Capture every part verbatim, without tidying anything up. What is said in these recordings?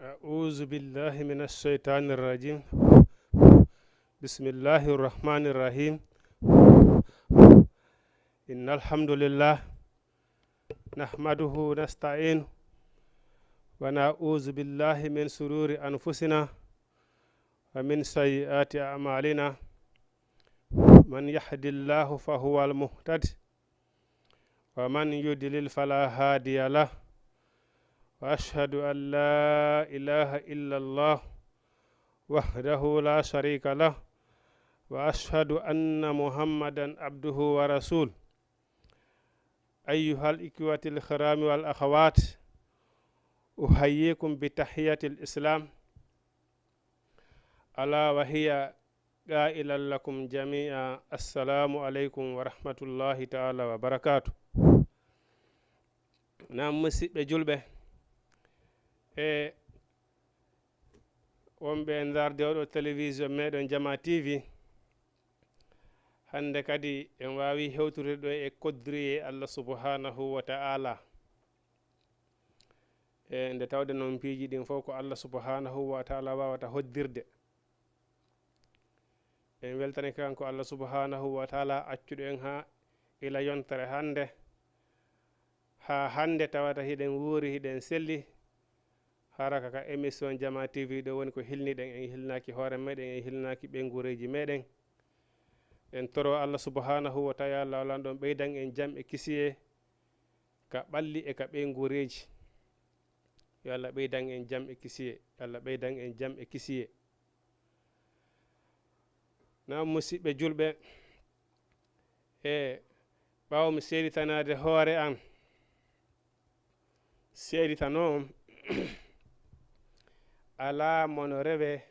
أعوذ بالله من الشيطان الرجيم. بسم الله الرحمن الرحيم. إن الحمد لله نحمده ونستعينه ونعوذ بالله من شرور أنفسنا ومن سيئات أعمالنا. من يهد الله فهو المهتد ومن يضلل فلا هادي له. وأشهد أن لا إله إلا الله وحده لا شريك له. وأشهد أن محمدا عبده ورسوله. أيها الإخوة الكرام والأخوات، أحييكم بتحية الإسلام، ألا وهي قائلا لكم جميعا، السلام عليكم ورحمة الله تعالى وبركاته. Naam, musidɓe julɓe e wonɓe e ndaarde oɗo télévision meɗen Jama T V, hannde kadi en waawi hewtude ɗo e koddiriyee Allah subhanahu wa ta'ala. E nde tawde noon piiji ɗin fof ko Allah subhanahu wa ta'ala waawata hoddirde. En weltani kanko Allah subhanahu wa ta'ala accuɗo en haa ila yontere hannde. Haa hannde tawata hiɗen wuuri, hiɗen selli. Hara ka, ka émission Jama T V ɗo woni ko hilniɗen, en hilnaaki hoore meɗen, en hilnaaki ɓeynguureeji meɗen. En toro Allah subhanahu wa ta'ala lanɗon ɓeydan en jam e kisiyee ka ɓalli e ka ɓeynguureeji. Yo Allah ɓeydan en jam e kisiyee. Yo Allah ɓeydan en jam e kisiyee. Naam, musidɓe julɓe, e ɓaawo mi seeditanaade hoore an, seeditano on, alaa mo no rewe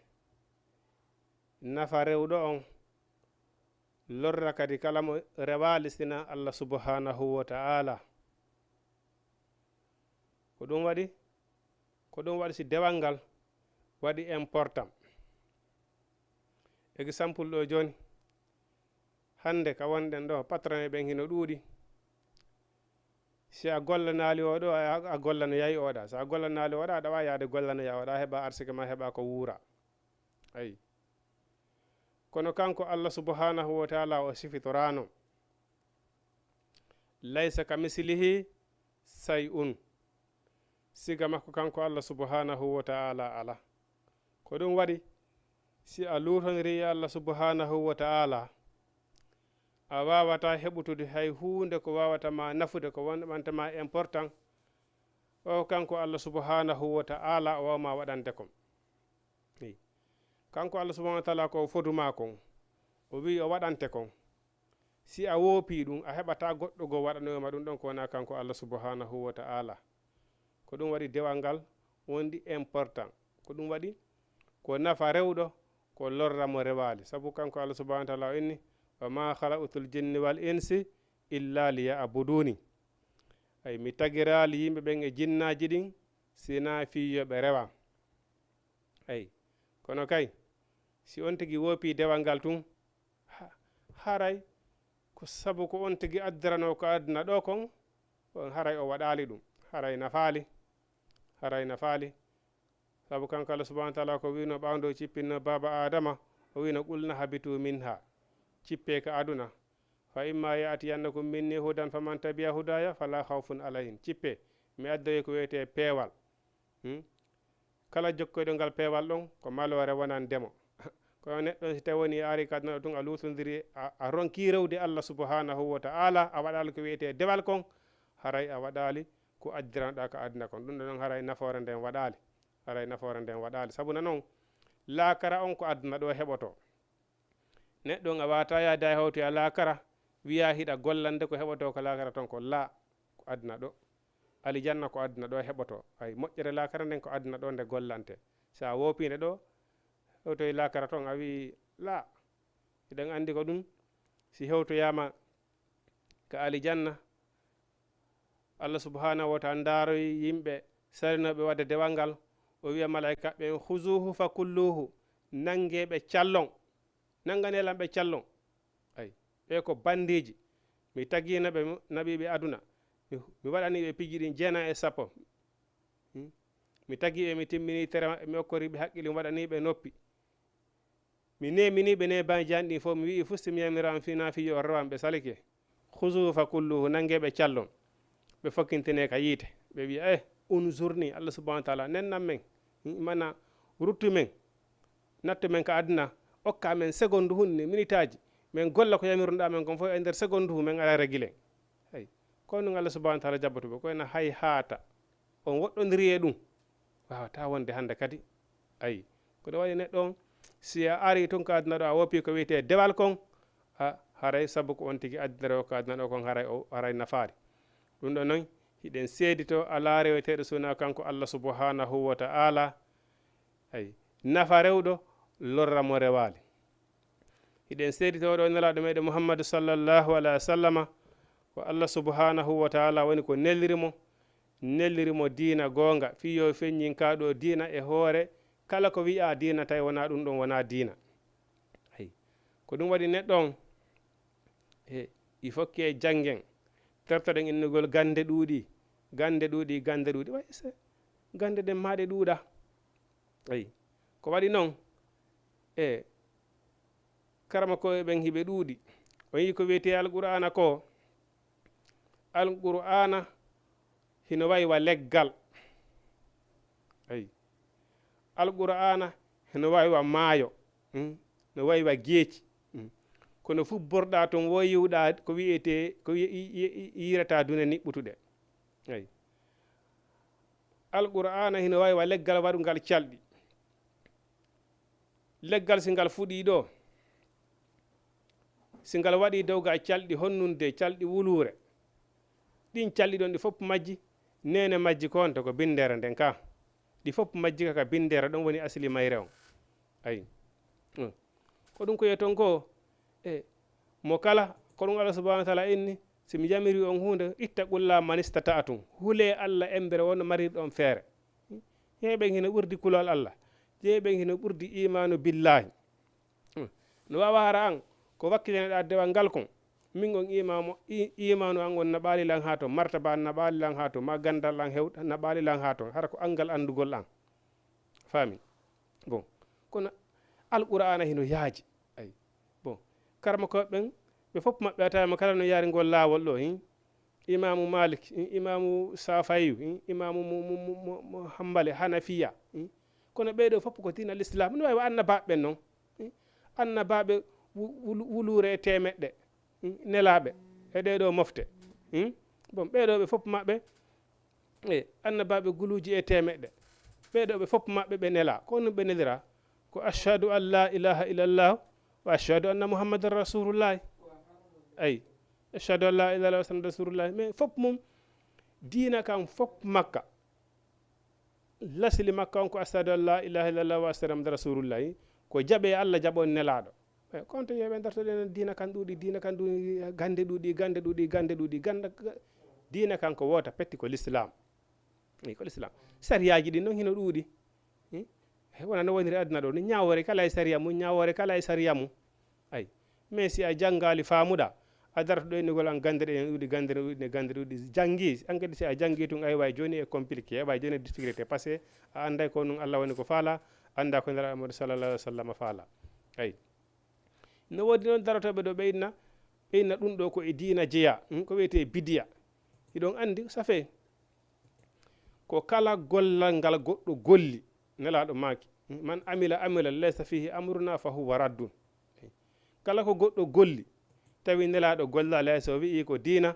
nafa rewɗo on, lorra kadi kala mo rewaali sina Allah subhanahu wa ta'ala. Ko ɗum waɗi, ko ɗum waɗi si dewal ngal waɗi important. Exemple ɗo jooni, hannde ka wonɗen ɗo, patron en ɓen hino ɗuuɗi. Si a gollanaali oo ɗo, a, a gollanoyay oo ɗa. Si a gollanaali oo ɗa, aɗa waawi yaade gollanoya oo ɗa, heɓa arsike ma, heɓa ko wuura. Ayi. Kono kanko Allah subhanahu wa ta'ala o sifitoraano. Laysa ka mislihi say'un. Siga makko kanko Allah subhanahu wa ta'ala ala. Ko ɗum waɗi, si a luutondiri e Allah subhanahu wa ta'ala, a waawata heɓutude hay huunde ko waawata ma nafude, ko won-, wonta ma important. O kanko Allah subhanahu wa ta'ala, o waawma waɗande kon. Eyi. Kanko Allah subhanahu wa ta'ala ko o fodu ma kon, o wi'i o waɗante kon. Si a woopii ɗum, a heɓataa goɗɗo goo waɗanoyo ma ɗum ɗon ko wonaa kanko Allah subhanahu wa ta'ala. Ko ɗum waɗi dewal ngal wondi important. Ko ɗum waɗi ko nafa rewɗo, ko lorra mo rewaali. Sabu kanko Allah subhanahu wa ta'ala o inni, "Wa ma khalaqtul jinni wal insi illa liya'buduni." Ay, mi tagiraali yimɓe ɓen e jinnaaji ɗin, sinaa fii yo ɓe rewa. Ay, kono kay, si on tigi woopii dewal ngal tun, ha-, haray ko sabu ko on tigi addirano ko aduna ɗo kon, on haray o waɗaali ɗum, haray nafaali, haray nafaali. Sabu kanko Allah subhanahu wa ta'ala ko wi'no ɓawndo o cippinno baaba Adama, o wi'no, "Qulna habitu minha." Cippee ka aduna. "Fa imma ya'tiyannakum minni hudan faman tabi'a hudaya fala khawfun alayhim." Cippee, mi addoyi ko wi'etee peewal. Hmm? Kala jokkoyɗo ngal peewal ɗon, ko maloore wonande mo. Kono neɗɗo si tawi woni a ari ka aduna ɗo tun, a luutondiri, a, a ronki rewde Allah subhanahu wa ta'ala, a waɗaali ko wi'etee dewal kon, haray a waɗaali ko addiranoɗaa ka aduna kon. Ɗum ɗon haray nafoore nden waɗaali. Haray nafoore nden waɗaali. Sabu na non, laakara on ko aduna ɗo heɓoto. Neɗɗo on a waata yaade a hewtoya laakara, wiya hiɗa gollande ko heɓoto ka laakara ton ko laa, ko aduna ɗo. Alijanna ko aduna ɗo heɓoto. Ay, moƴƴere laakara nden ko aduna ɗo nde gollante. Sa woopii nde ɗo, hewtoy laakara ton, a wi'i laa. Hiɗen andi ko ɗum, si hewtoyaama ka alijanna, Allah subhanahu wa ta'ala ndaaroy yimɓe salinooɓe waɗde dewal ngal, o wi'a malaa'ika ɓen, "Khuzuhu fa kulluhu, nangee ɓe callon, nangane lan ɓe callon." Ay, ɓe ko bandiiji, mi tagiino ɓe, mi naɓii ɓe aduna, mi, mi waɗanii ɓe piiji ɗin jeenay e sappo. Hmm? Mi tagi ɓe, mi timmini tere maɓɓe, mi okkori ɓe haqqille, mi waɗani ɓe noppi. Mi nemini ɓe neebaji an ɗin fof, mi wi'i fusti mi yamira on fina fi yo rewan ɓe salike. Khuzuhu fa kulluhu, nange ɓe callon. Ɓe fokkintine ka yiite. Ɓe wi'a, eh, unzurni, Allah subhanahu wa ta'ala, nennan men. Mana, ruttu men. Nattu men ka aduna. Okka men segondu hunni, minitaaji. Men golla ko yamirunɗa men kon fof e nder segondu hu, men ala regilen. Hey. Ko nun Allah subhanahu wa ta'ala jabboto ɓe. Ko ena hay haata. On woɗɗondiri e ɗum. Waawata wonde hannde kadi. Ayi. Ko ɗum waɗi neɗɗo on, si a ari tun ka aduna ɗo, a woppi ko wiyetee dewal kon, a haray sabu ko on tigi addinere o ka aduna ɗo kon, haray o, haray nafaari. Ɗum ɗo noon, hiɗen seedito alaa reweteeɗo so wonaa kanko Allah subhanahu wa ta'ala. Ayi. Nafa rewɗo, lorra mo rewaali. Hiɗen seedito oɗo nelaaɗo meɗen Muhammadu sallallahu alaihi wa sallama, ko Allah subhanahu wa ta'ala woni ko neliri mo, neliri mo diina goonga, fii yo feññin kaa ɗo diina e hoore kala ko wi'a diina, tawi wonaa ɗum ɗon wonaa diina. Ayi. Ko ɗum waɗi neɗɗo on, e, il faut que janngen, tertoɗen innugol gannde ɗuuɗi, gannde ɗuuɗi, gannde ɗuuɗi. Way se, gannde ɗen maa ɗe ɗuuɗa. Ayi. Ko waɗi noon, e, karamokooɓe ɓen hiɓe ɗuuɗi. On yii ko wiyetee Alqur'aana ko? Alqur'aana hino wayi wa leggal. Ayi. Alqur'aana hino wayi wa maayo. Hmm? No wayi wa geeci. Hmm. Kono fubborɗaa toon, wo yiwɗaa ko wiyetee, ko wiye-, yi-, yi-, yi-, yiirataa dune niɓɓutuɗe. Ayi. Alqur'aana hino wayi wa leggal waɗungal calɗi. Leggal, si ngal fuɗii ɗo, si ngal waɗii dow ga calɗi honnunde, calɗi wuluure, ɗin calɗi ɗon ɗi fof majji, neene majji ko honto? Ko binndere nden ka. Ɗi fof majji ka, ka binndere ɗon woni asli mayre on. Ayi. Hmm. Ko ɗum ko yeton ko, e, mo kala, ko ɗum Allah subhanahu wa ta'ala inni, si mi yamiri on huunde, ittaqullaha manistata'tum. Hulee Allah embere wonno marirɗon feere. Jeeɓen hino ɓurdi kulol Allah. Jeeɓen hino ɓurdi imaanu billahi. Hmm. No waawa hara an, ko wakkilaneɗaa dewal ngal kon. Min on imaamo-, i-, imaanu an on naɓaali lan haa ton, martaba an naɓaali lan haa ton, ma gandal an hew-, naɓaali lan haa ton. Hara ko angal andugol an. Faami? Bon. Kono Alqur'aana hino yaaji. Ayi. Bon. Karamokooɓe ɓen, ɓe fof maɓɓe a tawi mo kala no yaari ngol laawol ɗo, hin? Imaamu Malik, hin? Imaamu Safayu, hin? Imaamu mo, mo, mo, mo, mo Hambali, Hanafiya, hin? Kono ɓee ɗoo fof ko diina Lislaam. No wayi wa annabaaɓe ɓen noon, hin? Annabaaɓe wu-, wulu-, wuluure e teemeɗɗe, hin? Nelaaɓe e ɗee ɗoo mofte, hin? Bon, ɓee ɗoo ɓe fof maɓɓe, e annabaaɓe guluuji e teemeɗɗe. Ɓee ɗoo ɓe fof maɓɓe ɓe nelaa. Ko honɗum ɓe neliraa? Ko ashhadu an la ilaha illallah wa ashhadu anna Muhammadan rasulullah. Ayi. Ashhadu an la ilaha illallah wa ashhadu anna rasulullah. Mais fof mum, diina kan fof makka. Lasli makka on ko ashhadu an la ilaha illallah wa ashhadu anna Muhammadan rasulullah. Ko jaɓe Allah, jaɓon nelaaɗo. E, ko honto yo ɓe dartoɗen diina kan ɗuuɗi, diina kan ɗuuɗi, gande ɗuuɗi, gande ɗuuɗi, gande ɗuuɗi, ganda, diina kan ko woota petti ko Lislaam. Eyi, ko Lislaam. Sariyaaji ɗin noon hino ɗuuɗi. Hmm? E, wona no woniri aduna ɗo ni, ñaawoore kala e sariya mum, ñaawoore kala e sariya mum. Ayi. Mais si a janngaali faamuɗa, a dartoɗo innugol an gande ɗen ɗuuɗi, gande ɗen ɗuuɗi, gande ɗuuɗi, janngi, an kadi si a janngi tun, ay way jooni e compliqué, ay way jooni e difficulté, parce que a annday ko nun Allah woni ko faala, annda ko Nelaaɗo Muhammadu sallallahu alaihi wa sallam faala. Ayi. No woodi noon darotooɓe ɗo ɓe inna, ɓe inna ɗum ɗo ko e diina jeyaa, hmm, ko wiyetee bidiya. Hiɗon anndi, ça fait, ko kala gollal ngal goɗɗo golli, Nelaaɗo maaki, hmm, "Man amila amalan laysa fihi amruna fa huwa raddun." Kala ko goɗɗo golli, tawi Nelaaɗo gollaali hay, so wi'i ko diina,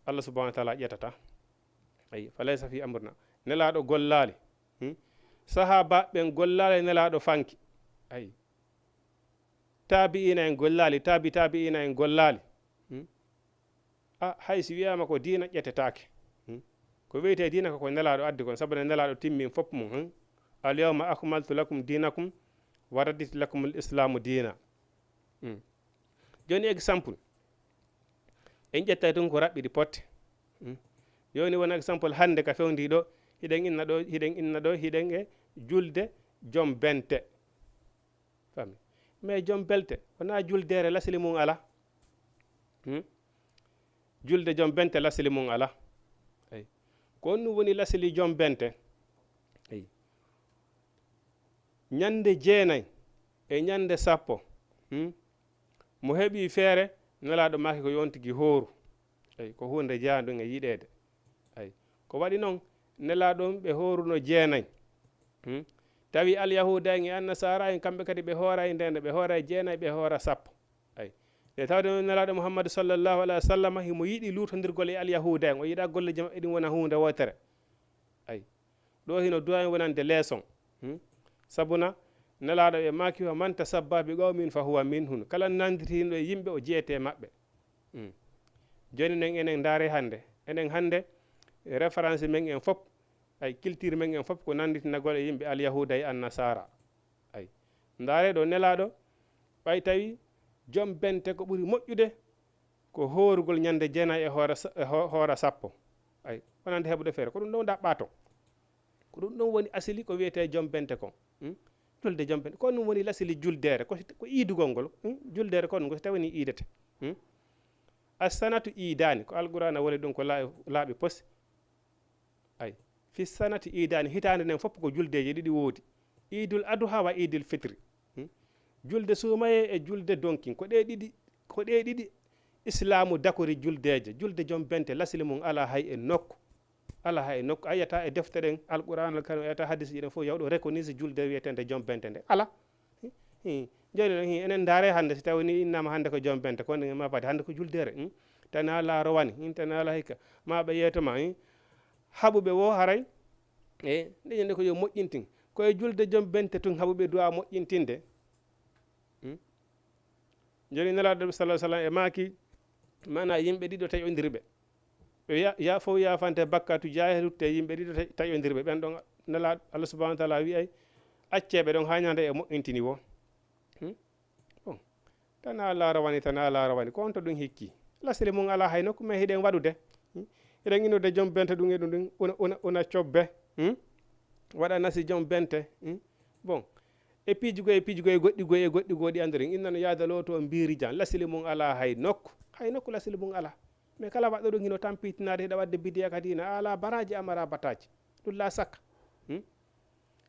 Allah subhanahu wa ta'ala ƴettata. Ayi, "Fa laysa fihi amruna." Nelaaɗo gollaali, hmm? Sahaabaaɓe ɓen gollaali, Nelaaɗo fanki. Ayi. Taabi'iina en gollaali, taabi taabi'iina en gollaali. Hmm? A, hay si wiyaama ko diina, ƴettetaake. Hmm? Ko wiyetee diina ko, ko Nelaaɗo addi kon, sabu ne Nelaaɗo timmin fof mum. Hmm? "Al yawma akmaltu lakum dinakum wa raditu lakum al islaamu diina." Hmm. Jooni exemple, en ƴettay tun ko raɓɓiɗi potte. Hmm? Jooni won exemple hannde ka fewndi ɗo, hiɗen inna ɗo, hiɗen inna ɗo, hiɗen e julde joom bente. Faami? Mais joom belte, wonaa juldeere lasli mum alaa. Hmm? Julde joom bente lasli mum alaa. Eyi. Ko honɗum woni lasli joom bente? Ñande jeenay e ñande sappo, hmm? Mo heɓi feere, Nelaaɗo maaki ko yo on tigi hooru. Ay, ko huunde jaandude e yiɗeede. Ay, ko waɗi noon, Nelaaɗo on ɓe hooruno jeenay. Hmm? Tawi Alyahuuda en e Annasaara en, kamɓe kadi ɓe hooray ndeen, ɓe hooray jeenay, ɓe hoora sappo. Ay. Nde tawde noon Nelaaɗo Muhammadu sallallahu alayhi wa sallam himo yiɗi luutondirgol e Alyahuuda en, o yiɗa golleeji maɓɓe ɗin wona huunde wootere. Ay. Ɗo hino duwani wonande leeson. Hmm? Sabuna Nelaaɗo ɓe maaki, "Wa man tasabba bi qawmin fa huwa minhum." Kala nannditiiɗo e yimɓe, o jeyete e maɓɓe. Hmm. Jooni nen enen ndaare hannde. Enen hannde, référence men en fof, ay, culture men en fof ko nannditinagol e yimɓe Alyahuuda e Annasaara. Ay. Ndaare ɗo Nelaaɗo, ɓay tawi jom bente ko ɓuri moƴƴude ko hoorugol ñande jeenay e hoora sa-, e ho-, hoora sappo. Ay, wonande heɓude feere. Ko ɗum ɗon ɗaɓɓa ton. Ko ɗum ɗon woni asili ko wiyetee jom bente kon. Hmm? Julde jom bente. Ko ɗum woni lasili juldeere. Ko si, ko iidugol ngol. Hmm? Juldeere ko ɗum, ko si tawani iidete. Hmm? Assanatu iidaani. Ko Alqur'aana woni ɗum ko laa-, laaɓi posi. Ay, fi sanati iidaani, hitaande nden fof ko juldeeji ɗiɗi woodi. Iidul Aduha wa Iidul Fitri. Hmm? Julde suumayee e julde donkin. Ko ɗee ɗiɗi, ko ɗee ɗiɗi Islaamu dakori juldeeje. Julde jom bente lasli mum alaa hay e nokku. Alaa hay e nokku. A yiyata e defte ɗen, Alqur'aanal Kariim, a yiyata hadiisji ɗen fof, yawɗo reconnaître julde wiyeteende jom bente nde. Alaa. Hi, hi. Jooni noon, hi, enen ndaare hannde, si tawii ni innama hannde ko jom bente, kono ma fadi hannde ko juldeere. Hmm? Tana la rowani, hmm, tana la hikka. Ma ɓe yeeto ma, hmm? Haɓuɓe wo haray. E, nde ñande ko yo moƴƴintin. Ko e julde jom bente tun haɓuɓe duwa moƴƴintinde. Hmm? Jooni Nelaaɗo sallallahu alaihi wasallam e maaki, maana yimɓe ɗiɗo taƴondirɓe. Ɓe ya-, ya-, fof yaafante bakkatu jaahilutte yimɓe ɗiɗo ta-, taƴondirɓe. Ɓen ɗon Nelaaɗo Allah subhanahu wa taala wi'ay, "Accee ɓe ɗon haa ñande e moƴƴintini wo." Hmm? Bon. Tana la rowani, tana la rowani. Ko on to ɗum hikki. Lasli mum alaa hay nokku, mais hiɗen waɗude. Hmm? Hiɗen inude jom bente ɗum e ɗum ɗum. Una, una, una cobbe. Hmm? Waɗa nasi jom bente. Hmm? Bon. E piiji goy, e piiji goy, goɗɗi goy, e goɗɗi goɗɗi annduɗen. Inna no yaada looto mbiri jan. Lasli mum alaa hay nokku. Hay nokku lasli mum alaa. Mais kala waɗɗo ɗum hino tampitinaade, hiɗa waɗde bidiya ka diina. A alaa baraaji, a maraa bataaji. Ɗum la sakka. Hmm?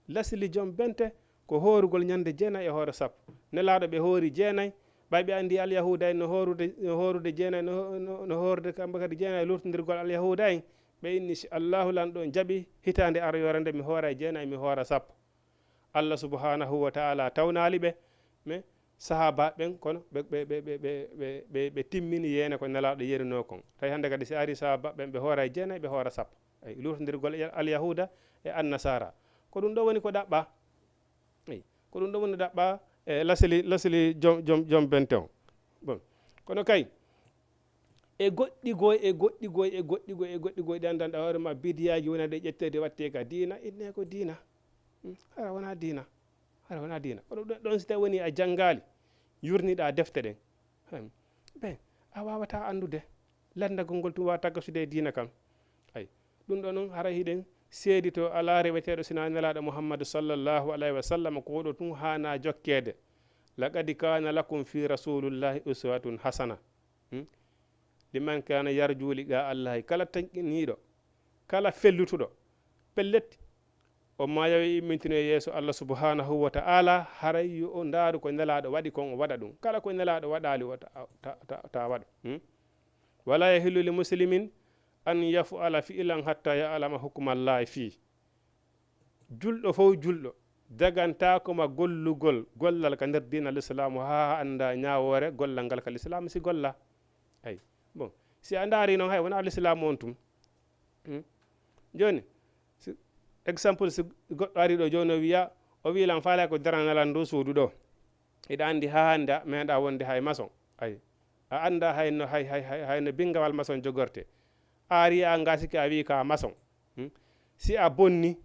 Lasli jom bente ko hoorugol ñande jeenay e hoore sappo. Nelaaɗo ɓe hoori jeenay, ɓay ɓe anndi Alyahuuda en no hoorude, no hoorude jeenay, no, no, no hoorude kamɓe kadi jeenay, lortindirgol Alyahuuda en. Ɓe inni, "Si Allaahu Lanɗo on jaɓi, hitaande aroyoore nde mi hoora jeenay, mi hoora sappo." Allah subhanahu wa ta'ala tawnaali ɓe, mais sahaaba ɓen, kono ɓe, ɓe, ɓe, ɓe timmini yeene ko Nelaaɗo yeenunoo kon. Tawi hannde kadi si ari sahaaba ɓen, ɓe hoora e jeenay, ɓe hoora sappo. Ay, luutondirgol e Alyahuuda e Annasaara. Ko ɗum ɗo woni ko ɗaɓɓa. Ay, ko ɗum ɗo woni ɗaɓɓa, e lasili, lasili jom, jom, jom bente on. Bon. Kono kay, e goɗɗi goy, e goɗɗi goy, e goɗɗi goy, e goɗɗi goy, ɗi anndanɗa hoore ma, bidiyaaji wona ɗe ƴetteede wattee ka diina, inne ko diina. Hmm, hara wona diina. Hara wona diina. Kono ɗon, ɗon si tawi woni a janngaali, yurniɗa defte ɗen. Hmm. Ɓe, a waawata anndude. Lanndagol ngol tun waawa taggasude e diina kan. Ay, ɗum ɗo noon hara hiɗen seedito alaa reweteeɗo sina Nelaaɗo Muhammadu sallallahu alayhi wa sallam, ko oɗo tun haana jokkeede. "Laqad kaana lakum fi rasulillahi uswatun hasana." Hmm? "Liman kaana yarju liqa Allahi." Kala tanƴiniiɗo, kala fellutuɗo, pellet, o maayoyi immintino e yeeso Allah subhanahu wa ta'ala, haray yo o ndaaru ko Nelaaɗo waɗi kon, o waɗa ɗum. Kala ko Nelaaɗo waɗaali, o ta-, ta-, ta-, ta waɗu. Hmm? "Wala yahillu li muslimin an yaf'ala fi'lan hatta ya'lama hukmallahi fii." Julɗo fof julɗo, dagantaako ma gollugol gollal ka nder diina Lislaamu haa annda ñaawoore gollal ngal ka Lislaamu si golla. Ay, bon, si a ndaari noon, hay wona Lislaamu on tun. Hmm? Jooni, si, exemple, si goɗɗo ari ɗo jooni o wiya, o wiya lan faalay ko daranalan ndu suudu ɗo. Hiɗa anndi haa hannde a meeɗa wonde hay maçon. Ay, a annda hay no, hay, hay, hay, hay no binngawal maçon jogorte. A ari a ngasike a wiyi ka maçon. Hmm? Si a bonni,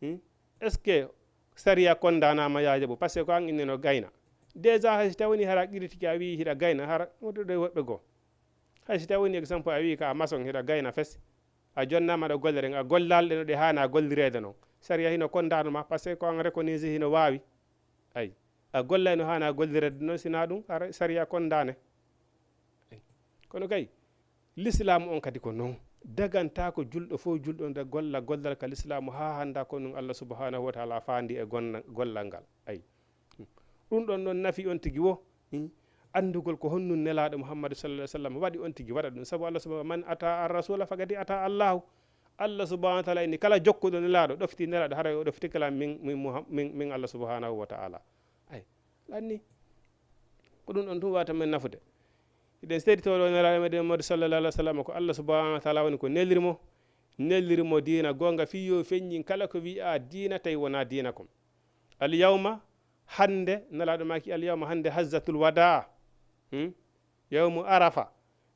hmm? Est-ce que sariya kondaanama yaa jaɓu? Parce que ko an inni no gayna. Déjà hay si tawani hara qiritiki a wiyi hiɗa gayna, hara wotude woɓɓe goo. Hay si tawani exemple a wiyi ka maçon hiɗa gayna fes. A jonnaama ɗo golle ɗen, a gollaali ɗe no ɗe haana gollireede non. Sariya hino kondaanoma, parce que ko an reconnaître hino waawi. Ay, a gollay no haana gollireede non, sina ɗum, hara sariya kondaane. Ay. Kono kay, Lislaamu on kadi ko non. dagantaako julɗo fof, julɗo nde golla gollal ka lislaamu haa hannda ko ɗum Allah subhanahu wa taala faandi e gonna- gollal ngal. Ay. Ɗum ɗon ɗon nafi on tigi wo, hmm, anndugol ko honɗum Nelaaɗo Muhammadu sallallahu alaihi wasallam waɗi on tigi waɗa ɗum. Sabu Allah subhanahu, "Man ata ar-rasula faqad ata Allahu." Allah subhanahu wa taala inni kala jokkuɗo Nelaaɗo, ɗofti Nelaaɗo, haray o ɗofti kala min, min Muham-, min, min Allah subhanahu wa taala. Ay, lanni. Ko ɗum ɗon tun wata men nafude. Hiɗen seedi tawɗo Nelaaɗo meɗen Muhammadu sallallahu alaihi wasallam ko Allah subhanahu wa taala woni ko neliri mo. Neliri mo diina goonga fii yo feññin kala ko wi'a diina tawi wona diina kon. Al yawma, hannde, Nelaaɗo maaki al yawma, hannde hajjatul wadaa. Hmm? Yawmu arafa.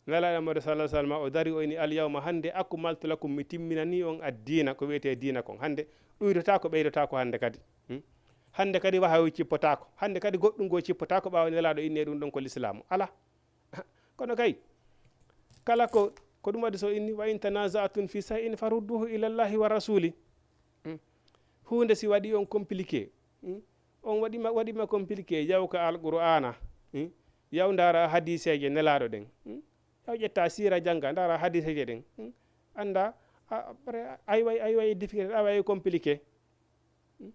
Nelaaɗo Muhammadu sallallahu alaihi wasallam o dari o inni al yawma, hannde akmaltu lakum, mi timminani on ad-diina, ko wi'etee diina kon. Hannde ɗuydotaako, ɓeydotaako hannde kadi. Hmm? Hannde kadi wahayu cippotaako. Hannde kadi goɗɗum goo cippotaako ɓaawo Nelaaɗo inni ɗum ɗon ko lislaamu. Alaa. Kono kay, kala ko, ko ɗum waɗi so inni, "Wa in tanaza'tum fi shay'in farudduhu ila Allahi wa rasuli." Hmm? Huunde si waɗi on compliqué, hmm? On waɗi ma, waɗi ma compliqué, yaw ka Alqur'aana, hmm? Yaw ndaara hadiiseeje Nelaaɗo ɗen, hmm? Yaw ƴetta siira jannga, ndaara hadiiseeje ɗen, hmm? Annda, a, a, ay way, ay way difficulté, ay way compliqué. Hmm?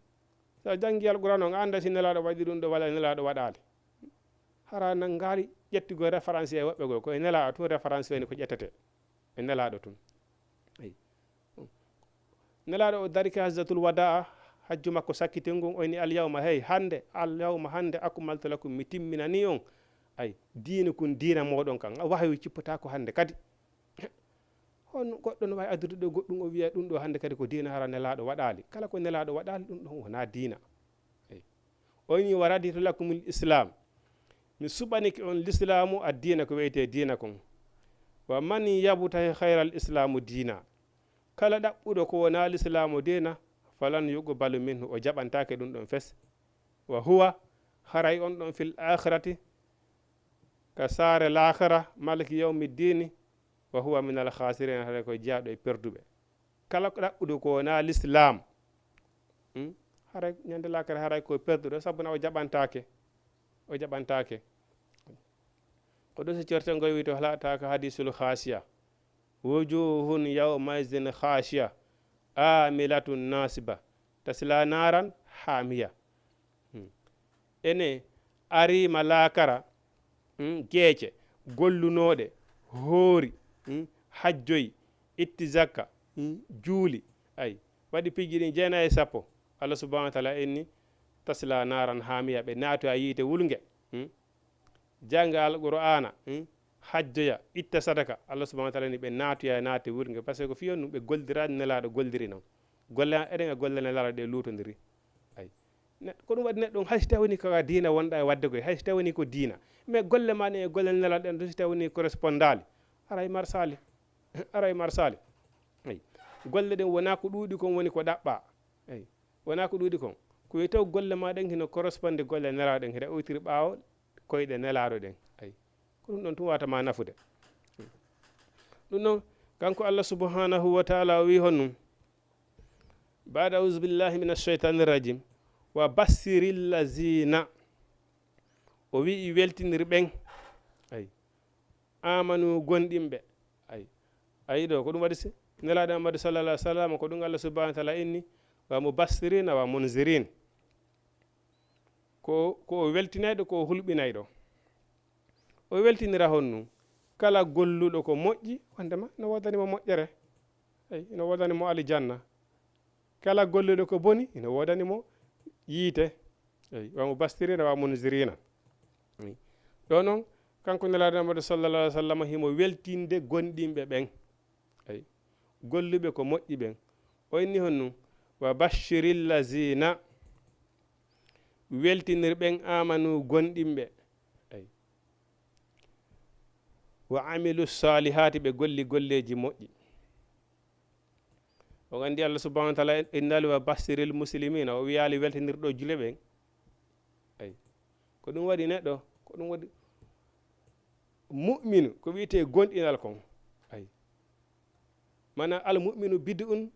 So a janngi Alqur'aana on, a annda si Nelaaɗo waɗi ɗum ɗo walla Nelaaɗo waɗaali. Hara nan ngaari ƴettugol référence e woɓɓe goo, ko e Nelaaɗo tun référence woni ko ƴettetee. E Nelaaɗo tun. Eyi. Nelaaɗo o dari ka hajjatul wadaa, hajju makko sakkitingu ngun, o inni, "Al yawma, hey, hannde, al yawma, hannde, akmaltu lakum, mi timminani on, ay, diinukum, diina mooɗon kan." Wahayu cippotaako hannde kadi. Honno goɗɗo no waawi addude ɗo goɗɗum, o wi'a ɗum ɗo hannde kadi ko diina, hara Nelaaɗo waɗaali? Kala ko Nelaaɗo waɗaali, ɗum ɗon wonaa diina. Eyi. O inni, "Wa raditu lakumul islam." Mi suɓanike on lislaamu, addiina ko wiyetee diina kon. "Wa man yabtahi khayral islaamu diina." Kala ɗaɓɓuɗo ko wonaa lislaamu diina, "falan yuqbalu minhu," o jaɓantaake ɗum ɗon fes. "Wa huwa," haray on ɗon, "fil akhirati," ka saare laakhara, "maliki yawmi diini," "wa huwa minal khasirina," haray ko jeyaaɗo e perduɓe. Kala ko ɗaɓɓuɗo ko wonaa lislaam, hmm? Haray ñande laakara, haray ko perduɗo, sabu na o jaɓantaake. O jaɓantaake. Ko ɗum si corte ngoy wi to halata ka hadisul khasiya. "Wujuhun yawmaizin khashiya, amilatun nasiba, tasla naran hamiya." Hmm. Ene ariima laakara, hmm, geece gollunooɗe, hoori, hmm, hajjoyi, itti zakka, hmm, juuli, ay, waɗi piiji ɗin jeenayi e sappo. Allah subhanahu wa taala inni, "Tasla naran hamiya," ɓe naatoya yiite wulnge. Hmm. Jannga Alqur'aana, hmm, hajjoya, itta sadaka, Allah subhanahu wa taala inni ɓe naatoya naate wulnge, parce que ko fiyon ɗum ɓe golliraani Nelaaɗo golliri non. Golle an eɗen e golle Nelaaɗo ɗe luutondiri. Ay. Ne-, ko ɗum waɗi neɗɗo on, hay so tawii ko diina wonɗa e waɗde koy, hay so tawii ko diina. Mais golle ma ɗen e golle Nelaaɗo ɗen, so tawii correspondaali, haray marsaali. Haray marsaali. Ay. Golle ɗen wonaa ko ɗuuɗi kon woni ko ɗaɓɓaa. Ay. Wonaa ko ɗuuɗi kon. Ko yo taw golle ma ɗen hino corresponde golle Nelaaɗo ɗen, hiɗa oytiri ɓaawo koyɗe Nelaaɗo ɗen. Ay. Ko ɗum ɗon tun wata ma nafude. Ɗum ɗon, kanko Allah subhanahu wa taala o wi honɗum? Baada auzu billahi min ashaytani rajim. "Wa bassiri llazina." O wi'i weltinir ɓen. Ay. "Amanu," gonɗinɓe. Ay. Ayi ɗo, ko ɗum waɗi si? Nelaaɗo Muhammadu sallallahu alaihi wasallam, ko ɗum Allah subhanahu wa taala inni, "Wa mubassirina wa munzirin." Ko, ko o weltinayɗo, ko o hulɓinayɗo. O weltinira honɗum? Kala golluɗo ko moƴƴi, wondema no woodani mo moƴƴere. Eyi, ina woodani mo aljanna. Kala golluɗo ko boni, ina woodani mo yiite. Eyi, wa mubashirina wa munzirina. Eyi. Ɗo noon, kanko Nelaaɗo Muhammadu sallallahu alaihi wa sallam, himo weltinde gonɗinɓe ɓen. Eyi. Golluɓe ko moƴƴi ɓen. O inni honɗum? "Wa bashiril lazina." Weltinir ɓen amanu gonɗinɓe. Eyi. "Wa amilu salihati," ɓe golli golleeji moƴƴi. On anndi Allah subhanahu wa taala innaali "wa bashiril muslimina," o wiyaali weltinir ɗo juule ɓen. Eyi. Ko ɗum waɗi neɗɗo, ko ɗum waɗi mu'minu, ko wiyetee gonɗinal kon. Eyi. Maanaa al mu'minu bid'un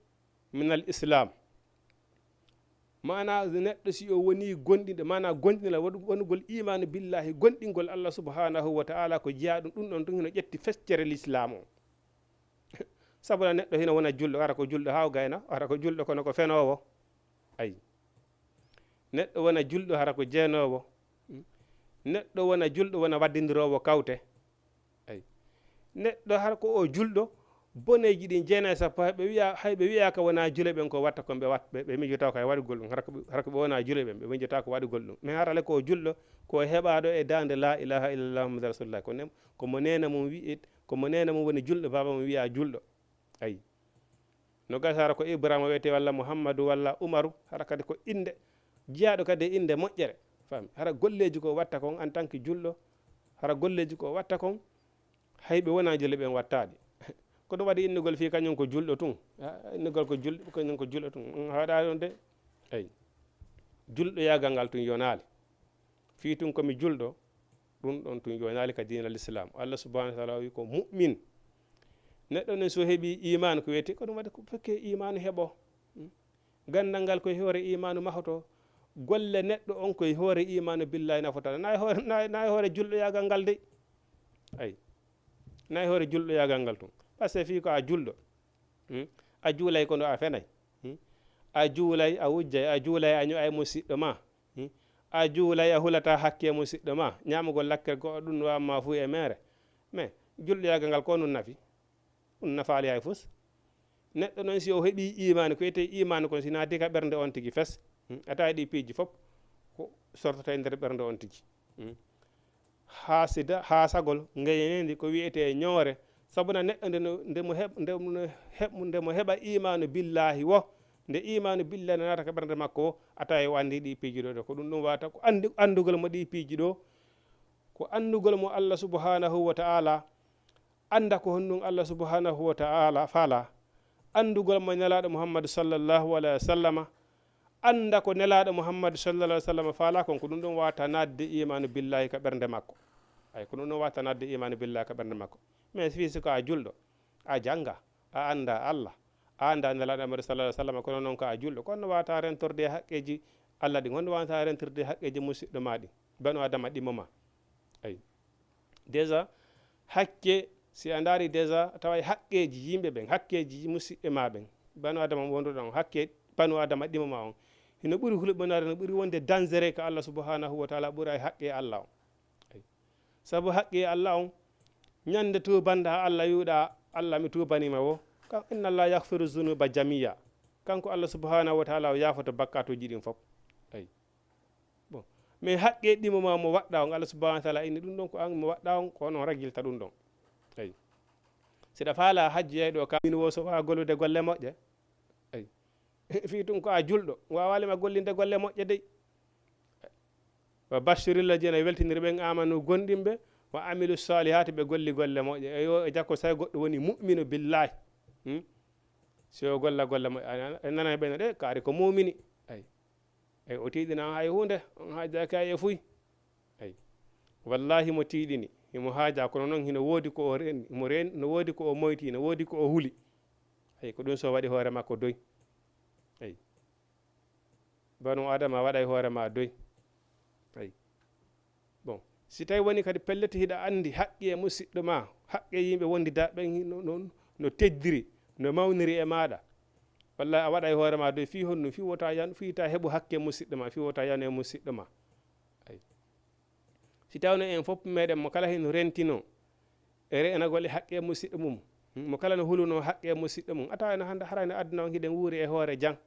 min al islam. Maanaa neɗɗo si o wonii gonɗinɗo, maanaa gonɗinal, waɗu-, wonugol imaanu billahi, gonɗingol Allah subhanahu wa taala ko jeyaa ɗum, ɗum ɗon tun hino ƴetti feccere lislaam o. Sabu na neɗɗo hino wona julɗo, hara ko julɗo haa o gayna, hara ko julɗo kono ko fenoowo. Ayi. Neɗɗo wona julɗo, hara ko jeenoowo. Neɗɗo wona julɗo, wona waddindiroowo kawte. Ayi. Neɗɗo hara ko o julɗo, boneeji ɗin jeenayi sappo hay ɓe wiya, hay ɓe wiyaaka wona juule ɓen ko watta kon ɓe wat-, ɓe, ɓe miijotoo ko e waɗugol ɗum, hara ko ɓe, hara ko ɓe wona juule ɓen, ɓe miijotaako waɗugol ɗum. Mais hara le ko o julɗo, ko o heɓaaɗo e daande la ilaha illallah Muhammadu Rasulullah. Ko nem-, ko mo neena mum wi'i, ko mo neena mum woni julɗo, baaba mum wiya julɗo. Ayi. No gasa hara ko Ibrahima wiyetee walla Muhammadu walla Umaru, hara kadi ko innde jiyaaɗo kadi e innde moƴƴere. Faami? Hara golleeji ko watta kon en tant que julɗo, hara golleeji ko watta kon, hay ɓe wona juule ɓen wattaɗi. Ko ɗum waɗi innugol fii kañum ko julɗo tun. Ah, innugol ko julɗo, kañum ko julɗo tun. Mm, haɗa ɗon de. Ayi. Julɗo yaagal ngal tun yonaali. Fii tun ko mi julɗo, ɗum ɗon tun yonaali ka diina Lislaam. Allah subhanahu wa taala o wi ko mu'min. Neɗɗo nen so heɓi iman, ko wiyetee, ko ɗum waɗi ko fekke imaanu heɓo. Hmm? Gandal ngal ko e hoore imaanu mahoto. Golle neɗɗo on ko e hoore imaanu billahi nafota. Na e hoore, na, na e hoore julɗo yaagal ngal de. Ayi. Na e hoore julɗo yaagal ngal tun. Parce que fii ko a julɗo. Hmm? A juulay kono a fenay. Hmm? A juulay, a wujjay, a juulay, a ño'ay musiɗɗo ma. Hmm? A juulay, a hulata hakke musiɗɗo ma. Ñaamugol lakkere go'o ɗum no amma fu e mere. Mais julɗo yaagal ngal ko nun nafi? Ɗum nafaali hay fus. Neɗɗo non si o heɓi imaanu, ko wiyetee imaanu kon si naati ka ɓernde on tigi fes. Hmm? A tawi ɗi piiji fop ko sortata e nder ɓernde on tigi. Hmm? Haasida, haasagol, ngeyeneendi ko wiyetee ñoore. Sabu na neɗɗo nde no, nde mo heɓ-, nde mo heɓ-, nde mo heɓa imaanu billahi wo, nde imaanu billahi no naata ka ɓernde makko wo, a tawi o anndi ɗi piiji ɗo, ɗo. Ko ɗum ɗum wata ko anndi, anndugol mo ɗi piiji ɗo, ko anndugol mo Allah subhanahu wa ta'ala, annda ko honɗum Allah subhanahu wa ta'ala faala, anndugol mo Nelaaɗo Muhammadu sallallahu alayhi wa sallama, annda ko Nelaaɗo Muhammadu sallallahu alayhi wa sallam faala kon, ko ɗum ɗon wata naatde imaanu billahi ka ɓernde makko. Ay, ko ɗum ɗon wata naatde imaanu billahi ka ɓernde makko. Mais fii si ko a julɗo, a jannga, a annda Allah, a annda Nelaaɗo Muhammadu sallallahu alayhi wa sallam, kono non ko a julɗo, kono no wata rentorde e haqqeeji Allah ɗin, honno wata rentorde e haqqeeji musiɗɗo ma ɗin, banu Adama ɗimmo ma. Ay. Déjà, hakke, si a ndaari déjà, a taway haqqeeji yimɓe ɓen, haqqeeji musiɓɓe ma ɓen, banu Adama mo wonduɗon, hakke banu Adama ɗimo ma on, hino ɓuri huluɓe banu Adama, no ɓuri wonde dangereux ka Allah subhanahu wa ta'ala, ɓuray haqqe Allah on. Ay. Sabu haqqe Allah on, ñande tuubanda ha Allah wi'uɗa, "Allah, mi tuubanima wo." Kan, "Inna Allah yaghfiru zunuba jami'a." Kanko Allah subhanahu wa ta'ala o yaafoto bakkatuuji ɗin fof. Ay. Bon. Mais haqqe ɗimo ma mo waɗɗa on, Allah subhanahu wa ta'ala inni ɗum ɗon ko an mo waɗɗa on, ko on on ragilta ɗum ɗon. Ay. Siɗa faala hajji yay ɗo ka min wo so wa gollude golle moƴƴe. Ay. Fii tun ko a julɗo, waawali ma gollinde golle moƴƴe dey. Wa bashiril ladina, weltinir ɓen amanu gonɗinɓe, wa amilu salihati ɓe golli golle moƴƴe. E yo e jakko say goɗɗo woni mu'minu billahi. Hmm? Si o golla golle moƴƴe, a, a, a nanay ɓen ɗe, kaari ko mu'mini. Ay. Ey, o tiiɗina on hay huunde, on haajaki hay e fuy. Ey, wallahi mo tiiɗini, himo haaja, kono noon hino woodi ko o reen-, himo reen-, no woodi ko o moyti, no woodi ko o huli. Ey, ko ɗum so waɗi hoore makko doy. Ey. Banu Adama waɗay hoore ma doy. Ey. Bon, si tawi woni kadi pellet hiɗa anndi haqqe musiɗɗo ma, haqqe yimɓe wondida ɓen no, no, no teddiri, no mawniri e maaɗa. Wallahi a waɗay hoore ma doy fii honɗum, fii wota yan-, fii ta heɓu haqqe musiɗɗo ma, fii wota yanu e musiɗɗo ma. Ay. Si tawno en fof meɗen mo kala hino rentino e reenagol e haqqe musiɗɗo mum, mo kala no huluno haqqe musiɗɗo mum, a tawa no hannde haray no aduna on hiɗen wuuri e hoore jam.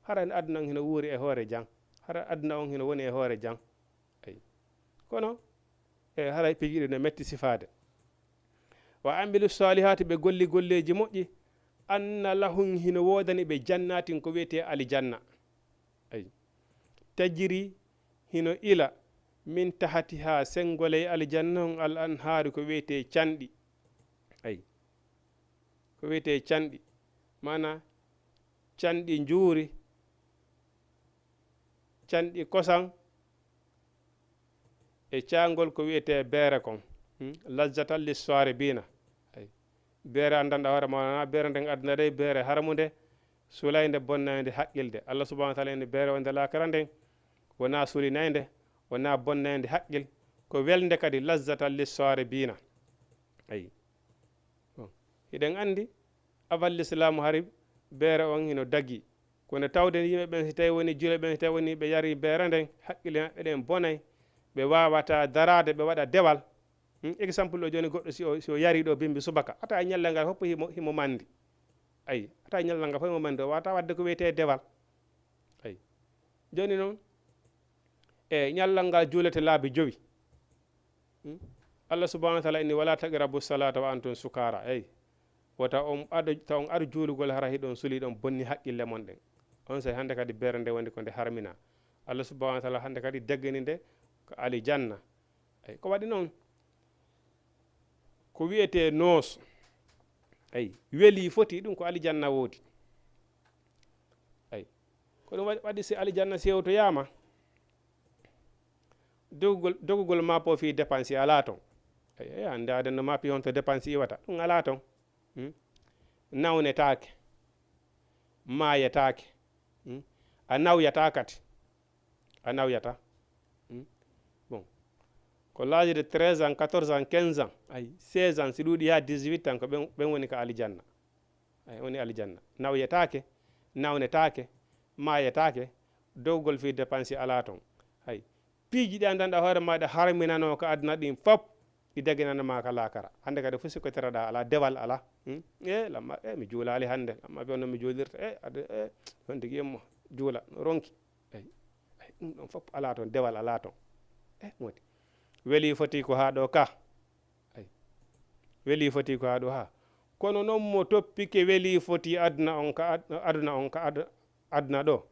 Haray no aduna on hino wuuri e hoore jam. Haray aduna on hino woni e hoore jam. Ay. Kono, e haray piiji ɗi no metti sifaade. Wa amilu salihati, ɓe golli golleeji moƴƴi, anna lahum, hino woodani ɓe jannatin, ko wiyetee alijanna. Ay. Tajiri, hino ila, min tahatiha, senngo ley alijanna on, al anhaaru, ko wiyetee canɗi. Ay. Ko wiyetee canɗi. Maana, canɗi njuuri, canɗi kosan, e caangol ko wiyetee beere kon. Hmm? Lazzatan lissaaribina. Ay. Beere anndanɗa hoore ma, wonaa beere nden aduna dey, beere haramunde, sulaynde, bonnaynde haqqilde. Allah subhanahu wa ta'ala inni beere wonde laakara nden, wonaa sulinaynde, wonaa bonnaynde haqqil, ko welnde kadi, lazzatan lissaaribina. Ay. Bon. Hiɗen anndi, Avant l'islamu hari, beere on hino dagi. Kono tawde yimɓe ɓen, si tawi woni juulɓe ɓen, si tawi woni ɓe yari beere nden, haqqille maɓɓe ɗen bonay, ɓe waawata daraade, ɓe waɗa dewal. Hmm? Exemple o jooni, goɗɗo si o, si o yari ɗo bimbi subaka, a tawa ñallal ngal fof himo, himo mandi. Ayi, a tawa ñallal ngal fof himo mandi, o waawata waɗde ko wiyetee dewal. Ayi. Jooni noon, e ñallal ngal juulete laabi jowi. Hmm? Allah subhanahu wa taala inni, "Wala taqrabu salata wa antum sukara." Eyi. Wota on aɗo, ta on aɗo juulugol hara hiɗon suli, ɗon bonni haqqille mon ɗen. On sey hannde kadi beere nde woni ko nde harmina. Allah subhanahu wa taala hannde kadi daggini nde ko alijanna. Eyi, ko waɗi noon? Ko wiyetee noos. Eyi, weli foti ɗum ko alijanna woodi. Eyi. Ko ɗum waɗi, waɗi si alijanna sewtoyaama, dogugol, dogugol maapo fii dépense alaa ton. Eyi, eyi, hannde aden no maapi honto dépense iwata, ɗum alaa ton. Hmm? Nawnetaake, maayetaake. Hmm? A nawyataa kadi. A nawyata. Hmm? Bon. Ko l'âge de treize ans, quatorze ans, quinze ans, ay, seize ans, si ɗuuɗi haa dix-huit ans, ko ɓen, ɓen woni ka alijanna. Ay, woni alijanna. Nawyetaake, nawnetaake, maayetaake, dogugol fii dépense alaa ton. Ay, piiji ɗi anndanɗaa hoore maaɗa harminanoo ka aduna ɗin fop, ɗi daginana maa ka laakara. Hannde kadi fof si ko teraɗaa alaa, dewal alaa. Hmm? E, lamma, e, mi juulaali hannde. Lamma ɓe on no mi juulirta. E, ade, e, on tigi mo juula, no ronki. Eyi, eyi, ɗum ɗon fof alaa toon, dewal alaa toon. E, modi. Weli foti ko haa ɗo ka. Eyi. Weli foti ko haa ɗo ha. Kono noon mo toppike weli foti aduna on ka ad-, aduna on ka ad-, aduna ɗo.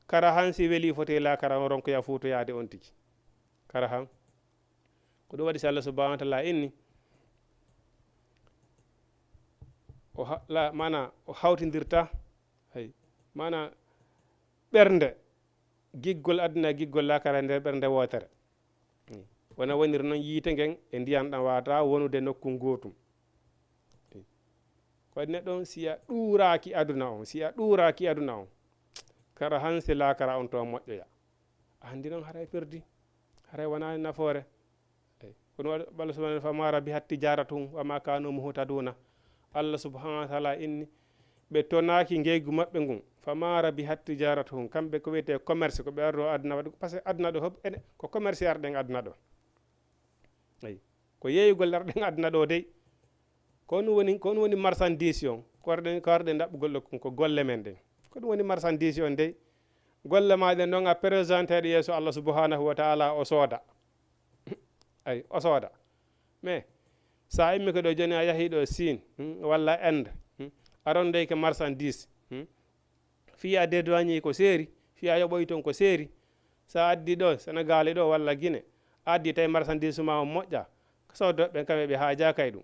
Kara han si weli foti laakara on ronkoya fuutoyaade on tigi. Kara han. Ko ɗum waɗi si Allah subhanahu wa taala inni, o ha-, la-, maana o hawtindirta, hay, maana ɓernde, giggol aduna e giggol laakara e nder ɓernde wootere. Wona woniri noon yiite ngen e ndiyan ɗan waawata wonude nokku ngootum. Ko waɗi neɗɗo on, si a ɗuuraaki aduna on, si a ɗuuraaki aduna on, kara han si laakara on to moƴƴoya. A anndi noon haray perdi, haray wonaani nafoore. Eyi. Kono waɗi Allah subhanahu wa taala, "Fama rabihat tijaratuhum wa ma kanu muhtaduna." Allah subhanahu wa taala inni, ɓe tonaaki ngeygu maɓɓe ngun. "Fama rabihat tijaratuhum." Kamɓe ko wiyetee commerce, ko ɓe arro aduna waɗi, parce que aduna ɗo hop, ene, ko commerce arɗen aduna ɗo. Eyi. Ko yeeyugol arɗen aduna ɗo dey. Ko ɗum woni, ko ɗum woni marchandise on. Ko arɗen, ko arɗen ɗaɓɓugol ɗo kon, ko golle men ɗen. Ko ɗum woni marchandise on dey. Golle maa ɗen ɗon a présenté ɗe yeeso Allah subhanahu wa taala, o sooda. Ay, o sooda. Mais, sa immi ko ɗo jooni a yahi ɗo Siin, hmm, walla Inde, hmm, a rondeyke marchandise, hmm, fii a dédouané ko seeri, fii a yoɓoy toon ko seeri. Sa addi ɗo Senegaali ɗo walla Gine, a addi tawi marchandise ma on moƴƴa, ko soodooɓe ɓen kamɓe ɓe haajaa kay ɗum.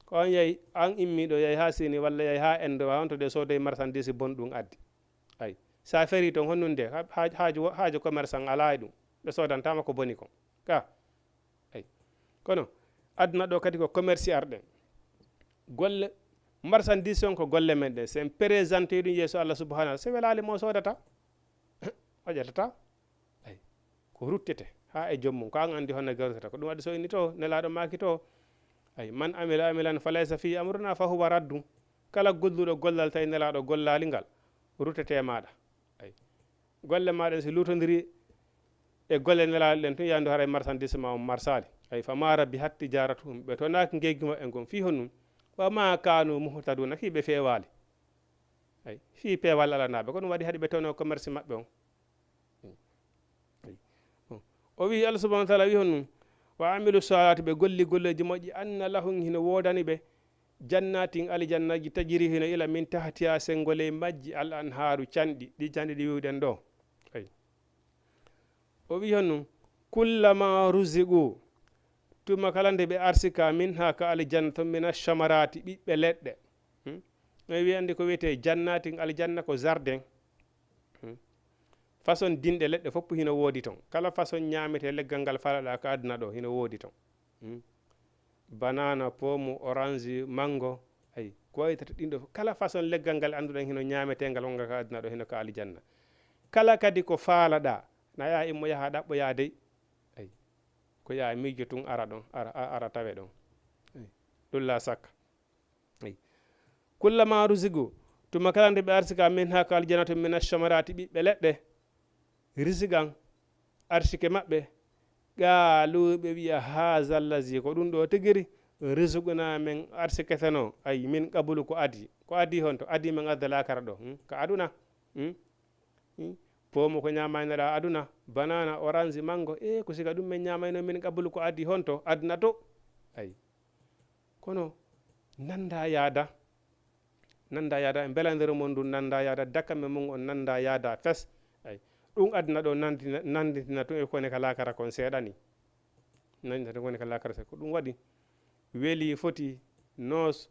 Ko on yahi, an immi ɗo, yahi haa Siini walla yahi haa Inde, wa on to de soodoy marchandise bon ɗum addi. Ay, sa feri toon honnun de, ha-, ha-, haaju wo-, haaju commerçant alaa e ɗum. Ɓe soodantaama ko boni kon. Ka. Ay. Kono, aduna ɗo kadi ko commerce arɗen. Golle, marchandise on ko golle men ɗen. Sen présenté ɗum yeeso Allah subhanahu wa taala. Se welaali mo soodata. O ƴettata. Ay. Ko ruttete haa e joom mum. Ko an anndi honno gertata. Ko ɗum waɗi so inni to, nelaaɗo maaki to. Ay. "Man amila amilan fa laysa fi amruna fa huwa raddu." Kala golluɗo gollal tawi nelaaɗo gollaali ngal, ruttete e maaɗa. Ay. Golle maa ɗen si luutondiri e golle nelaaɗo ɗen tun, yaandu haray marchandise ma on marsaali. Ay, fa ma rabihat tijaratuhum, ɓe tonaaki ngeygu maɓɓe ngon fii honum. Wa ma kanu muhtaduna, fii ɓe feewaali. Ay, fii peewal alanaaɓe, ko ɗum waɗi haɗi ɓe tono commerce maɓɓe on. Ay. Bon. O wi'i, Allah subhanahu wa taala wi'i honum, "Wa amilu salihati," ɓe golli golleeji moƴƴi, "anna lahum," hino woodani ɓe, "jannatin," alijannaaji, "tajri," hino ila, "min tahtiha," senngo ley majji, "al anhaaru," canɗi, ɗi canɗi ɗi wi'uɗen ɗo. Ay. O wi'i honum, "Kullama ruziqu," tuma kala nde ɓe arsika, "minha," ka alijanna ton, "mina shamarati," ɓiɓɓe leɗɗe. Hmm? O wi'i anndi ko wiyetee jannatin, alijanna ko jardin. Hmm. Façon dinɗe leɗɗe fof hino woodi ton. Kala façon ñaametee leggal ngal faalaɗaa ka aduna ɗo, hino woodi ton. Hmm. Banana, pomme, orange, mango, ay, ko waytata ɗin ɗo fof. Kala façon leggal ngal annduɗen hino ñaameteengal wongal ka aduna ɗo, hino ka alijanna. Kala kadi ko faalaɗaa, na yaa immo yaha ɗaɓɓoyaa dey. Ay. Ko yaa miijo tun ara ɗon, ara, a-, ara tawe ɗon. Ay. Ɗum la sakka. Ay. Kullama ruzigu, tuma kala nde ɓe arsika, min haa ka aljanatu, min ashamarati, ɓiɓɓe leɗɗe, risigan, arsike maɓɓe, qaalu, ɓe wiya, haza allazi, ko ɗum ɗo tigiri, rizquna, min arsiketeno, ay, min qabulu, ko adi. Ko adi honto? Adi min adda laakara ɗo, hmm? Ka aduna, hmm? Hmm? Poomo ko ñaamaynoɗaa aduna, banana, orange, mango, e ko siga ɗum min ñaamayno min qabulu, ko adi honto? Aduna to. Ay. Kono nanda yaada, nanda yaada, e belandere mon ndun nanda yaada, dakame mon on nanda yaada fes. Ay, ɗum aduna ɗo nandina, nanditina tun e kone ka laakara kon seeɗani. Nandita tun kone ka laakara seeɗa. Ko ɗum waɗi weli foti noos,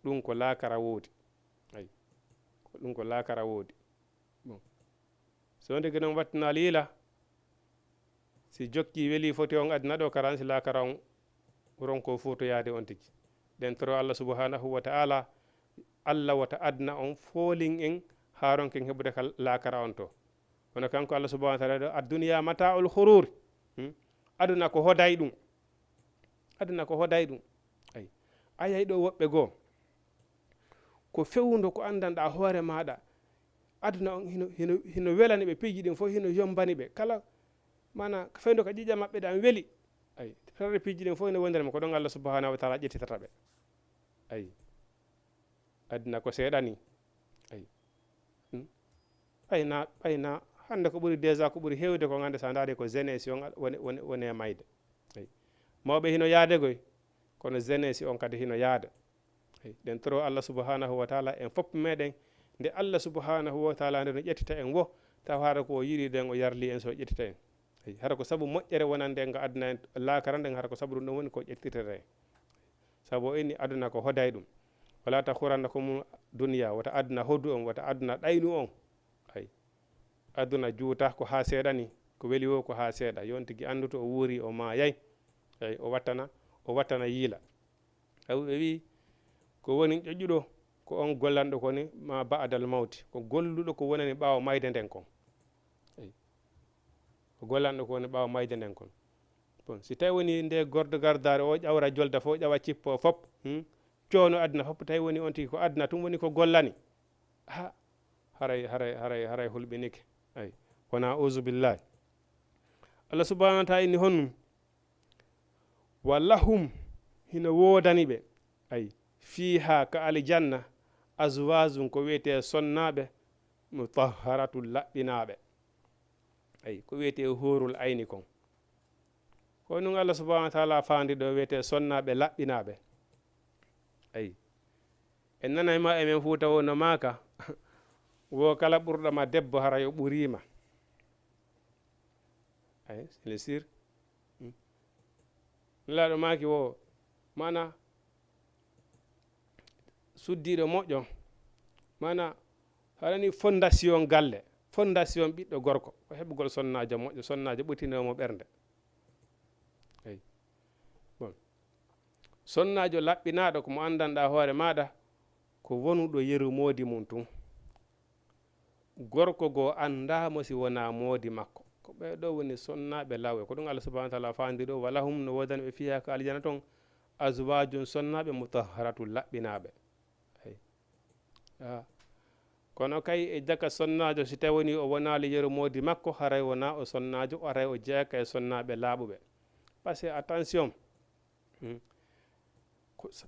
ɗum ko laakara woodi. Ay, ko ɗum ko laakara woodi. Bon. So wonde ke noon wattinaali yila, si jokki weli foti on aduna ɗo, karan si laakara on ronko fuutoyaade on tigi. Ɗen toro Allah subhanahu wa ta'ala, Allah wata aduna on foolin en haa ronken heɓude ka laakara on to. Kono kanko Allah subhanahu wa ta'ala ɗo, "Ad-dunya mata'ul ghurur." Hmm? Aduna ko hoday ɗum. Aduna ko hoday ɗum. Ay. Ayay ɗo woɓɓe goo. Ko fewndo ko anndanɗaa hoore maaɗa. Aduna on hino, hino, hino welani ɓe, piiji ɗin fof hino yombani ɓe. Kala, maana, fewndo ka ƴiƴam maɓɓe ɗan weli. Ay, ferre piiji ɗin fof hino wondani ɓe, ko ɗon Allah subhanahu wa ta'ala ƴettitata ɓe. Ay. Aduna ko seeɗani. Ay. Hmm? Ɓay na, ɓay na, hannde ko ɓuri déjà, ko ɓuri heewde ko ngannde, so a ndaari ko jeunesse on woni, woni, woni e mayde. Ay. Mawɓe hino yaade goy, kono jeunesse on kadi hino yaada. Ay. Ɗen toro Allah subhanahu wa ta'ala en fof meɗen, nde Allah subhanahu wa ta'ala nde no ƴettita en wo, taw hara ko o yiɗi ɗen o yarli en so ƴettita en. Ay. Hara ko sabu moƴƴere wonande en ka aduna en, laakara nden, hara ko sabu ɗum ɗon woni ko ƴettitata en. Sabu o inni aduna ko hoday ɗum. Wala taxurannakumu dunya, wata aduna hodu on, wata aduna ɗaynu on. Ay. Aduna juuta ko haa seeɗa ni, ko weli wo ko haa seeɗa. Yo on tigi anndu to o wuuri, o maayay. Ay, o wattana, o wattana yiila. Aw ɓe wi'i, ko woni ƴoƴƴuɗo, ko on gollanɗo ko ni ma ba'dal mawti, ko golluɗo ko wonani ɓaawo mayde nden kon. Ay. Ko gollanɗo ko woni ɓaawo mayde nden kon. Bon, si tawi woni nde gordo gardaare o ƴawra jolda fof, ƴawa cippo fof, hmm? Coono aduna fof, tawi woni on tigi ko aduna tun woni ko gollani. Ha, haray, haray, haray, haray hulɓinike. Ay, wona auzu billahi. Allah subhanahu wa ta'ala inni honɗum? Wa lahum, hino woodani ɓe. Ay, fiiha ka aljanna, azwajun, ko wiyetee sonnaaɓe, mutahharatun, laɓɓinaaɓe. Ay, ko wiyetee huurul ayni kon. Ko ɗum Allah subhanahu wa ta'ala faandi ɗo wiyetee sonnaaɓe laɓɓinaaɓe. Ay. En nanay ma e men Fuuta wo no maaka, wo kala ɓurɗo ma debbo hara yo ɓuriima. Ay, c'est sûr. Hmm. Nelaaɗo maaki wo, maana, suddiiɗo moƴƴo, maana, haɗani fondation galle, fondation ɓiɗɗo gorko, ko heɓugol sonnaajo moƴƴo, sonnaajo ɓurtinoowo mo ɓernde. Eyi. Bon. Sonnaajo laɓɓinaaɗo ko mo anndanɗaa hoore maaɗa, ko wonuɗo yeru moodi mum tun. Gorko goo anndaa mo si wonaa moodi makko. Ko ɓee ɗoo woni sonnaaɓe lawɓe. Ko ɗum Allah subhanahu wa ta'ala faandi ɗoo, wa lahum, no woodani ɓe fiiha ka aljanna ton, azwajun, sonnaaɓe, mutahharatun, laɓɓinaaɓe. Eyi. Ah. Kono kay e jaka sonnaajo, si tawi woni o wonaali yeru moodi makko, haray wonaa o sonnaajo, haray o jeyaaka e sonnaaɓe laaɓuɓe. Parce que attention, hmm, ko sa-,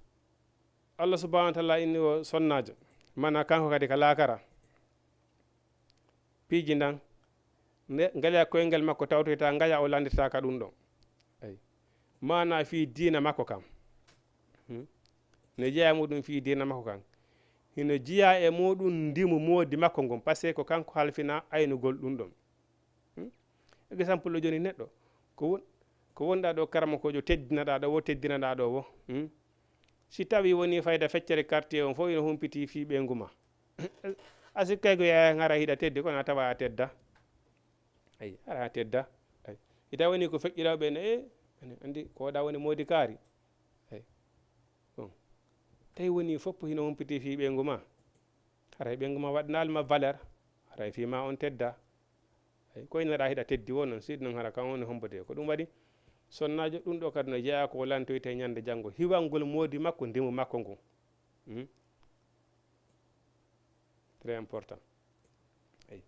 Allah subhanahu wa ta'ala inni o sonnaajo, mana kanko kadi ka laakara. Piiji ndan, nde ngaleya koyngel makko tawtoyta, ngaya o landitata ka ɗum ɗon. Eyi. Maana fii diina makko kan. Hmm? Ne jeyaa e muɗum fii diina makko kan. Hino jeyaa e muɗum ndimu moodi makko ngun, parce que ko kanko halfina aynugol ɗum ɗon. Hmm? Exemple jooni neɗɗo, ko won-, ko wonɗaa ɗo karamokoojo teddinaɗaa ɗo wo, teddinaɗaa ɗo wo. Hmm? Si tawi woni fayda feccere quartier on fof ino humpiti fii ɓeyngu ma. A sikkay ko yaa hara hiɗa teddi, kono a tawa a tedda. Ay, hara a tedda. Ay. Ita woni ko feƴƴiraaɓe ne, e, andi ko waɗa woni moodi kaari. Ay. Bon. Tawi woni fof hino humpiti fii ɓeyngu ma. Haray ɓeyngu ma waɗanaali ma valeur. Haray fii ma on tedda. Ay, ko inaɗa hiɗa teddi wo non, siɗi non hara kan woni hombode. Ko ɗum waɗi, sonnaajo ɗum ɗo kadi no jeyaa ko lantoyte ñande janngo. Hiwangol moodi makko, ndimu makko ngun. Hmm? Très important. Eyi.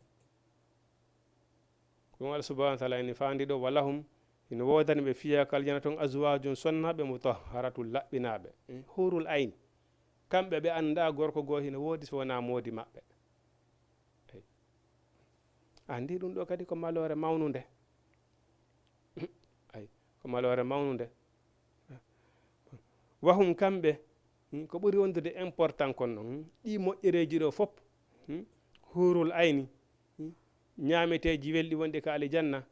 Ko ɗum Allah subhanahu wa taala ene faandi ɗo, walahum, ina woodani ɓe fiya ko aljanna toon, azwajun, sonnaaɓe, mutahharatun, laɓɓinaaɓe. Eh, hurul ayni. Kamɓe ɓe anndaa gorko goo hino woodi so wonaa moodi maɓɓe. Eyi. Anndi ɗum ɗo kadi ko maloore mawnunde. Ay, ko maloore mawnunde. Wahum kamɓe, hmm, ko ɓuri wondude important kon noon, hmm, ɗi moƴƴereeji ɗo fof, hmm, hurul ayni, hmm, ñaameteeji welɗi wonɗi ka alijanna,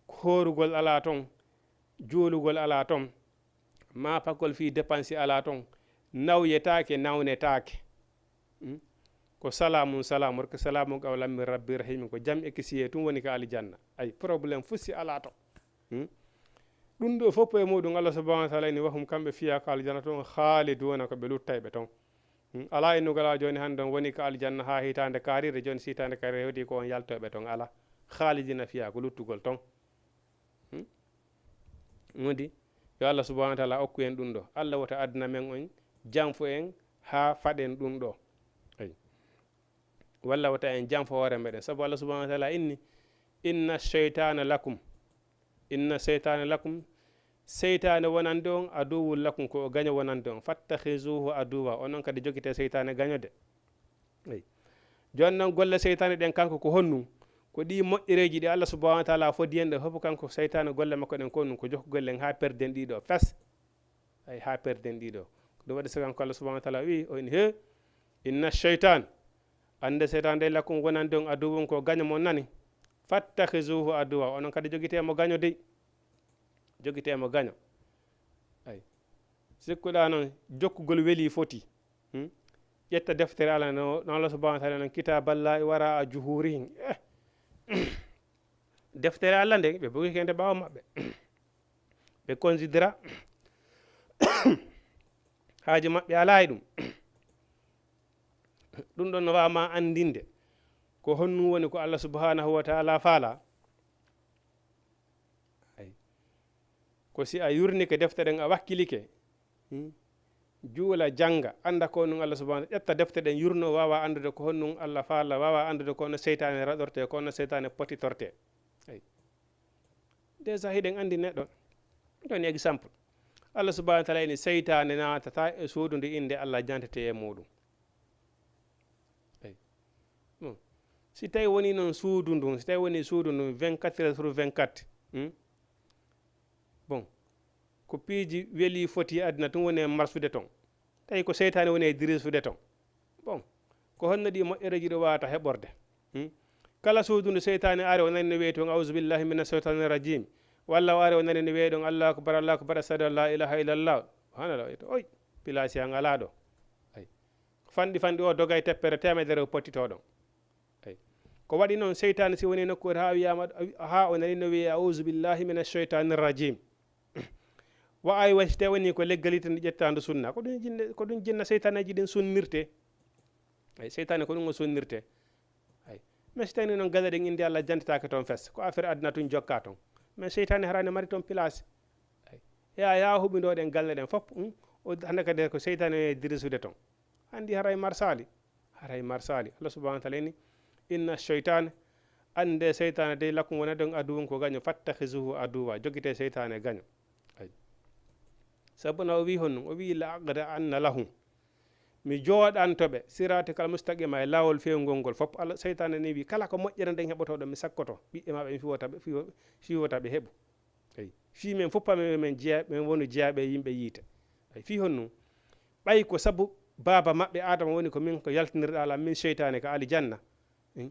hoorugol alaa toon, juulugol alaa toon, maapagol fii dépense alaa toon, nawyetaake, nawnetaake. Hmm? Ko salaamun salaamun, ko salaamun qawlan min rabbi rahimin, ko jam e kisiyee tun woni ka alijanna. Ay, problème fof si alaa toon. Hmm? Ɗum ɗo fof e muɗum, Allah subhanahu wa taala ene wahum kamɓe fiya ka aljanna toon, khaliduna, ko ɓe luttayɓe toon. Hmm? Alaa e nugal a jooni hannde on woni ka aljanna haa hitaande kaarire, jooni si hitaande kaarire hewti ko on yaltoyɓe toon, alaa. Khalidina fiya, ko luttugol toon. Hmm? Wodi yo Allah subhanahu wa taala okku en ɗum ɗo. Allah wota adna men on, janfo en haa faɗen ɗum ɗo. Eyi. Walla wota en janfo hoore meɗen. Sabu Allah subhanahu wa taala inni, "Inna shaytana lakum." Inna shaytana lakum. Seytaane wonande on, aduwwun lakum, ko o gaño wonande on. "Fattakhizuhu aduwwa." Onon kadi jogite seytaane gaño de. Eyi. Jooni noon golle seytaane ɗen kanko ko honɗum? Ko ɗi moƴƴereeji ɗi Allah subhanahu wa taala fodi en ɗo fof kanko seytaane golle makko ɗen ko honɗum? Ko jokkugol en haa perden ɗi ɗo fes. Ay, haa perden ɗi ɗo. Ko ɗum waɗi so kanko Allah subhanahu wa taala wi, o ini, "He, inna shaytan." Annde seytaane de lakum wonande on aduwwun ko gaño mon nani. "Fattakhizuhu aduwwa." Onon kadi jogite mo gaño dey. Jogite mo gaño. Ay. Sikkuɗaa noon jokkugol weli foti. Hmm? Ƴetta deftere Allah no, no Allah subhanahu wa taala noon, "Kitaballahi wara'a juhurihim." Eh. Deftere Allah nde, ɓe bogike nde ɓaawo maɓɓe. Ɓe considera haaji maɓɓe alaa e ɗum. Ɗum ɗon no waawma anndinde ko honɗum woni ko Allah subhanahu wa taala faala. Ay. Ko si a yurnike defte ɗen, a wakkilike, hmm, juula, jannga, annda ko honɗum Allah subhanahu, ƴetta defte ɗen, yurno, waawa anndude ko honɗum Allah faala, waawa anndude ko honno seytaane raɗorte, ko honno seytaane potitorte. Ay. Déjà, hiɗen anndi neɗɗo. Jooni exemple. Allah subhanahu wa taala ini seytaane naatata e suudu ndu innde Allah jantete e muɗum. Eyi. Bon. Si tawi woni noon suudu ndun, si tawi woni suudu ndun vingt-quatre heures sur vingt-quatre, hmm? Bon. Ko piiji weli foti aduna tun woni e marsude ton. Tawi ko seytaane woni e dirisude ton. Bon. Ko honno ɗi moƴƴereeji ɗo waawata heɓorde? Hmm? Kala suudu ndu seytaane ari o nani no wi'e ton, "Auzu billahi mina shaytani rajim." Walla o ari o nani no wi'e ɗon, "Allahu akbar, Allahu akbar, ashhadu an la ilaha illallah." Subhanallah. Oy, pilaasi an alaa ɗo. Ay. Fanɗi fanɗi o dogay teppere teemedere o pottitoo ɗon. Ay. Ko waɗi noon seytaane si woni nokkuure haa wiyaama, haa o nani no wi'e, "Auzu billahi mina shaytani rajim." Wa ay wa si tawi woni ko leggalite nde ƴettaande sunna. Ko ɗum jinne, ko ɗum jinna seytaaneeji ɗin sunnirte. Ay, seytaane ko ɗum o sunnirte. Ay. Mais si tawi noon galle ɗen innde Allah jantitaake toon fes, ko affaire aduna tun jokka toon. Mais seytaane haraani mari toon place. Ay. Ya, ya huɓindoo ɗen galle ɗen fof, hmm? O, hannde kadi ko seytaane dirisude toon. Anndi haray marsaali. Haray marsaali. Allah subhanahu wa taala ini, "Inna shaytan." Annde seytaane dey lakum wona ɗon aduwun ko gaño, "fattakhizuhu aduwwa." Jogite seytaane gaño. Ay. Sabu na o wi honɗum? O wi, "La aqda anna lahum." Mi jooɗanto ɓe sirati kal mustaqima e laawol fewngol ngol fof. Allah, seytaane ni wi, "Kala ko moƴƴere nden heɓotoo ɗo, mi sakkoto. Ɓiɓɓe maɓɓe mi fiwota ɓe, fiwo-, fiwota ɓe heɓu." Eyi. Fii men fof, men, men jeya-, men wonu jeyaaɓe yimɓe yiite. Eyi, fii honno? Ɓay ko sabu baaba maɓɓe Aadama woni ko min ko yaltinirɗaa lan min seytaane ka alijanna. Hmm?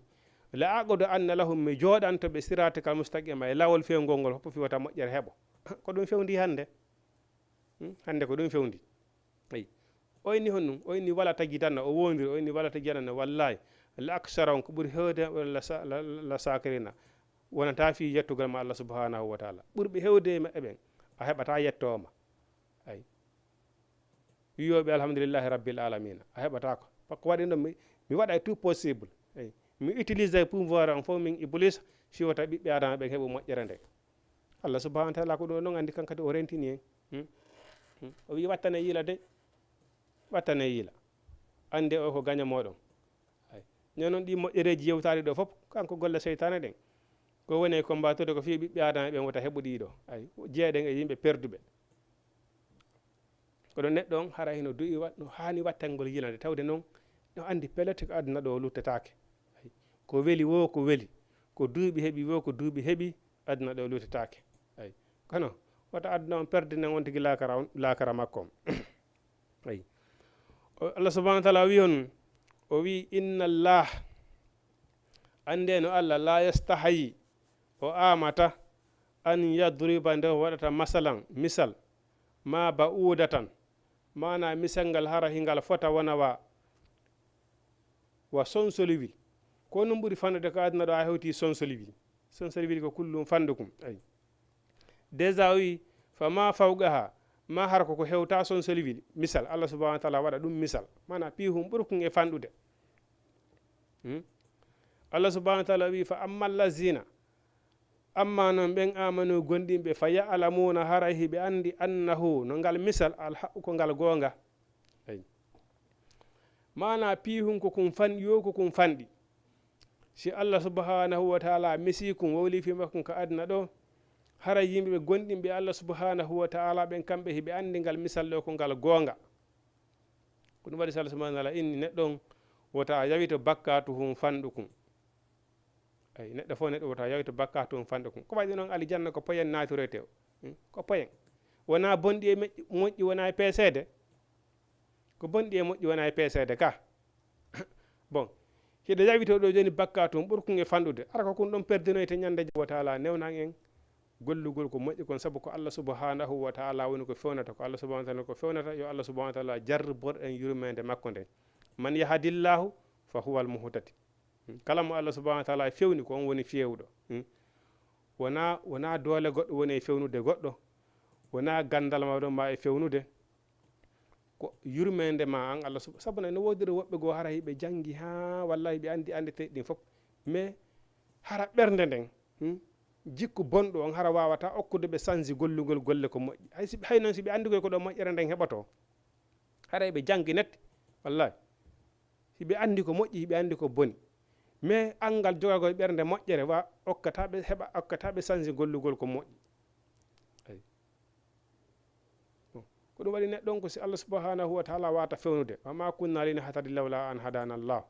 "La aqudu anna lahum", mi jooɗanto ɓe sirata kal mustaqima e laawol fewngol ngol fof fiwata moƴƴere heɓo. Ko ɗum fewndi hannde. Hmm? Hannde ko ɗum fewndi. Eyi. O inni honɗum? O inni, "Wala tajidanna", o wondiri, o inni, "Wala tajidanna, wallahi, la aksarahum", ko ɓuri heewde e maɓɓe, "la sa-, la, la, la sakirina", wonata fii yettugol ma Allah subhanahu wa taala. Ɓurɓe heewde e maɓɓe ɓen, a heɓata yettooma. Ay. Wiyooɓe, "Alhamdulillahi rabbil alamina", a heɓata ko. Par ko waɗi ɗum, mi, mi waɗa tout possible. Ay. Mi utilise pouvoir am fof min Iblis, fii wota ɓiɓɓe Adama ɓen heɓu moƴƴere nde. Allah subhanahu wa taala ko ɗum ɗon anndi, kan kadi o rentini en. Hmm? Hmm. O wi, "Wattane yiila de. Wattane yiila." Annde o ko gaño mooɗon. Ay. Ñanon ɗi moƴƴereeji yewtaari ɗo fof, kanko golle seytaane ɗen. Ko woni e combattude ko fii ɓiɓɓe Aadama ɓen wota heɓu ɗiɗo. Ay, jeeɗen e yimɓe perduɓe. Kono neɗɗo on hara hino du'i wa-, no haani wattangol yilande, tawde noon no anndi pellet ko aduna ɗo luttetaake. Ay, ko weli woo ko weli, ko duuɓi heɓi woo ko duuɓi heɓi, aduna ɗo luttetaake. Ay, kono wota aduna on perdinen on tigi laakara on, laakara makko on. Ay. O, Allah subhanahu wa taala wi on, o wi, "Inna Allah, annde no Allah, la yastahayi, o amata, an yadriba, nde o waɗata masalan, misal, ma ba'udatan, maana misal ngal hara hingal fota wona wa, wa sonsoliwil." Ko ɗum ɓuri fanɗude ko aduna ɗo, a hewti sonsoliwil. Sonsoliwil ko kullum fanɗukum. Ay. Déjà o wi, "Fa ma fawqaha", ma hara ko ko hewta sonsoliwil. Misal, Allah subhanahu wa taala waɗa ɗum misal. Maana piihum ɓurkum e fanɗude. Hmm? Allah subhanahu wa taala wi, "Fa amma allazina", amma noon ɓen amanu gonɗinɓe, "fa ya'lamuna", haray hiɓe anndi, "annahu", no ngal misal, "al haqqu", ko ngal goonga. Ay. Maana piihum ko kun fan-, yo ko kun fanɗi. Si Allah subhanahu wa taala misi kun, wowli fi makko ka aduna ɗo, haray yimɓe ɓe gonɗinɓe Allah subhanahu wa taala ɓen, kamɓe hiɓe anndi ngal misal ɗo ko ngal goonga. Ko ɗum waɗi si Allah subhanahu wa taala inni neɗɗo on, wota yawito bakkatu hun fanɗu kun. Ay, neɗɗo fof neɗɗo wota yawito bakkatu hun fanɗu kun. Ko waɗi noon alijanna ko poyen naatirete o. Hmm? Ko poyen. Wona bonɗi e meƴƴi-, moƴƴi wona e peeseede. Ko bonɗi e moƴƴi wona e peeseede ka. Bon, hiɗa yawito ɗo jooni bakkatu on ɓurkun e fanɗude. Ara ko kun ɗon perdinoyte ñande jawata ala newnan en gollugol ko moƴƴi kon, sabu ko Allah subhanahu wa taala woni ko fewnata, ko Allah subhanahu wa taala ko fewnata. Yo Allah subhanahu wa taala jarribor en yurmeende makko nden. "Man yahdillahu fa huwal muhtadi." Hmm. Kala mo Allah subhanahu wa taala fewni, ko on woni fewɗo. Hmm. Wona, wona doole goɗɗo woni e fewnude goɗɗo. Wona gandal ma ɗon ma e fewnude. Ko yurmeende ma an Allah sub-, sabu na no woodiri woɓɓe goo hara hiɓe jangi haa wallahi ɓe andi ande teɗi ɗin fof. Mais hara ɓernde nden, hmm, jikku bonɗo on hara wawata okkude ɓe sansi gollugol golle ko moƴƴi. Hay si, hay noon si ɓe andi koy ko ɗo moƴƴere nden heɓoto. Haray ɓe jangi net, wallahi. Hiɓe andi ko moƴƴi, hiɓe andi ko boni. Mais anngal jogagol ɓernde moƴƴere wa okkata ɓe heɓa, okkata ɓe sansi gollugol ko moƴƴi. Ay. Bon. Ko ɗum waɗi neɗɗo on ko si Allah subhanahu wa taala wata fewnude. "Wa ma kunna linahtadi lawla an hadana Allah."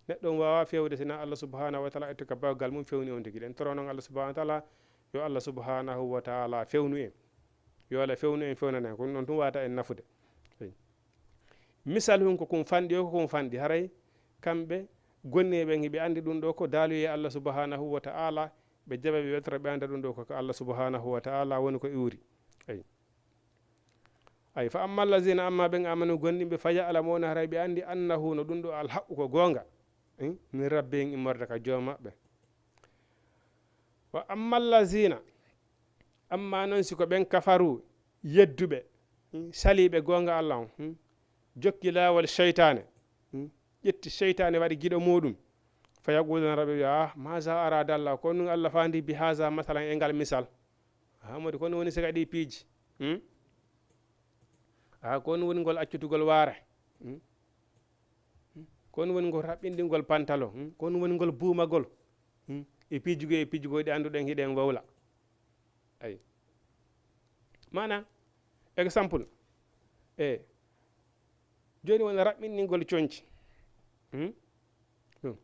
Neɗɗo on wawa fewde sina Allah subhanahu wa taala ettu ka bawgal mum fewni on tigi. Ɗen toro noon Allah subhanahu wa taala, yo Allah subhanahu wa taala fewnu en. Yo Allah fewnu en, fewnana en. Ko ɗum ɗon tun wata en nafude. Ay. Misal hun ko kun fanɗi o, ko kun fanɗi. Haray kamɓe gonneeɓe ɓen hiɓe andi ɗum ɗo ko daaluye Allah subhanahu wa ta'ala, ɓe jaɓa ɓe weltora ɓe anda ɗum ɗo ko, ko Allah subhanahu wa ta'ala woni ko iwri. Ay. Ay, fa amma allazina, amma ɓen amanu gonɗinɓe, fa ya'lamuna, haray ɓe andi annahu no ɗum ɗo alhaqqu ko goonga. Eh? Min rabbihim immorde ka joom maɓɓe. Wa amma allazina, amma non si ko ɓen kafaru, yedduɓe, hmm, saliiɓe goonga Allah on, hmm, jokki laawol seytaane, hmm, ƴetti seytaane waɗi giɗo muɗum, fa yaquluna raɓe wiya, ah, maza arada Allah, ko nun Allah fandi bi haza masalan e ngal misal. Ah, modi ko nun woni siga ɗi piiji? Hmm? Ah, ko nun woni ngol accutugol waare? Hmm? Hmm? Ko nun woni ngol raɓɓinɗingol pantalo? Hmm? Ko nun woni ngol buumagol? Hmm? E piijugo, e piijugo ɗi annduɗen hiɗen wowla. Ay. Maana, exemple, e jooni wona raɓɓinɗingol conci. Hmm? Ɗum.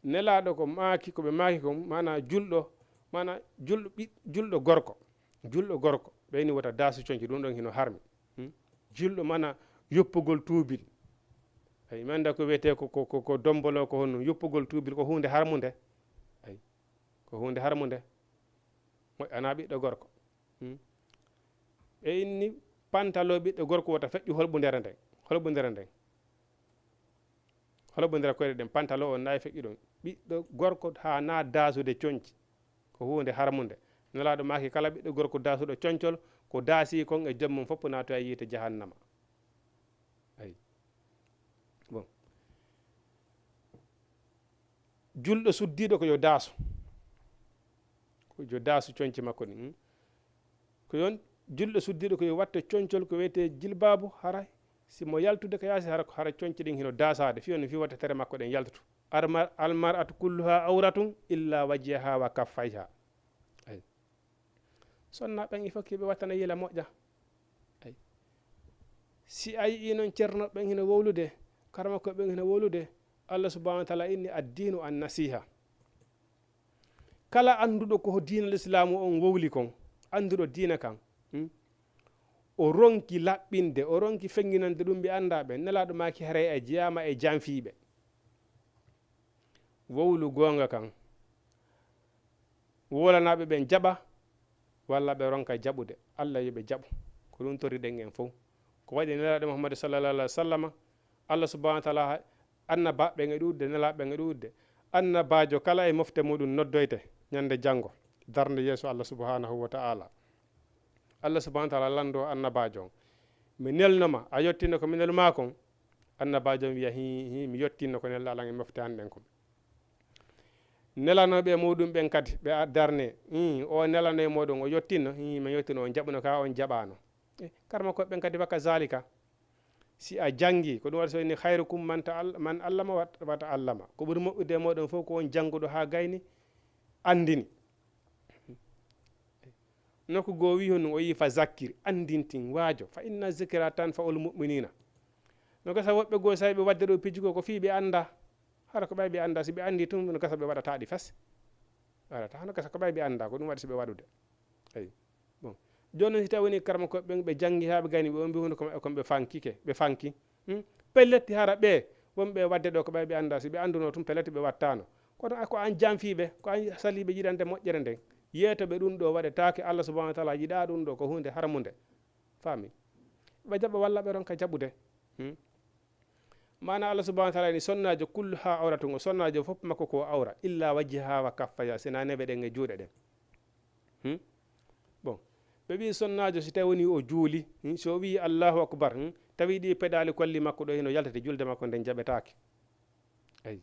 Nelaaɗo ko maaki, ko ɓe maaki kon, maana julɗo, maana julɗo ɓi-, julɗo gorko. Julɗo gorko. Ɓeyni wota daasu conci, ɗum ɗon hino harmi. Hmm? Julɗo maana yoppugol tuubil. Ay, mi annda ko wiyetee ko, ko, ko, ko dombolo ko honno. Yoppugol tuubil ko huunde harmunde. Ay. Ko huunde harmunde. Moƴƴanaa ɓiɗɗo gorko. Hmm? Ɓe inni pantalo ɓiɗɗo gorko wota feƴƴu holɓundere nden. Holɓundere nden. Holɓundere koyɗe ɗen, pantalo on nayi feƴƴu ɗon. Ɓiɗɗo gorko haa na daasude conci. Ko huunde harmunde. Nelaaɗo maaki kala ɓiɗɗo gorko daasuɗo concol, ko daasi kon e joom mum fof naatoya yiite jahannama. Ay. Bon. Julɗo suddiiɗo ko yo daasu. Ko yo daasu conci makko ɗin, hmm? Ko yon julɗo suddiiɗo ko yo watto concol ko wiyetee jilbaabu, haray Si mo yaltude ka yaasi, hara, hara conci ɗin hino daasaade, fiyo no fiwata tere makko ɗen yaltutu. Almar-, almar'atu kulluha awratun illa wajhaha wa kaffayha. Ay. Sonna ɓen, il faut que ɓe wattana yila moƴƴa. Ay. Si a yi'i non ceerno ɓen hino wowlude, karama ko ɓen hino wowlude, Allah subhanahu wa ta'ala inni ad-dinu an-nasiha. Kala annduɗo ko diina Lislaamu on wowli kon, annduɗo diina kan, hmm? O ronki laɓɓinde, o ronki feŋŋinande ɗum ɓe anndaa ɓen, Nelaaɗo maaki haray a jeyaama e janfiiɓe. Wowlu goonga kan. Wowlanaaɓe ɓen jaɓa, walla ɓe ronka jaɓude. Allah yo ɓe jaɓu. Ko ɗum torriɗen en fow. Ko waɗi Nelaaɗo Muhammadu sallallahu alaihi wa sallama, Allah subhanahu wa ta'ala, annabaaɓe ɓen e ɗuuɗude, nelaaɓe ɓen e ɗuuɗude. Annabaajo kala e mofte muɗum noddoyte ñande janngo, darnde yeeso Allah subhanahu wa ta'ala. Allah subhanahu wa ta'ala lanndo annabaajo on. Mi nelno ma, a yottinno ko mi nelu maa kon? Annabaajo on wiya, "Hii, hii, mi yottinno ko nelɗaa lan e mofte an ɗen kon." Nelanooɓe e muɗum ɓen kadi, ɓe a-, darne, hii, o nelano e mooɗon, o yottinno, hii, mi yottinno, on jaɓuno ka, on jaɓaano. Eh, karma ko ɓen kadi, wa kazalika. Si a janngi, ko ɗum waɗi so inni, "Khayrukum man ta'al-, man allama wa, wa ta'allama." Ko ɓuri moƴƴude e mooɗon fof ko on jannguɗo haa gayni, anndini. Nokku goo wi honɗum? O yi, "Fa zakkir, anndintin, waajo, fa inna zikra tanfa'ul mu'minina." No gasa woɓɓe goo, so ɓe waɗde ɗo piiji goo, ko fii ɓe annda. Hara ko ɓay ɓe annda, si ɓe anndi tun, no gasa ɓe waɗata ɗi fes. Waɗata, no gasa ko ɓay ɓe annda, ko ɗum waɗi si ɓe waɗude. Eyi. Bon. Jooni non, si tawi woni karma ko ɓen ɓe janngi haa ɓe gayni, ɓe on mbi hunde ko maɓɓe kon ɓe fankike, ɓe fanki. Hmm? Pellet hara ɓe wonɓe waɗde ɗo ko ɓay ɓe annda, si ɓe annduno tun, pellet ɓe wattaano. Kono a, ko an janfiiɓe, ko an saliiɓe yiɗande moƴƴere nden. Yeeto ɓe ɗum ɗo waɗetaake, Allah subhanahu wa ta'ala yiɗaa ɗum ɗo, ko hunde haramunde. Faami? Ɓe jaɓa walla ɓe ronka jaɓude. Hmm? Maana Allah subhanahu wa ta'ala ni sonnaajo kulluha awratun, o sonnaajo fof makko ko awra, illa wajhaha wa kaffaya, sina neɓe ɗen e juuɗe ɗen. Hmm? Bon, ɓe ɓi sonnaajo si tawi woni o juuli, hmm, si o wi Allahu akbar, hmm, tawi ɗi peɗaali kolli makko ɗo hino yaltete, julde makko nden jaɓetaake. Eyi.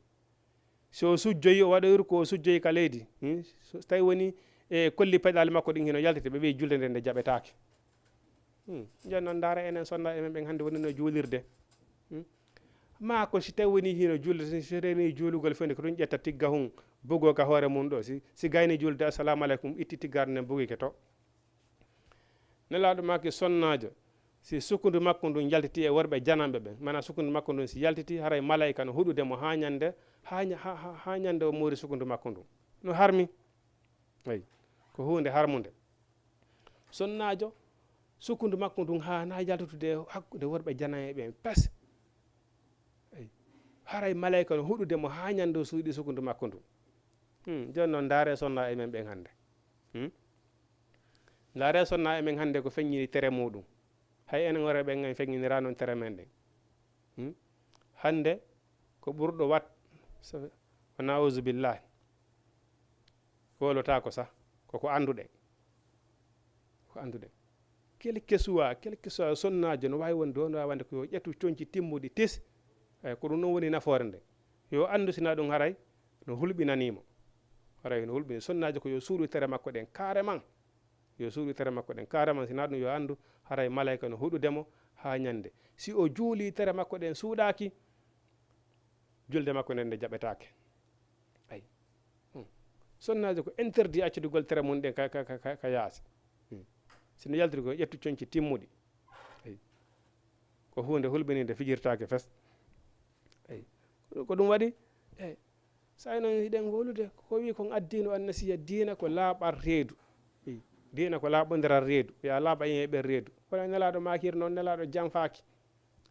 Si o sujjoyi, o waɗoyru ko o sujjoyi ka leydi, hmm, so tawi woni e kolli peɗaali makko ɗin hino yaltete, ɓe wi julde nden nde jaɓetaake. Hmm. Jooni non, ndaara enen sonnaaɓe men ɓen hannde woni no juulirde. Hmm. Maa ko si tawi woni hino juulde, si, si reni juulugol fende ko ɗum ƴetta tigga hun, bugoo ka hoore mun ɗo. Si, si gayni juulde, "Assalamu aleykum," itti tiggaare nden bugike to. Nelaaɗo maaki sonnaajo, si sukundu makko ndun yaltiti e worɓe jananɓe ɓen, maanaa sukundu makko ndun si yaltiti, haray malaa'ika no huɗude mo haa ñande, haa ña-, haa, haa, haa ñande o moori sukundu makko ndun. No harmi. Eyi, ko huunde harmunde. Sonnaajo, sukundu makko ndun haanaa yaltude e hakkunde worɓe jananɓe ɓen pes. Eyi, haray malaa'ika no huɗude mo haa ñande o suuɗi sukundu makko ndun. Hmm, jooni non, ndaare sonnaaɓe men ɓen hannde. Hmm? Ndaare sonnaaɓe men hannde ko feññini tere muɗum. Hay enen worɓe ɓen en feññiniraa non tere men ɗen. Hmm? Hannde ko ɓurɗo wat, so, wa na'uzu billahi. Wowlotaako sah, ko ko annduɗen. Ko annduɗen. Quel que soit, quel que soit sonnaajo no waawi wonde, no waawi wonde ko yo ƴettu conci timmuɗi tis. Eyi, ko ɗum ɗon woni nafoore nden. Yo anndu sina ɗum haray no hulɓinanii mo. Haray no hulɓini sonnaajo ko yo suuɗu tere makko ɗen carrément. Yo suuɗu tere makko ɗen carrément, sina ɗum yo anndu haray malaa'ika no huɗude mo haa ñande. Si o juulii tere makko ɗen suuɗaaki, julde makko nden nde jaɓetaake. Ay. Hmm. Sonnaajo ko interdit accudugol tere mun ɗen ka, ka, ka, ka, ka yaasi. Hmm. Si no yaltiri ko ƴettu conci timmuɗi. Ay. Ko huunde hulɓininde fijirtaake fes. Ay. Ko, ko ɗum waɗi, e, so ay noon hiɗen wowlude, ko wi kon addinu annasiya, diina ko laaɓal reedu. Ay. Diina ko laaɓondiral reedu. Ko ya laaɓa en e ɓen reedu. Kono Nelaaɗo maakiri noon, Nelaaɗo janfaaki.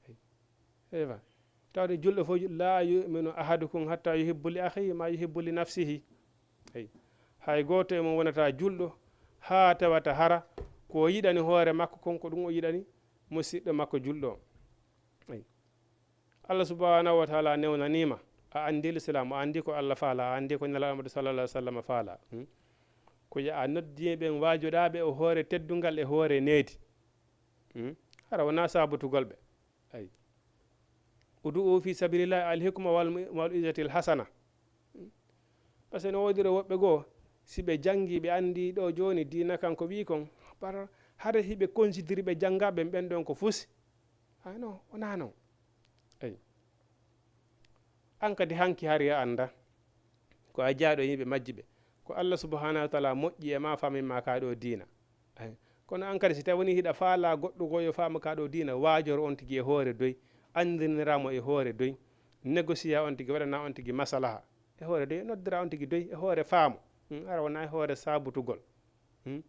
Ay. Eywa. Tawde julɗo fof, "Laa yu'minu ahadukum hatta yuhibbu li akhihi ma yuhibbu li nafsihi." Eyi. Hay gooto e mon wonata julɗo haa tawata hara ko o yiɗani hoore makko kon, ko ɗum o yiɗani musiɗɗo makko julɗo on. Eyi. Allah subhanahu wa ta'ala newnaniima. A anndi Lislaam, a anndi ko Allah faala, a anndi ko Nelaaɗo Muhammadu sallallahu alaihi wa sallam faala. Hmm? Ko ya a noddi ɓen, waajoɗaa ɓe o hoore teddungal e hoore needi. Hmm? Hara wonaa saabotugol ɓe. Ay. Udu'u fi sabilillahi al hikma wal, wal izatil hasana. Parce que no woodiri woɓɓe goo, si ɓe janngi, ɓe anndi ɗo jooni diina kan ko ɓii kon, par hade hiɓe considérer ɓe jannga ɓen, ɓen ɗon ko fusi. A non, wonaa non. Eyi. An kadi hanki hari a annda. Ko a jaaɗo yimɓe majji ɓe. Ko Allah subhanahu wa taala moƴƴi e ma, famin ma ka ɗo diina. Eyi. Kono an kadi si tawi woni hiɗa faala goɗɗo goo yo faamu ka ɗo diina, waajor on tigi e hoore doy, anndinira mo e hoore doy, négocier on tigi, waɗana on tigi masalaha. E hoore doy, noddira on tigi doy, e hoore faamu. Hmm, hara wona e hoore sabutugol. Hmm?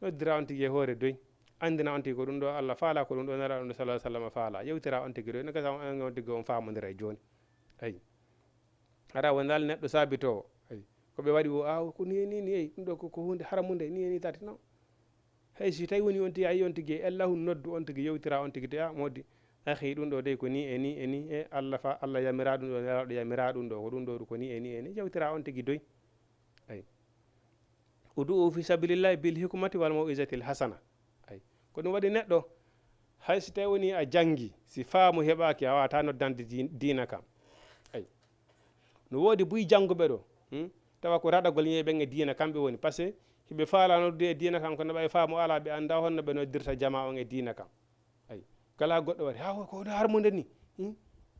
Noddira on tigi e hoore doy. Anndina on tigi ko ɗum ɗo Allah faala, ko ɗum ɗo Nelaaɗo ɗum sallallahu alaihi wasallam faala. Yewtira on tigi doy, no gasa on, on tigi on faamondira e jooni. Ayi. Hara wondaali neɗɗo saabitoowo. Ayi. Ko ɓe waɗi o, a, ko ni e ni, ni, eyi, ɗum ɗo ko, ko huunde haramunde, ni e ni tati, non. Hay si tawi woni on tigi, a yi on tigi, e ella hun noddu on tigi, yewtira on tigi, te, a, moodi, akhi, ɗum ɗo dey ko ni e ni e ni, e Allah fa, Allah yamira ɗum ɗo, Nelaaɗo yamira ɗum ɗo, ko ɗum ɗo ko ni e ni e ni, yewtira on tigi doy. Ayi. Udu'u fi sabilillahi bil hikmati wal mau'izatil hasana. Ayi. Ko ɗum waɗi neɗɗo, hay si tawi woni a janngi, si faamu heɓaaki, a waawata noddande di-, diina kam. Ayi. No woodi buy jannguɓe ɗo, hmm? Tawa ko raɗagol yimɓe ɓen e diina kamɓe woni. Parce que hiɓe faala noddude e diina kam, kono ɓay faamu alaa, ɓe annda honno ɓe noddirta jamaa on e diina kam. Ayi. Kala goɗɗo wari, "Ha, ko ɗo harmunde ni? Hmm?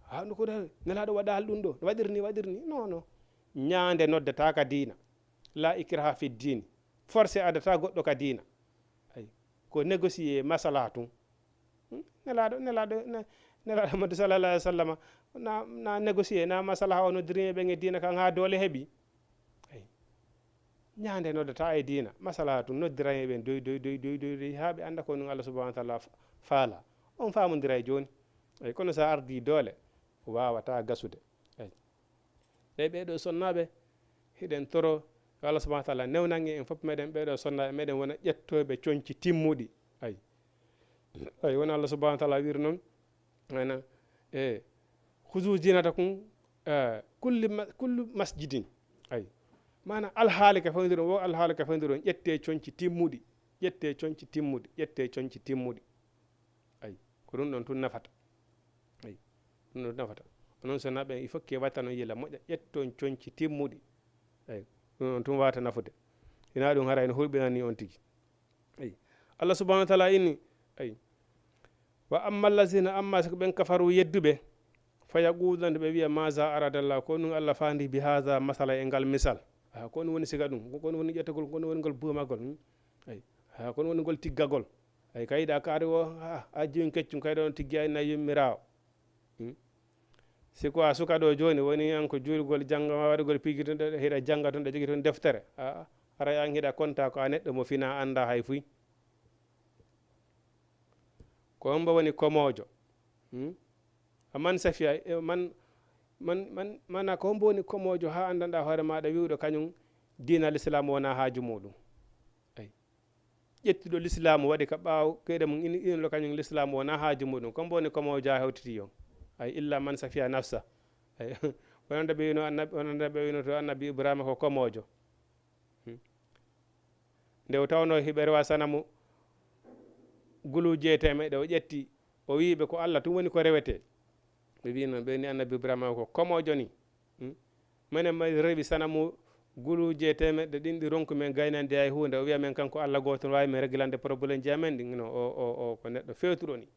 Ha, no ko ɗo, Nelaaɗo waɗaali ɗum ɗo, waɗir ni, waɗir ni." Non, non. Ñaande noddata ka diina. La ikraha fi diini. Forcé adata goɗɗo ka diina. Ayi. Ko négocier masalaha tun. Hmm? Nelaaɗo, Nelaaɗo, ne-, Nelaaɗo Muhammadu sallallahu alaihi wasallam na, na négocier, na masalaha o noddiri ɓen e diina kan haa doole heɓi. Ayi. Ñaande noddata e diina, masalaha tun noddira e ɓen doy, doy, doy, doy, doy, doy, haa ɓe annda ko nun Allah subhanahu wa taala fa-, faala. On faamondira e jooni. Ayi, kono sa ardi doole, waawata gasude. Ayi. Ɓe, ɓee ɗoo sonnaaɓe, hiɗen toro yo Allah subhanahu wa taala newnan en fof meɗen, ɓee ɗoo sonnaaɓe meɗen wona ƴettooɓe conci timmuɗi. Ayi. Ayi, wona Allah subhanahu wa taala wiiri noon, ana, e, "Khuzu zinatakum, e, kulli ma-, kullu masjidin." Ayi. Maana alhaali ka fewndiri on, wo alhaali ka fewndiri on, ƴettee conci timmuɗi, ƴettee conci timmuɗi, ƴettee conci timmuɗi. Ayi, ko ɗum ɗon tun nafata. Ayi, ɗum ɗon nafata. Onon sonnaaɓe, il faut que watta non yila moƴƴa, ƴetton conci timmuɗi. Ayi, ɗum ɗon tun wawata nafude. Ina ɗum hara ene hulɓinani on tigi. Ayi. Allah subhanahu wa taala inni, ayi, "Wa amma allazina", amma siko ɓen kafaru yedduɓe, "fa yaquluna", nde ɓe wiya, "Maza aradallah", ko nun Allah fandi bi haza masala e ngal misal. Ah, ko nun woni siga ɗum, ko nun woni ƴettagol, ko nun woni ngol buumagol, hmm? Ayi. Ah, ko nun woni ngol tiggagol. Ayi, ka yiɗa kaari o, ah, a jiwin keccum, kay ɗon tiggi ay na yummiraawo. Hmm? Si ko a suka ɗo jooni, woni an ko juulgol, jannga, ma waɗugol piiji tun, ɗe, hiɗa jannga tun, ɗa jogii tun deftere. Ah, haray an hiɗa konta ko a neɗɗo mo fina, annda hay fuy. Ko hombo woni komoojo? Hmm? Man safiya, e, man, man, man, mana ko hombo woni komoojo haa anndanɗaa hoore maaɗa wi'uɗo kañum diina Lislaam wonaa haaju muuɗum? Ayi. Ƴettuɗo Lislaamu waɗi ka ɓaawo, keyɗe mum ini, inol kañum Lislaamu wonaa haaju muuɗum. Ko hombo woni komoojo haa hewtiti on? Ayi, illa man safiya nafsa. Ayi. Wonande ɓe wino annabi, wonande ɓe wino to annabi Ibrahima ko komoojo. Hmm. Nde o tawno hiɓe rewa sanamu gulu jeetemeɗe, o ƴetti, o wi'i ɓe ko Allah tun woni ko rewete. Ɓe wi'i noon, ɓe ni annabi Ibrahima ko komoojo ni. Hmm? Menen ma rewi sanamu gulu jeetemeɗe ɗin ɗi ronku men gaynande hay huunde. O wi'a men kanko Allah gooto no waawi men reglande problème ji amen ɗin. No, o, o, o ko neɗɗo fewtuɗo ni.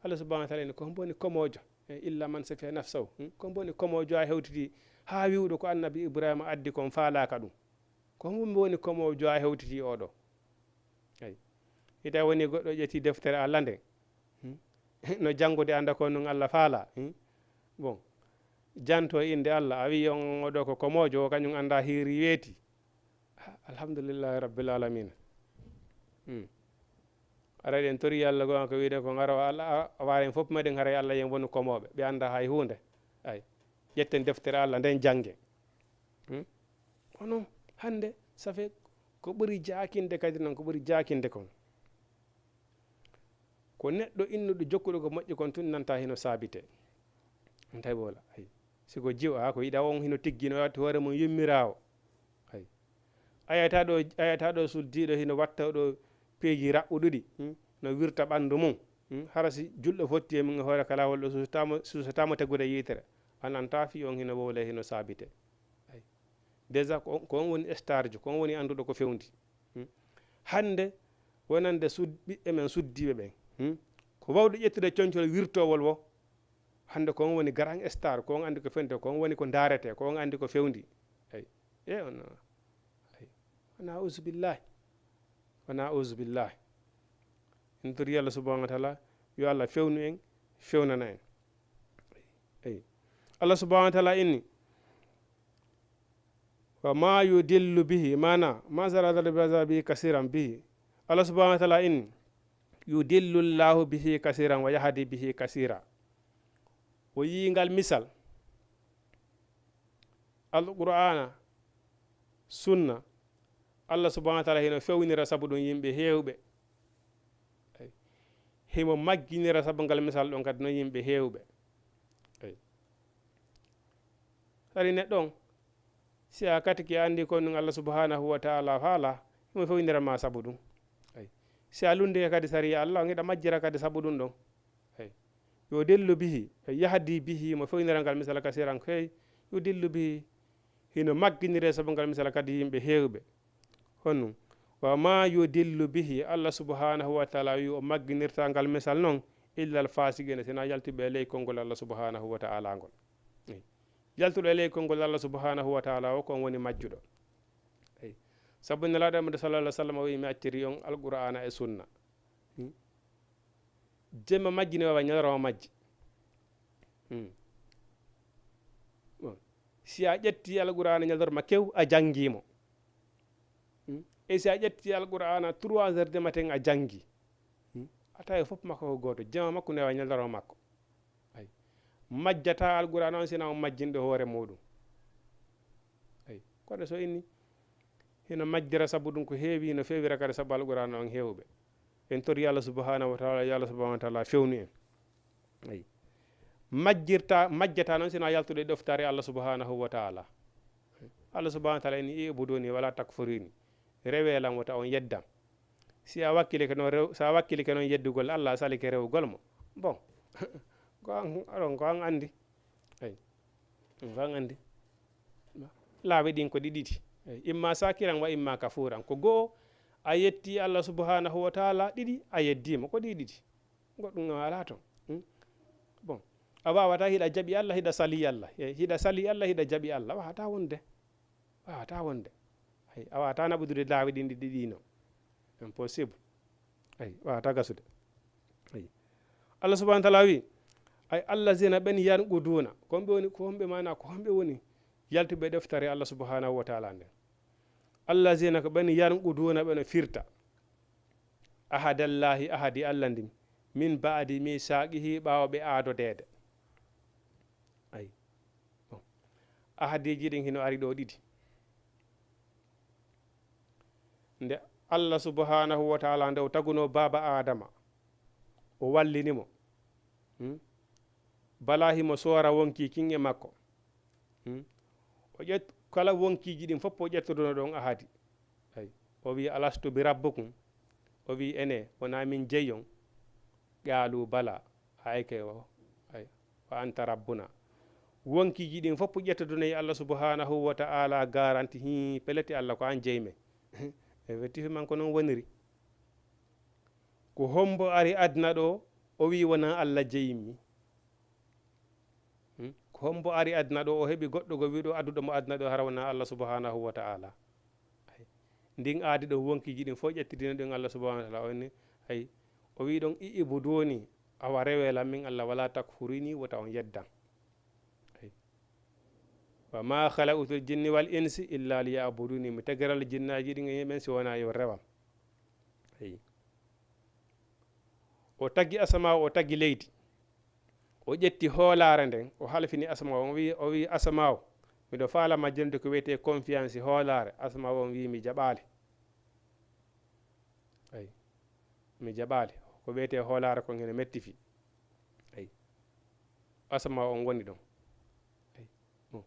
Allah subhanahu wa taala ni, ko hombo woni komoojo? E, illa man safiya nafsahu. Hmm? Ko hombo woni komoojo haa hewtiti haa wi'uɗo ko annabi Ibrahima addi kon faalaaka ɗum? Ko hombo woni komoojo haa hewtiti oɗo? Ayi. Ita woni goɗɗo ƴetti deftere Allah nde. Hmm? No janngude annda ko nun Allah faala. Hmm? Bon. Janto innde Allah, a wi'i on oɗo ko komoojo, o kañum annda hiiri weeti. Ah, alhamdulillahi rabbil alamina. Hmm. Ara eɗen tori Allah goo ko wi'uɗen ko ngaro Allah, a, a waaren fof meɗen haray Allah yen wonu komooɓe. Ɓe annda hay huunde. Ayi. Ƴetten deftere Allah nden jannge. Hmm? Kono hannde, ça fait ko ɓuri jaakinde kadi noon, ko ɓuri jaakinde kon. Ko neɗɗo innuɗo jokkuɗo ko moƴƴi kon tun nanta hino saabite. Tawi wala, ayi. Si ko jiwo, haa ko yiɗa on hino tiggino watti hoore mum yummiraawo. Ayi. Ayata ɗo, ayata ɗo suddiiɗo hino watta ɗo peeji raɓɓuɗuɗi, hmm? No wirta ɓanndu mum, hmm? Hara si julɗo fotti e mum e hoore ka laawol ɗo susataamo, susataamo tegude yiitere. A nanta fi on hino wowle, hino saabite. Ayi. Déjà ko on, ko on woni star jo, ko on woni annduɗo ko fewndi. Hmm? Hannde wonande sud-, ɓiɓɓe men suddiiɓe ɓen. Hmm? Ko wawde ƴettude concol wirtowol wo. Hannde ko on woni grand star, ko on anndi ko fewndo, ko on woni ko ndaarete, ko on anndi ko fewndi. Eyi. E on, eyi. Wona auzubillahi. Wona auzubillahi. En tori Allah subhanahu wa taala, yo Allah fewnu en, fewnana en. Eyi. Allah subhanahu wa taala inni, "Wa ma yudillu bihi," mana, "Ma zala bi azabi kasiran bihi." Allah subhanahu wa taala inni, "Yudillu llahu bihi kasiran wa yahdi bihi kasira." O yii ngal misal. Alqur'ana, sunna, Allah subhanahu wa taala hino fewnira sabu ɗum yimɓe heewɓe. Eyi. Himo majjinira sabu ngal misal ɗon kadi noon yimɓe heewɓe. Eyi. Hari neɗɗo on, si a katike a anndi ko ɗum Allah subhanahu wa taala faala, himo fewnira ma sabu ɗum. Eyi. Si a lunndike kadi sariya Allah on, hiɗa majjira kadi sabu ɗum ɗon. Eyi. Yudillu bihi, e yahdi bihi, mo fewnira ngal misal kasiran ko heewi, yudillu bihi, hino majjinire sabu ngal misal kadi yimɓe heewɓe. Honɗum? Wa ma yudillu bihi, Allah subhanahu wa taala wi o majjinirta ngal misal noon, illa al fasiqina, sina yaltuɓe e ley konngol Allah subhanahu wa taala ngol. Eyi. Yaltuɗo e ley konngol Allah subhanahu wa taala o, ko on woni majjuɗo. Eyi. Sabu Nelaaɗo Muhammad sallallahu alaihi wa sallam o wi, "Mi acciri on Alqur'aana e Sunna." Hmm? Jemma majji ne waawa ñalorma majji. Hmm. Bon. Si a ƴetti Alqur'aana ñalorma kew, a janngi mo. Hmm? E si a ƴetti Alqur'aana trois heures de matin, a janngi. Hmm? A tawi fof makko ko gooto. Jemma makko ne waawa ñalorma makko. Ay. Majjata Alqur'aana on sina on majjinɗo hoore muɗum. Ay. Kono so inni, hino majjira sabu ɗum ko heewi, hino feewira kadi sabu Alqur'aana on heewɓe. En tori Allah subhanahu wa taala, yo Allah subhanahu wa taala fewnu en. Ay. Majjirta, majjata noon sina yaltude e ɗoftaare Allah subhanahu wa taala. Allah subhanahu wa taala inni, "I'buduni wala takfuruni." Rewe lan wota on yeddam. Si a wakkilike noon rew-, si a wakkilike noon yeddugol Allah, a salike rewugol mo. Bon, ko an, aɗon ko an anndi. Eyi. Ko an anndi. Laawi ɗin ko ɗi ɗiɗi. Eyi. Imma sakiran wa imma kafuran. Ko goo, a yetti Allah subhanahu wa taala, ɗiɗi, a yeddi mo. Ko ɗi ɗiɗi. Goɗɗum alaa toon. Hmm? Bon. A waawataa hiɗa jaɓi Allah, hiɗa sali Allah. Eyi, hiɗa sali Allah, hiɗa jaɓi Allah. Waawataa wonde. Waawataa wonde. Hay, a waawataa naɓudude laawi ɗin ɗi ɗiɗi no. Impossible. Ay, waawataa gasude. Ay. Allah subhanahu wa taala wi, ay, "Allazina ɓen yanquduuna." Ko homɓe woni, ko homɓe maana, ko homɓe woni yaltuɓe ɗoftare Allah subhanahu wa taala nden? "Allazina" ko ɓen, "yanquduuna" ɓe no firta. "Ahadallahi", ahadi Allah ndin. "Min ba'di misaqihi", ɓaawo ɓe aadodeede. Ay. Bon. Ahadiiji ɗin hino ari ɗo ɗiɗi. Nde Allah subhanahu wa taala nde o taguno baaba Adama, o wallini mo. Hmm? Bala himo soora wonkii kin e makko. Hmm? O ƴet-, kala wonkiiji ɗin fof o ƴettoduno ɗon ahadi. Ay. O wi, "Alastu bi rabbukum?" O wi, "Ene, wona min jeyi on?" Qaalu, "Bala." Ay kay o, ay, "Wa anta rabbuna." Wonkiiji ɗin fof ƴettoduno e Allah subhanahu wa ta'ala garanti, "Hii, peleti Allah ko an jeyi men." Effectivement, ko non woniri. Ko hombo ari aduna ɗo, o wi, "Wona Allah jeyimmi"? Hmm? Ko hombo ari aduna ɗo, o heɓi goɗɗo go wiɗo adduɗo mo aduna ɗo, hara wona Allah subhanahu wa ta'ala? Ay. Ndin aadi ɗon wonkiiji ɗin fof ƴettidino ɗin Allah subhanahu wa ta'ala. O inni, ay, o wi ɗon, "I'buduni, awa rewe lan min Allah, wala takfurini, wota on yeddan." Ay. "Wa ma khalaqtul jinni wal insi illa liya'buduni." Mi tagiral jinnaaji ɗin e men si wona yo rewam. Ay. O tagi asama, o tagi leydi. O ƴetti hoolaare nden, o halfini asama o, o wi, o wi, "Asama o, miɗo faala majjinde ko wiyetee confiance, hoolaare." Asama o on wi, "Mi jaɓaali." Ay, "Mi jaɓaali." Ko wiyetee hoolaare kon hino metti fi. Ay. Asama o on woni ɗon. Ay. Bon.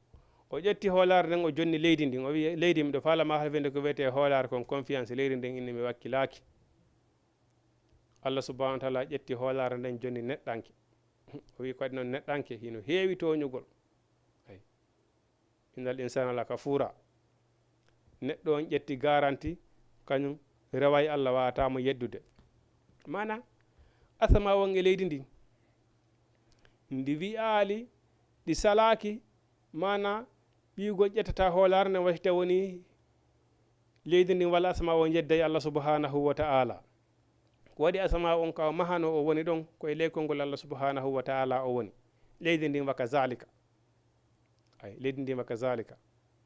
O ƴetti hoolaare nden, o jonni leydi ndin. O wi, "Leydi, miɗo faala ma halfinde ko wiyetee hoolaare kon confiance. Leydi ndin inni mi wakkilaaki." Allah subhanahu wa taala ƴetti hoolaare nden jonni neɗɗanke. O wi, "Ko waɗi non neɗɗanke hino heewi tooñugol." Ay. "Innal insana la kafura." Neɗɗo on ƴetti garanti, kañum reway Allah, wawata mo yeddude. Mana, Asamaa on e leydi ndin, ndi wi'aali, ɗi salaaki, maana ɓiygol ƴettata hoolaare nden, wayta woni leydi ndin walla asamaa on yedday Allah subhanahu wa ta'ala. Ko waɗi asamaa on ka o mahano o woni ɗon, ko e ley konngol Allah subhanahu wa ta'ala o woni. Leydi ndin wa kazalika. Ay, leydi ndin wa kazalika.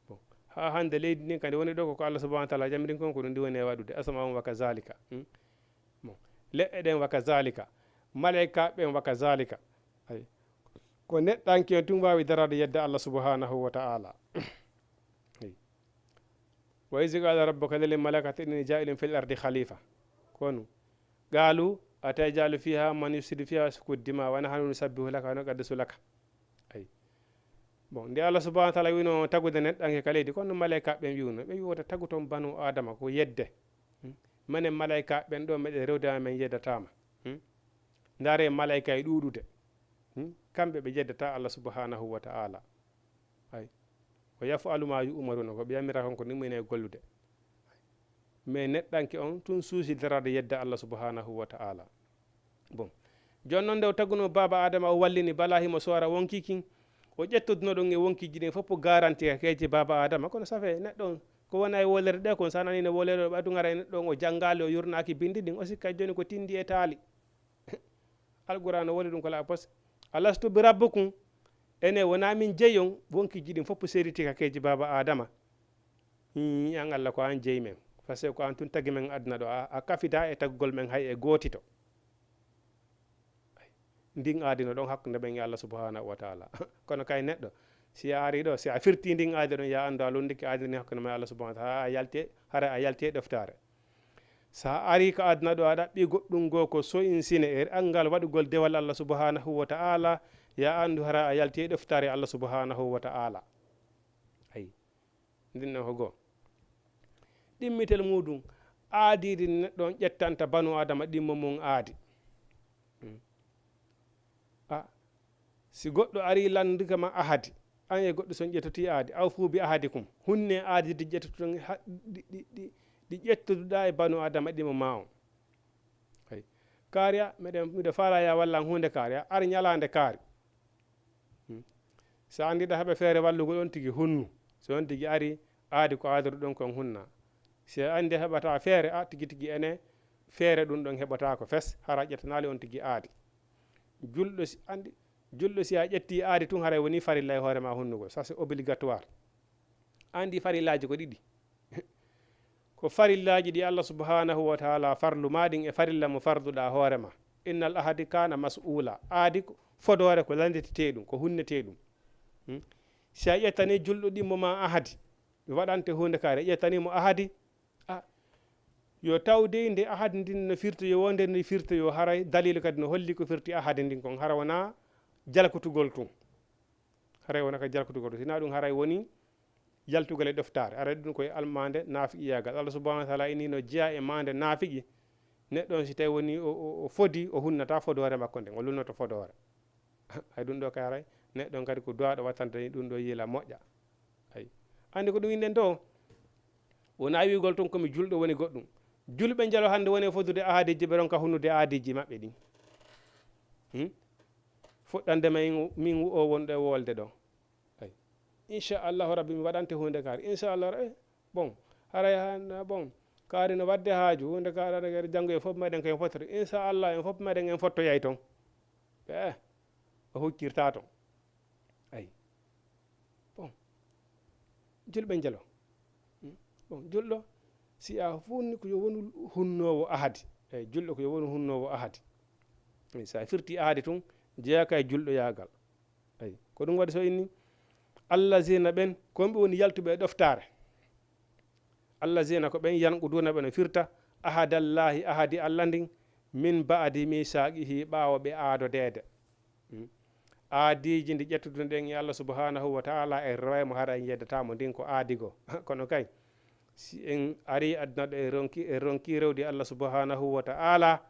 Bon, haa hannde leydi ndin kadi woni ɗo ko, ko Allah subhanahu wa ta'ala jamrin kon, ko ɗum ndi woni e waɗude. Asamaa on wa kazalika. Hmm? Bon, leɗɗe ɗen wa kazalika. Malaika ɓen wa kazalika. Ay. Ko neɗɗanke on tun waawi daraade yedda Allah subhanahu wa ta'ala. Ay. Wa izi qala rabbuka lil malaikati inni ja'ilun fil ardi khalifa. Kono, qalu ataj'alu fiha man yufsidu fiha wa yasfiku dima wa nahnu nusabbihu laka wa nuqaddisu laka. Ay. Bon, nde Allah subhanahu wa ta'ala wino tagude neɗɗanke ka leydi, kono malaika ɓen wi'uno, ɓe wi'ota tagu ton banu Adama ko yedde. Hmm? Menen malaika ɓen ɗo meɗen rewde ma, men yeddata ma. Hmm? Ndaare malaika e ɗuuɗude. Hmm? Kamɓe ɓe yeddata Allah subhanahu wa ta'ala. Ay. Wa yaf'alu ma yu'maruna, ko ɓe yamira kon ko ni mum ene gollude. Mais neɗɗanke on tun suusi daraade yedda Allah subhanahu wa ta'ala. Bon. Jooni non nde o taguno baaba Adama, o wallini bala himo soora wonkii kin, o ƴettoduno ɗon e wonkiiji ɗin fof garanti ka keeci baaba Adama. Kono safe neɗɗo on ko wona e wolere ɗe kon, sa nani ne wolere ɗo ɓay tun haray neɗɗo on o janngaali, o yurnaaki bindi ɗin, o sikka jooni ko tindi e taali. Alqur'aana woni ɗum ko la pos. Alastu bi rabbukum? Ene wona min jeyi on? Wonkiiji ɗin fof seriti ka keeci baaba Adama. Hii, an Allah ko an jeyi men. Parce que ko an tun tagi men aduna ɗo. A, a kafida e tagugol men hay e gootito. Ndin aadino ɗon hakkunde men e Allah subhanahu wa ta'ala. Kono kay neɗɗo, si a ari ɗo, si a firti ndin aadi ɗon, ya anndu a lundike aadi ndin hakkunde men e Allah subhanahu wa ta'ala, a yalti, hara a yalti e ɗoftaare. Sa ari ka aduna ɗo, a ɗaɓɓi goɗɗum goo ko so insine e anngal waɗugol dewal Allah subhanahu wa ta'ala, ya anndu hara a yalti e ɗoftaare Allah subhanahu wa ta'ala. Ayi, ndin non ko goo. Ɗimmitel muɗum, aadiiji neɗɗo on ƴettanta banu Adama ɗimmo mum aadi. Hmm. A, si goɗɗo ari lanndike ma ahadi, an e goɗɗo so on ƴettotii aadi, awfu bi ahadikum, hunne aadi ndi ƴettoton ha, ɗi, ɗi, ɗi, ɗi ƴettoduɗaa e banu Adama ɗimo ma on. Hay. Kaari a, meɗen, miɗo faalaa ya wallan huunde kaari a, ari ñalaande kaari. Hmm. Si a anndi ɗa heɓa feere wallugol on tigi hunnu, so on tigi ari, aadi ko aadiruɗon kon hunna. Si a anndi a heɓataa feere, a tigi tigi ene feere ɗum ɗon heɓataako fes, hara ƴettanaali on tigi aadi. Julɗo si, anndi, julɗo si a ƴettii aadi tun haray wonii farilla e hoore ma hunnugol. Ça c'est obligatoire. Anndi farillaaji ko ɗiɗi. Ko farillaaji ɗi Allah subhanahu wa ta'ala farlu ma ɗin e farilla mo farduɗaa hoore ma. Innal ahadi kana mas'ula. Aadi ko fodoore ko lannditete ɗum, ko hunnete ɗum. Hmm? Si a ƴettanii julɗo ɗimmo ma ahadi, mi waɗante huunde kaari, a ƴettanii mo ahadi, a, yo taw dey nde ahadi ndin no firtoyoo, woo nde ndi firtoyoo, haray daliilu kadi no holli ko firti ahadi ndin kon, hara wonaa jalkutugol tun. Haray wonaa ka jalkutugol tun. Sinaa ɗum haray woni yaltugol e ɗoftaare. Haray ɗum koye almaande naafiqiyaagal. Allah subhanahu wa ta'ala inni no jeyaa e maande naafiqi. Neɗɗo on si tawi woni o, o, o fodi, o hunnataa fodoore makko nden, o lunnoto fodoore. Hay ɗum ɗo kay haray, neɗɗo on kadi ko duwaaɗo wattande ni ɗum ɗo yiila moƴƴa. Ay. Anndi ko ɗum innden to? Wonaa wi'ugol tun ko mi julɗo woni goɗɗum. Julɓe njalo hannde woni e fodude ahadiiji ɓe ronka hunnude aadiiji maɓɓe ɗin. Hmm? Fuɗɗande min, min o wonɗo e wolde ɗo. Ay. Inchallahu rabbi mi waɗante huunde kaari. Inchallah, eh, bon. Haray han, bon. Kaari no waɗde haaju, huunde kaari janngo e fof meɗen ko en fottori. Inchallah, en fof meɗen en fottoyay ton. Eh, o huccirta ton. Ay. Bon. Julɓe njalo. Hmm? Bon, julɗo, si a funni ko yo wonu hunnoowo ahadi. Ay, julɗo ko yo wonu hunnoowo ahadi. Ay, si a firti ahadi tun, jeyaa ka e julɗoyaagal. Ay, ko ɗum waɗi so inni, allazina ɓen, ko ɓe woni yaltuɓe e ɗoftaare. Allazina ko ɓen yanquduuna ɓe no firta ahadallahi, ahadi Allah ndin, min ba'di misaqihi, ɓaawo ɓe aadodeede. Hmm. Aadiiji ndi ƴettuduno ɗen e Allah subhanahu wa ta'ala, en reway mo hara en yeddataa mo ndin ko aadi goo. Kono kay, si en ari aduna ɗo en ronki, en ronki rewde Allah subhanahu wa ta'ala,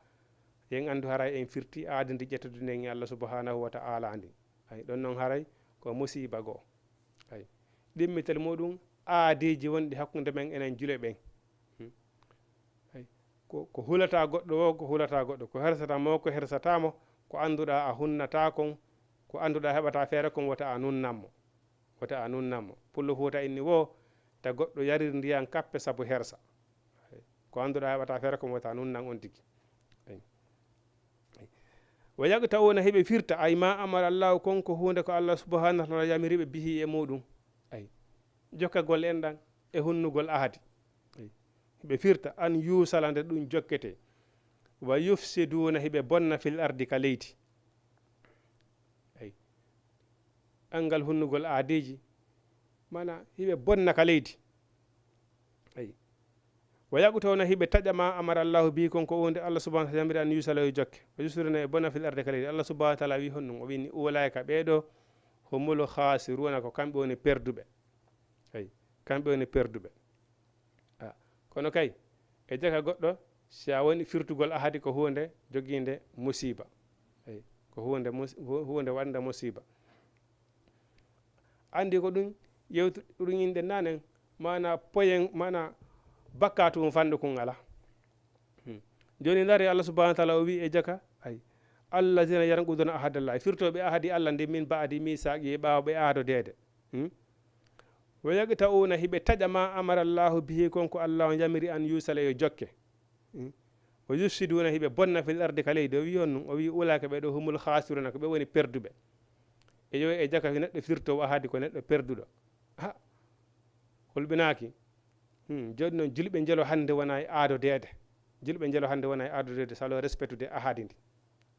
en anndu haray en firti aadi ndi ƴettuduno ɗen e Allah subhanahu wa ta'ala ndin. Ay, ɗon non haray ko musiiba goo. Ay. Ɗimmitel muɗum aadiiji wonɗi hakkunde men enen juulɓe ɓen. Hmm. Ay. ko, ko hulata goɗɗo o, ko hulata goɗɗo, ko hersata mo, ko hersata mo, ko annduɗaa a hunnata kon, ko annduɗaa heɓata feere kon, wota a nunnan mo. Wota a nunnan mo. Pullo Fuuta inni wo, ta goɗɗo yarir ndiyan kappe sabu hersa. Ko annduɗaa heɓata feere kon, wota a nunnan on tigi. Ay. Ay. Wa yaqta'una, hiɓe firta, ay ma amara Allahu, kon ko huunde ko Allah subhanahu wa ta'ala yamiri ɓe bihi e muɗum. Ay. Jokkagol en ɗan e hunnugol ahadi. Ay. Hiɓe firta an yusala nde ɗum jokkete. Wa yufsiduna, hiɓe bonna fil ardi ka leydi. Ay. Anngal hunnugol aadiiji, mana hiɓe bonna ka leydi. Ay. Wa yaqta'una, hiɓe taƴa ma amara Allahu bihi, kon ko huunde Allah subhanahu wa ta'ala yamiri an yusala yo jokke. Wa yufsiduna, e bonna fil ardi ka leydi. Allah subhanahu wa ta'ala wi honɗum? O wi ni, ulaika, ɓee ɗo, humul khasiruna, ko kamɓe woni perduɓe. Ay, kamɓe woni perduɓe. A, kono kay, e jaka goɗɗo, si a woni firtugol ahadi ko huunde jogiinde musiba. Ay, ko huunde mus-, hu-, huunde waɗnde musiba. Anndi ko ɗum yewtu-, ɗum innde nanen, mana poyen, mana bakkatu on fanɗo kun ala. Hmm. Jooni ndari Allah subhanahu wa ta'ala o wi e jaka, ay, allazina yanquduna ahadallahi, firtooɓe ahadi Allah ndi min ba'di misaqi, ɓaawo ɓe aadodeede. Hmm? Wa yaqta'una, hiɓe taƴa ma amara Allahu bihi, kon ko Allah on yamiri an yusala yo jokke. Hmm? Wa yufsiduna, hiɓe bonna fil ardi ka leydi. O wi on ɗum, o wi ulaika, ɓee ɗo humul khasiruna, ko ɓe woni perduɓe. E yo e jaka neɗɗo firtoowo ahadi ko neɗɗo perduɗo. Ha, hulɓinaaki. Hmm, jooni noon, julɓe njelo hannde wona e aadodeede. Julɓe njelo hannde wona e aadodeede, salo respectude ahadi ndi.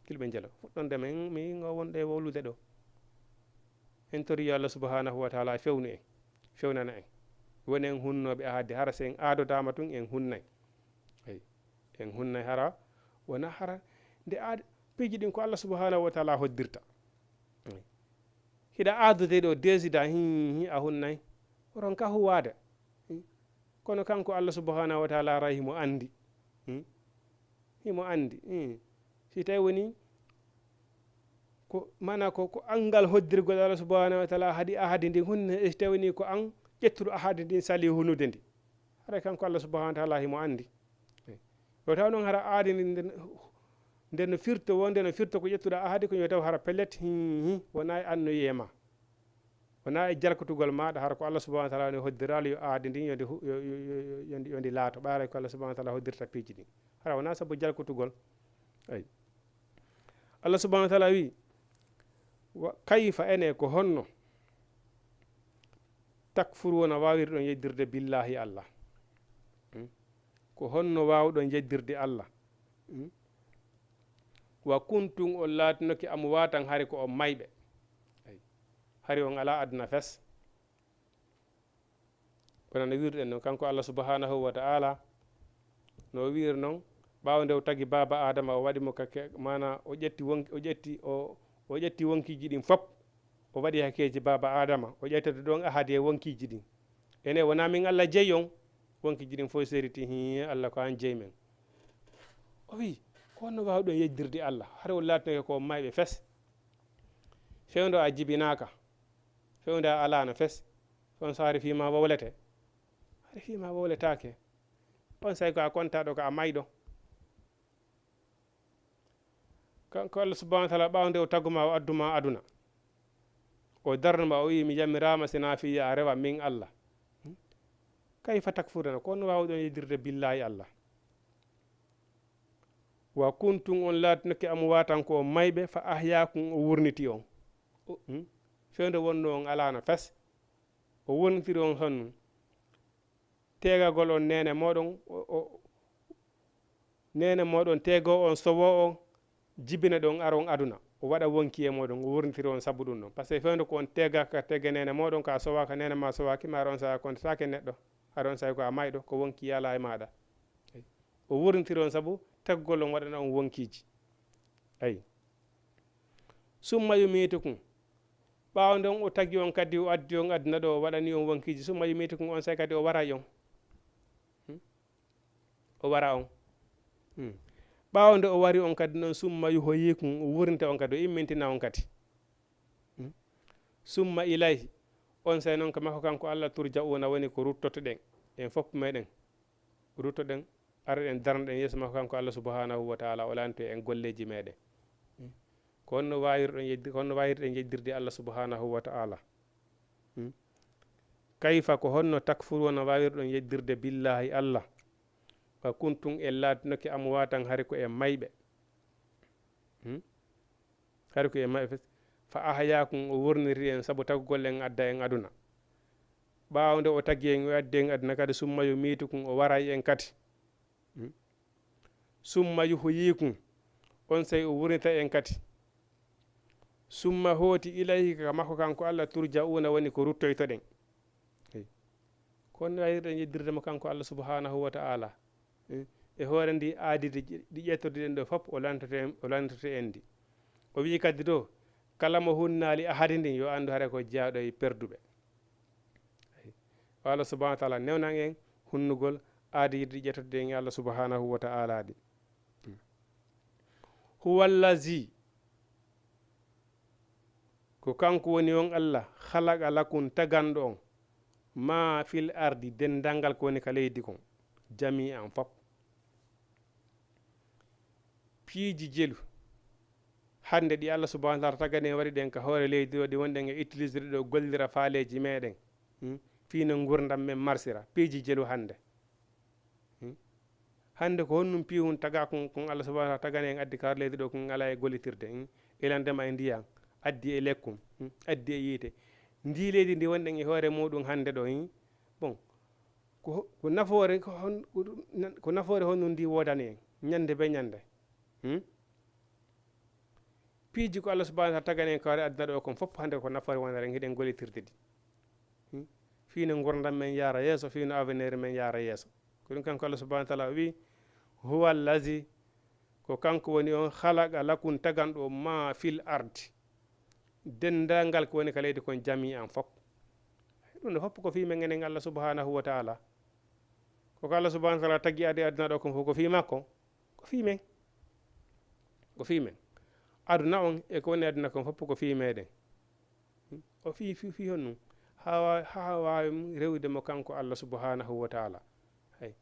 Julɓe njelo. Fuɗɗonde men, mi ngo wonɗo e wowlude ɗo. En tori yo Allah subhanahu wa ta'ala fewnu en, fewnana en. Wonen hunnooɓe ahadi, hara si en aadodaama tun, en hunnay. Eyi, en hunnay hara, wona hara nde aad-, piiji ɗin ko Allah subhanahu wa ta'ala hoddirta. Hiɗa aadude ɗo, desida, hi, hi, a hunnay. Ronka huwaade. Hmm. Kono kanko Allah subhanahu wa ta'ala ray himo anndi. Hmm. Himo anndi. Hmm. Si tawi woni ko, mana ko, ko anngal hoddirgol Allah subhanahu wa ta'ala ahadi, ahadi ndin hunne, si tawi woni ko an ƴettuɗo ahadi ndin sali hunude ndi. Haray kanko Allah subhanahu wa ta'ala himo anndi. Yo taw noon hara aadi ndi nden, nden no firto wo, nden no firto ko ƴettuɗa ahadi ko yo taw hara pellet, hi, hi, wona e annoyee ma. Wona e jalkotugol maaɗa, hara ko Allah subhanahu wa ta'ala woni hoddiraali yo aadi ndin yo ndi hu-, yo, yo, yo, yo, yo ndi, yo ndi laato. Ɓayra ko Allah subhanahu wa ta'ala hoddirta piiji ɗin. Hara wona sabu jalkotugol. Ay. Allah subhanahu wa ta'ala wi, wa kayfa, ene ko honno, takfuruuna, waawirɗon yeddirde billahi Allah? Hmm? Ko honno waawɗon yeddirde Allah? Hmm? Wa kuntum, on laatinoke, amwaatan, hari ko on mayɓe. Ay. Hari on alaa aduna fes. Kono no wirɗen noon, kanko Allah subhanahu wa ta'ala, no wiiri noon, ɓaawo nde o tagi baaba Adama, o waɗi mo ka ke-, maana o ƴetti wonki, o ƴetti, o, o ƴetti wonkiiji ɗin fop, o waɗi hakkeeji baaba Adama, o ƴettata ɗon ahadi e wonkiiji ɗin. Ene wona min Allah jeyi on? Wonkiiji ɗin fof seriti, hii, Allah ko an jeyi men. O wi, ko honno waawɗon yeddirde Allah? Hara on laatinake ko on mayɓe fes. Fewndo a jibinaaka, fewndo a alaano fes, on so hari fii ma wowlete. Hari fii ma wowletaake. On say ko a kontaaɗo, ko a mayɗo. Kanko Allah subhanahu wa ta'ala, ɓaawo nde o taguma, o adduma aduna, o darnuma, o wi, mi yamiraama si na fii a rewa min Allah. Hmm? Kayfa takfuruna, ko honno waawɗon yeddirde billahi Allah? Wa kuntum, on laatinake, amwaatan, ko on mayɓe, fa ahyaakum, o wurniti on. O, hmm? Fewndo wonno on alaano fes, o wurnitiri on honno? Teegagol on neene mooɗon, o, o, neene mooɗon teego on, sowo on, jibina ɗon, aron aduna, o waɗa wonki e mooɗon, o wurnitiri on sabu ɗum ɗon. Par ce que fewndo ko on teegaka teege neene mooɗon, ka sowaaka, neene ma sowaaki ma, aron sa a kontataake neɗɗo, aron say ko a mayɗo, ko wonki yala e maaɗa. O wurnitiri on sabu tagugol on waɗana on wonkiiji. Ayi. Summa yumitukum. Ɓaawo nden o tagi on kadi, o addi on aduna ɗo, o waɗani on wonkiiji. Summa yumitukum, on say kadi o waray on. Hmm? O wara on. Hmm. Ɓaawo nde o wari on kadi noon, summa yuhyikum, o wurnita on kadi, o immintina on kadi. Hmm? Summa ilayhi, on say noon ko makko kanko Allah, turja'una, woni ko ruttotoɗen. En fof meɗen ruttoɗen Aroɗen darnoɗen yeeso makko kanko Allah subhanahu wa ta'ala, o lanto en golleeji meɗen. Hmm. Ko honno waawirɗon yeddi-, ko honno waawirɗen yeddirde Allah subhanahu wa ta'ala? Hmm. Kayfa, ko honno, takfuruuna, waawirɗon yeddirde billahi Allah? Wa kuntum, en laatinoke, amwaatan, hari ko en mayɓe. Hmm. Hari ko en mayɓe fes. Fa ahyaakum, o wurniri en sabu tagugol en adda en aduna. Ɓaawo nde o tagi en, o addi en aduna kadi, summa yumiitukum, o waray en kadi. Hmm. Summa yuhyikum, on sey o wurnita en kadi. Summa hooti ilayhi, ka makko kanko Allah, turja'uuna, woni ko ruttoytoɗen. Hey. Ko honno waawirɗen yeddirde mo kanko Allah subhanahu wa ta'ala? Hmm. E hoore ndi aadi ɗi ƴe-, ɗi ƴettodirɗen ɗo fop, o lantoto en, o lantoto en ndi. O wi'i kadi to, kala mo hunnaali ahadi ndin, yo anndu hare ko jeyaaɗo e perduɓe. Ay. O Allah subhanahu wa ta'ala newnan en hunnugol aadi ɗi ƴettodirɗen e Allah subhanahu wa ta'ala ɗi. Huwa allazi, ko kanko woni on Allah, khalaqa lakum, taganɗo on, ma fil ardi, denndangal ko woni ka leydi kon, jami'an, fop. Piiji jelu hannde ɗi Allah subhanahu wa ta'ala tagani en, waɗi ɗen ka hoore leydi ɗo, ɗi wonɗen e utiliser ɗo, gollira faaleeji meɗen. Hmm? Fii no ngurdam men marsira. Piiji jelu hannde. Hmm? Hannde ko honɗum piihun taga kon, kon Allah subhanahu wa ta'ala tagani en addi ka hoore leydi ɗo, kon alaa e gollitirde? Hmm? Ilandema e ndiyan, addi e lekkun, hmm? Addi e yiite. Ndi leydi ndi wonɗen e hoore muɗum hannde ɗo, hmm? Bon, ko, ko nafoore, ko hon-, ko ɗum, nan-, ko nafoore honɗum ndi woodani en ñande be ñande? Hmm? Piiji ko Allah subhanahu wa ta'ala tagani en ka hoore aduna ɗo kon fop, hannde ko nafoore wonere en, hiɗen gollitirde ɗi. Hmm? Fii no ngurdam men yaara yeeso, fii no avenir men yaara yeeso. Ko ɗum kanko Allah subhanahu wa ta'ala o wi, "Huwa allazi", ko kanko woni on, "khalaqa lakum", taganɗo ma fil ardi. Denndaangal ko woni ka leydi kon, jami'an, fop. Ɗum ɗo fop ko fii men enen Allah subhanahu wa ta'ala. Ko ko Allah subhanahu wa ta'ala tagi adi aduna ɗo kon fof ko fii makko. Ko fii men. Ko fii men. Aduna on e ko woni aduna kon fop ko fii meɗen. O fii, fii, fii honɗum? Haa wa-, haa waawi rewude mo kanko Allah subhanahu wa ta'ala. Hay.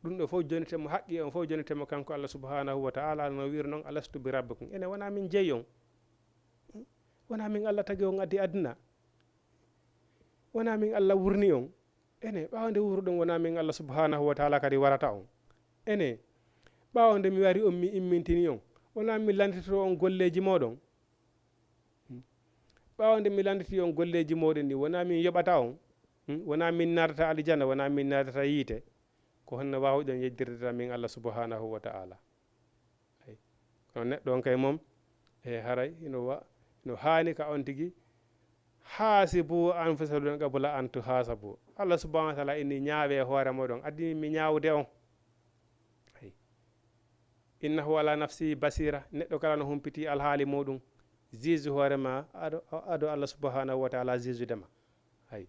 Ɗum ɗo fof jonite mo haqqi on, fof jonite mo kanko Allah subhanahu wa ta'ala, no wi'ir non, "Alastu bi rabbikum?" Ene wona min jeyi on? Wona min Allah tagi on addi aduna? Wona min Allah wurni on? Ene, ɓaawo nde wuruɗon, wona min Allah subhanahu wa ta'ala kadi warata on? Ene, ɓaawo nde mi wari on, mi immintini on, wona min landitoto on golleeji moɗon? Hmm? Ɓaawo nde mi landiti on golleeji moɗon ɗi, wona min yoɓata on? Hmm? Wona min naatata aljana, wona min naatata yiite? Ko honno waawuɗon yeddirde min Allah subhanahu wa ta'ala? Ay. Kono neɗɗo on kay mom, e haray hino wa-, hino haani ka on tigi, "Haasibu anfusakum qabla an tuhasabu." Allah subhanahu wa ta'ala inni, "Ñaawe hoore moɗon, addi mi ñaawde on." Ay. "Innahu ala nafsihi basira." Neɗɗo kala no humpiti alhaali muɗum, juge hoore ma, ado, ado Allah subhanahu wa ta'ala juge de ma. Hay.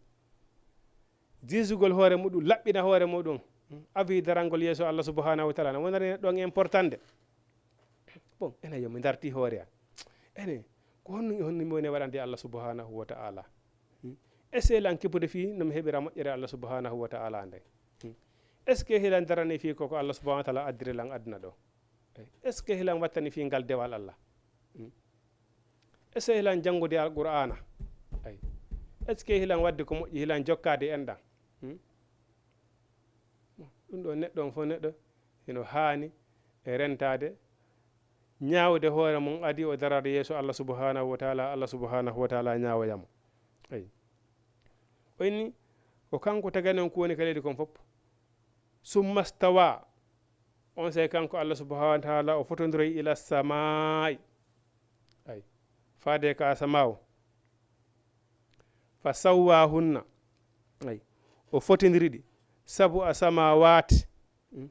Jisugol hoore muɗum, laɓɓina hoore muɗum, awi darangol yeeso Allah subhanahu wa ta'ala, no wonani neɗɗo on important de. Bon, ene yo mi darti hoore an. Ene, ko honno, honno mi woni waɗande Allah subhanahu wa ta'ala? Hmm? Est-ce que lan kipude fii no mi heɓira moƴƴere Allah subhanahu wa ta'ala nde? Hmm? Est-ce que hilan darani fii ko, ko Allah subhanahu wa ta'ala addiri lan aduna ɗo? Est-ce que hilan wattani fii ngal dewal Allah? Hmm? Est-ce que hilan janngude Alqur'aana? Ay. Est-ce que hilan waɗde ko moƴƴi, hilan jokkaade enɗan? Hmm? Ɗum ɗo neɗɗo on fof neɗɗo hino haani e rentaade, ñaawde hoore mum, adi o darade yeeso Allah subhanahu wa ta'ala, Allah subhanahu wa ta'ala ñaawoya mo. Ay. O inni, ko kanko tagani on ko woni ka leydi kon fof. Summa stawa. On sey kanko Allah subhanahu wa ta'ala o fotondiroy ila samaa'i. Ay. Faade ka asamaawo. Fa sawwahunna. Ay. O fotindiri ɗi. Sabu a samawati. Hmm?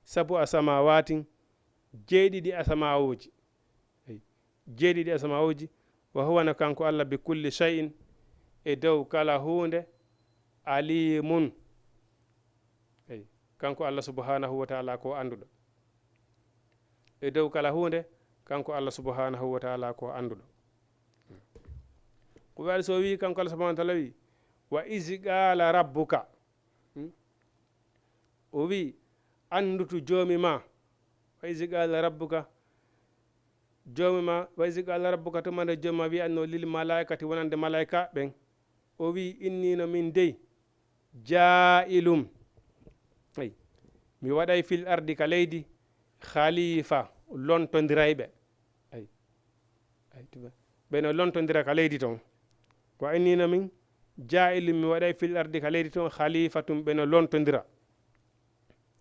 Sabu a samawatin. Jeeɗiɗi asamawooji. Ay. Jeeɗiɗi asamawooji. Wa huwa, no kanko Allah, bi kulli shay'in, e dow kala huunde, alimun. Eyi, kanko Allah subhanahu wa ta'ala ko annduɗo. E dow kala huunde, kanko Allah subhanahu wa ta'ala ko annduɗo. Ko waɗi so o wi, kanko Allah subhanahu wa ta'ala wi, "Wa iz qala rabbuka." Hmm? O wi, anndutu joomi ma. Wa isi qala rabbuka, joomi ma, wa isi qala rabbuka, tuma nde joomi ma wi'anno lil malaikati, wonande malaika ɓen, o wi, innino min dey, ja'ilum, ay, mi waɗay fil ardi ka leydi, khalifa, lontondirayɓe. Ay. Ay, tuma. Ɓe no lontondira ka leydi ton. Wa innino min, ja'ilum, mi waɗay fil ardi ka leydi ton, khalifatum, ɓe no lontondira.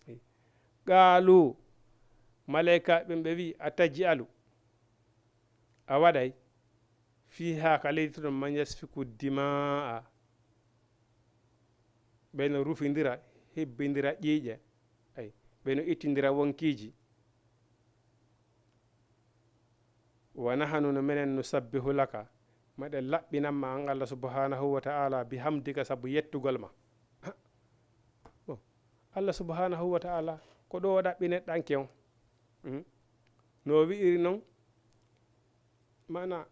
Ay. Qaalu, malaika ɓen ɓe wi, a taj'alu, a waɗay, fiha, ka leydi ton, man yasfiku dima'a, ɓe no rufindira, hebbindira ƴiiƴe, ay, ɓe no ittindira wonkiiji. Wa nahanu, no menen, nusabbihu laka, meɗen laɓɓinan ma an Allah subhanahu wa ta'ala, bi hamdika, sabu yettugol ma. Bon, Allah subhanahu wa ta'ala ko ɗo o ɗaɓɓi neɗɗanke on. Hmm? No o wi'iri non, mana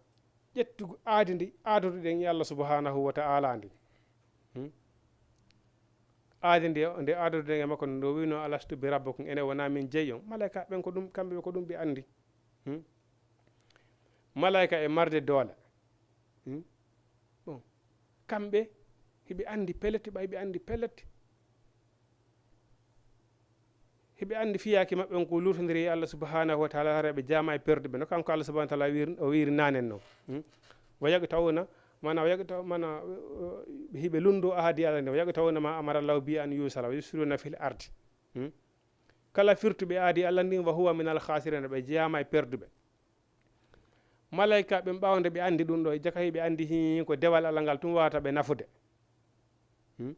ƴettugo aadi ndi aadoduɗen e Allah subhanahu wa ta'ala ndi. Hmm? Aadi ndi nde aadoduɗen e makko, no wino, alastu bi rabbikum, ene wona min jeyi on? Malaika ɓen ko ɗum, kamɓe ko ɗum ɓe andi. Hmm? Malaika e marde doole. Hmm? Bon, kamɓe hiɓe andi pellet, ɓay ɓe andi pellet. Hiɓe andi fiyaaki maɓɓe on ko lurtondiri e Allah subhanahu wa ta'ala, hara ɓe jaama e perduɓe no kanko Allah subhanahu wa ta'ala wir-, o wiiri nanen non. Hmm? Wa yaqta'una, mana, wa yaqta-, mana, uh, hiɓe lundo ahadi Allah ndi, wa yaqta'una ma amara Allah bi an yusala, wa yufsiduna fil ardi. Hmm? Kala firtuɓe aadi Allah ndin, wa huwa minal khasirina, ɓe jeyaama e perduɓe. Malaika ɓen, ɓaawo nde ɓe andi ɗum ɗo, e jaka hiɓe andi hii ko dewal Allah ngal tun wawata ɓe nafude. Hmm?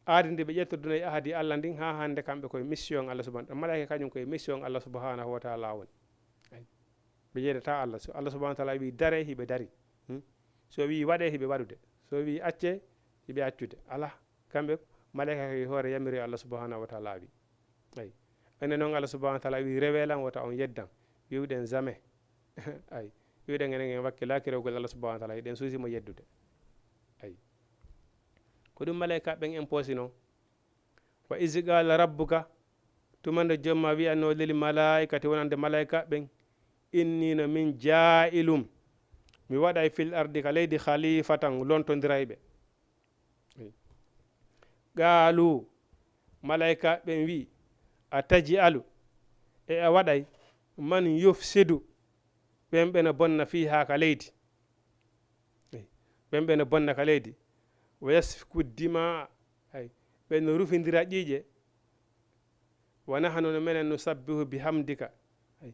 Aadi ndi ɓe ƴettodunay ahadi Allah ndin, haa hande kamɓe koye mission Allah subhanahu. Malaika kañum koye mission Allah subhanahu wa ta'ala woni. Ay. Ɓe yeddata Allah. So Allah subhanahu wa ta'ala wi dare, hiɓe dari. Hmm? So wi waɗe, hiɓe waɗude. So wi acce, hiɓe accude. Ala. Kamɓe, malaika ko e hoore yamiri Allah subhanahu wa ta'ala wi. Ay. Enen non Allah subhanahu wa ta'ala wi rewe lan, wota on yeddan. Wiwɗen jamais. Ay. Wiwɗen enen en wakkilaki rewgol Allah subhanahu wa ta'ala, hiɗen suusi mo yeddude. Ay. Ko ɗum malaika ɓen en poosi non. Wa izi qala rabbuka, tuma nde jomma wi'anno lil malaikati, wonande malaika ɓen, inni no min ja'ilum, mi waɗay fil ardi, ka leydi, khalifatan, lontondirayɓe. Qaalu, malaika ɓen wi, a taj'alu, e a waɗay, man yufsidu, ɓen ɓe no bonna, fiha, ka leydi. Ey, ɓen ɓe no bonna ka leydi. Wa yasfiku dima, ay, ɓe no rufindira ƴiiƴe. Wa nahnu, no menen, nusabbihu bihamdika. Ay,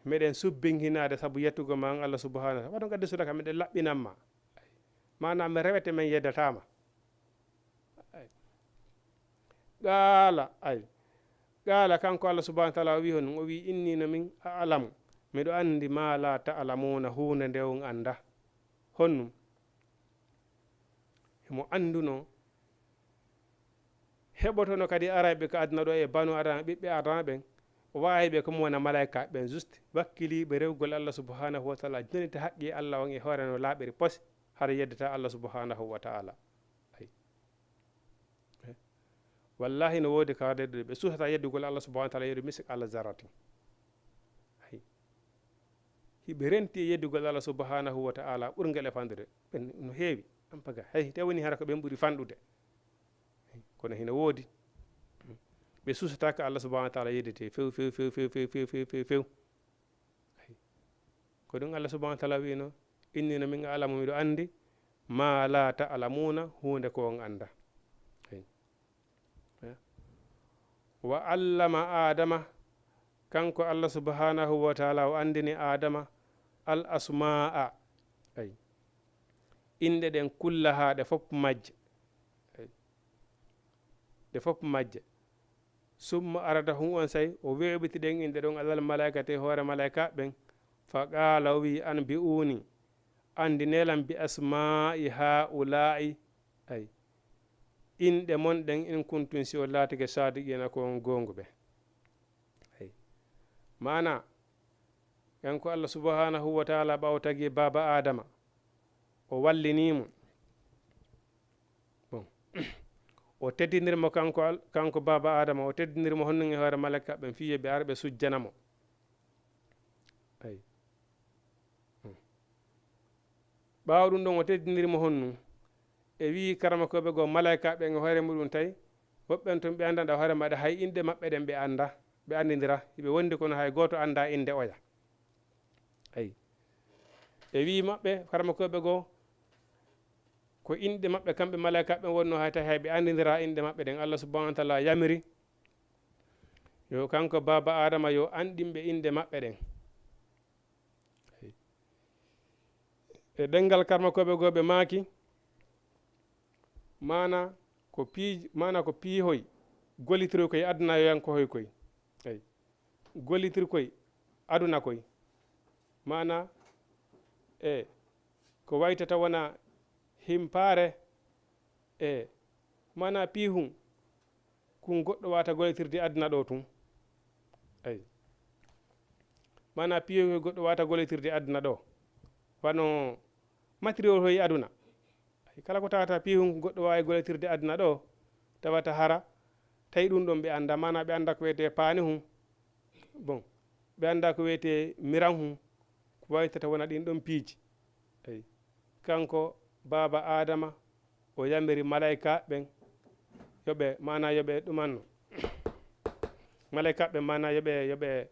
meɗen subbinhinaade sabu yettugo ma an Allah subhanahu wa ta'ala. Waɗon gaddi sudaka, meɗen laɓɓinan ma. Ay, maanaam, men rewete, men yeddataama. Ay. Qaala, ay. Qaala, kanko Allah subhanahu wa ta'ala, o wi honɗum? O wi, inni no min a'lamu, miɗo anndi ma la ta'lamuna, huunde nde on annda. Honɗum? Himo annduno, heɓotono kadi arayɓe ka aduna ɗo e banu Adama, ɓiɓɓe Adama ɓen, o waawi ɓe ko mo wona malaika ɓen, juste wakkiliiɓe rewgol Allah subhanahu wa ta'ala, jonita haqqi Allah on e hoore no laaɓiri pos, hara yeddata Allah subhanahu wa ta'ala. Ay. Eh? Wallahi, no woodi ka ɓe suusata yeddugol Allah subhanahu wa ta'ala, yeru misik Allah zarratin. Ay. Hiɓe renti e yeddugol Allah subhanahu wa ta'ala ɓurngel e fanɗude. Ɓen no heewi, ampaga. Hay, te woni hara ko ɓen ɓuri fanɗude. Kono hino woodi. Ɓe suusataaka Allah subhanahu wa ta'ala yeddete few, few, few. Ay. Ko ɗum Allah subhanahu wa ta'ala wi'no, inni no min a'lamu, miɗo anndi, ma la ta'lamuna, huunde ko on annda. Ay. Wa allama Adama, kanko Allah subhanahu wa ta'ala o anndini Adama al asma'a, ay, inɗe ɗen kullaha, ɗe fof majje, ay, ɗe fof majje. Summa aradahum, on say o weeɓiti ɗen inɗe ɗon alal malaikati, e hoore malaika ɓen. Fa qala, o wi, anbi'uni, anndine lan, bi asma'i ha'ula'i, ay, inɗe mon ɗen, in kuntum, si on laatike, sadiqina, ko on goonguɓe. Ay. Maana, kanko Allah subhanahu wa ta'ala, ɓaawo tagi baaba Adama, o wallini mo. Bon. O teddiniri mo kanko, al- kanko baaba Adama, o teddiniri mo honɗun e hoore malaykaaɓe ɓen fii yo ɓe ar ɓe sujjana mo. Ay. Hmm. Ɓaawo ɗun ɗon, o teddiniri mo honɗun. E wi'i karamokooɓe goo malaykaaɓe ɓen e hoore muɗum tawi, woɓɓe ɓen tun ɓe anndanɗaa hoore maɓɓe, hay inɗe maɓɓe ɗen ɓe anndaa, ɓe anndindiraa, hiɓe wondi kono hay gooto anndaa innde oya. Ay. E wi'i maɓɓe, karamokooɓe goo, ko inɗe maɓɓe kamɓe malaykaaɓe ɓen wonnoo, hay tawi hay ɓe anndindiraa inɗe maɓɓe ɗen. Allah subhanahu wa taala yamiri yo kanko baaba Adama yo anndin ɓe inɗe maɓɓe ɗen. Ay. E ɗenngal karamokooɓe goo ɓe maaki, maana ko pii-, maana ko piihoy gollitiroy koy aduna yo yankohoy koy. Ay. Gollitirkoy aduna koy. Maana, e, ko waytata wona himpaare, e, maana piihun kun goɗɗo waata gollitirde aduna ɗoo tun. Ay. Maana piihun kun goɗɗo waata gollitirde aduna ɗoo. Wano matériel hoy aduna. Ay, kala ko tawata piihun ko goɗɗo waawi gollitirde aduna ɗoo, tawata hara, tawi ɗun ɗon ɓe anndaa, maana ɓe anndaa ko wiyetee paani hun. Bon, ɓe anndaa ko wiyetee miran hun, ko waytata wona ɗin ɗon piiji. Ay. Kanko baaba Adama, o yamiri malaykaaɓe ɓen, yo ɓe, maana yo ɓe ɗumanno. Malaykaaɓe ɓen, maana yo ɓe, yo ɓe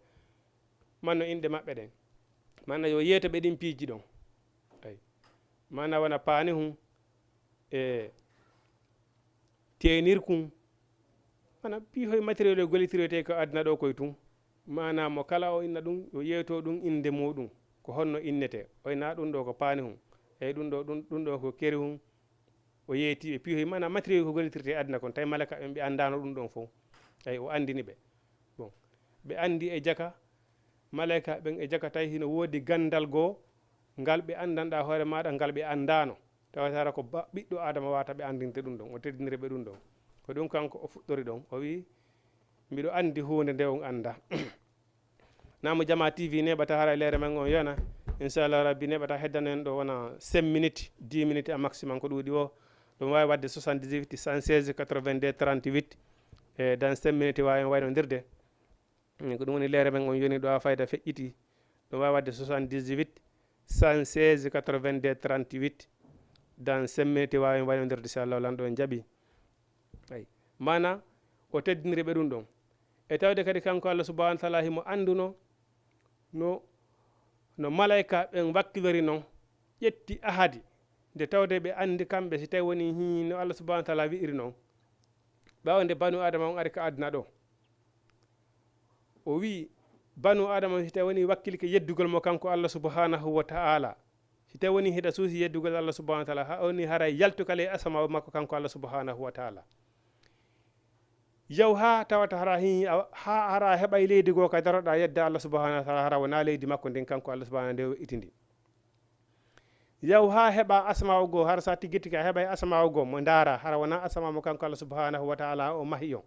manno inɗe maɓɓe ɗen. Maana yo yeeto ɓe ɗin piiji ɗon. Ay. Maana wona paani hun, e teenirkun. Maana piihoy matériel e gollitiroyte ko aduna ɗoo koy tun. Maana mo kala o inna ɗun, yo yeeto ɗun innde muɗum. Ko honno innetee? O inna ɗun ɗoo ko paani hun. Ay ɗun ɗoo, ɗun, ɗun ɗoo ko keri hun. O yeeti ɓe piihoy, maana matériel ko gollitirtee aduna kon. Tawi malaykaaɓe ɓen ɓe anndaano ɗun ɗon fow. Ay, o anndini ɓe. Bon, ɓe anndi e jaka, malaykaaɓe ɓen e jaka tawi hino woodi ganndal goo, ngal ɓe anndanɗaa hoore maaɗa, ngal ɓe anndaano. Tawata hara ko ba-, ɓiɗɗo Adama waata ɓe anndinde ɗun ɗon, o teddiniri ɓe ɗun ɗon. Ko ɗun kanko o fuɗɗori ɗon, o wi'i, "Miɗo anndi huunde nde on anndaa." Namo Jama T V neɓata haray leere men on yona. Inchallah Rabbi neɓata heddano en ɗoo wona cinq minutes, dix minutes à maximum ko ɗuuɗi o. Ɗum waawi waɗde soixante-dix-huit, cent seize, quatre-vingt-deux, trente-huit. E dans cinq minutes waawi en waynondirde. Mm, ko ɗum woni leere men on yoni ɗo a fayda feƴƴiti. Ɗum waawi waɗde soixante-dix-huit, cent seize, quatre-vingt-deux, trente-huit. Dans cinq minutes waawi en waynondirde, si Allah lanɗo en jaɓi. Ay. Maana, o teddiniri ɓe ɗum ɗon. E tawde kadi kanko Allah subhanahu wa taala himo annduno no, no malaika ɓen wakkilori non, ƴetti ahadi, nde tawde ɓe anndi kamɓe si tawi woni hii no Allah subhanahu wa taala wi'iri non. Ɓaawo nde banu Adama on ari ka aduna ɗo, o wi'i banu Adama on si tawi woni wakkilike yeddugol mo kanko Allah subhanahu wa taala, si tawi woni hiɗa suusi yeddugol Allah subhanahu wa taala, ha woni haray yaltu ka ley asama makko kanko Allah subhanahu wa taala. Yaw haa tawata hara hi-, a-, haa hara a heɓay leydi goo ka daroɗaa yedda Allah subhanahu wa taala, hara wonaa leydi makko ndin kanko Allah subhanahu nde o we'iti ndi. Yaw haa heɓa asmaawo goo, hara sa tiggittike a heɓay asmaawo goo mo ndaara, hara wonaa asmaawo mo kanko Allah subhanahu wa taala o mahi on.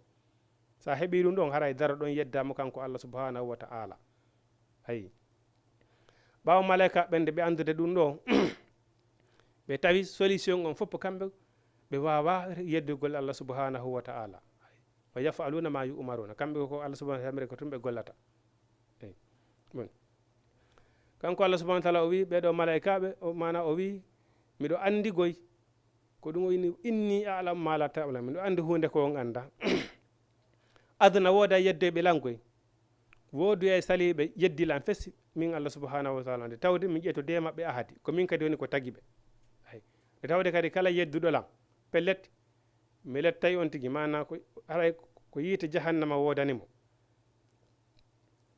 Sa heɓi ɗum ɗon, haray daroɗon yedda mo kanko Allah subhanahu wa taala. Ayi. Ɓaawo malaika ɓen nde ɓe anndude ɗum ɗo, ɓe tawi solution on fof kamɓe ɓe waawaa yeddugol Allah subhanahu wa taala. Wa yaf'aluna ma yu'maruna. Kamɓe ko Allah subhanahu wa taala ko tun ɓe gollata. Eyi. Bon. Kanko Allah subhanahu wa taala o wi ɓee ɗo malaikaaɓe, o, maana o wi, "Miɗo anndi goy." Ko ɗum o inni, "Inni a'lamu ma la ta'lamun." Miɗo anndi huunde ko on annda. Aduna wooda yeddoyɓe lan koy. Wooduya e saliiɓe yeddi lan fes min Allah subhanahu wa taala nde tawde min ƴettodee maɓɓe ahadi. Ko min kadi woni ko tagi ɓe. Ay. Nde tawde kadi kala yedduɗo lan, pellet, mi lettay on tigi, maana ko, haray ko yiite jahannama woodani mo.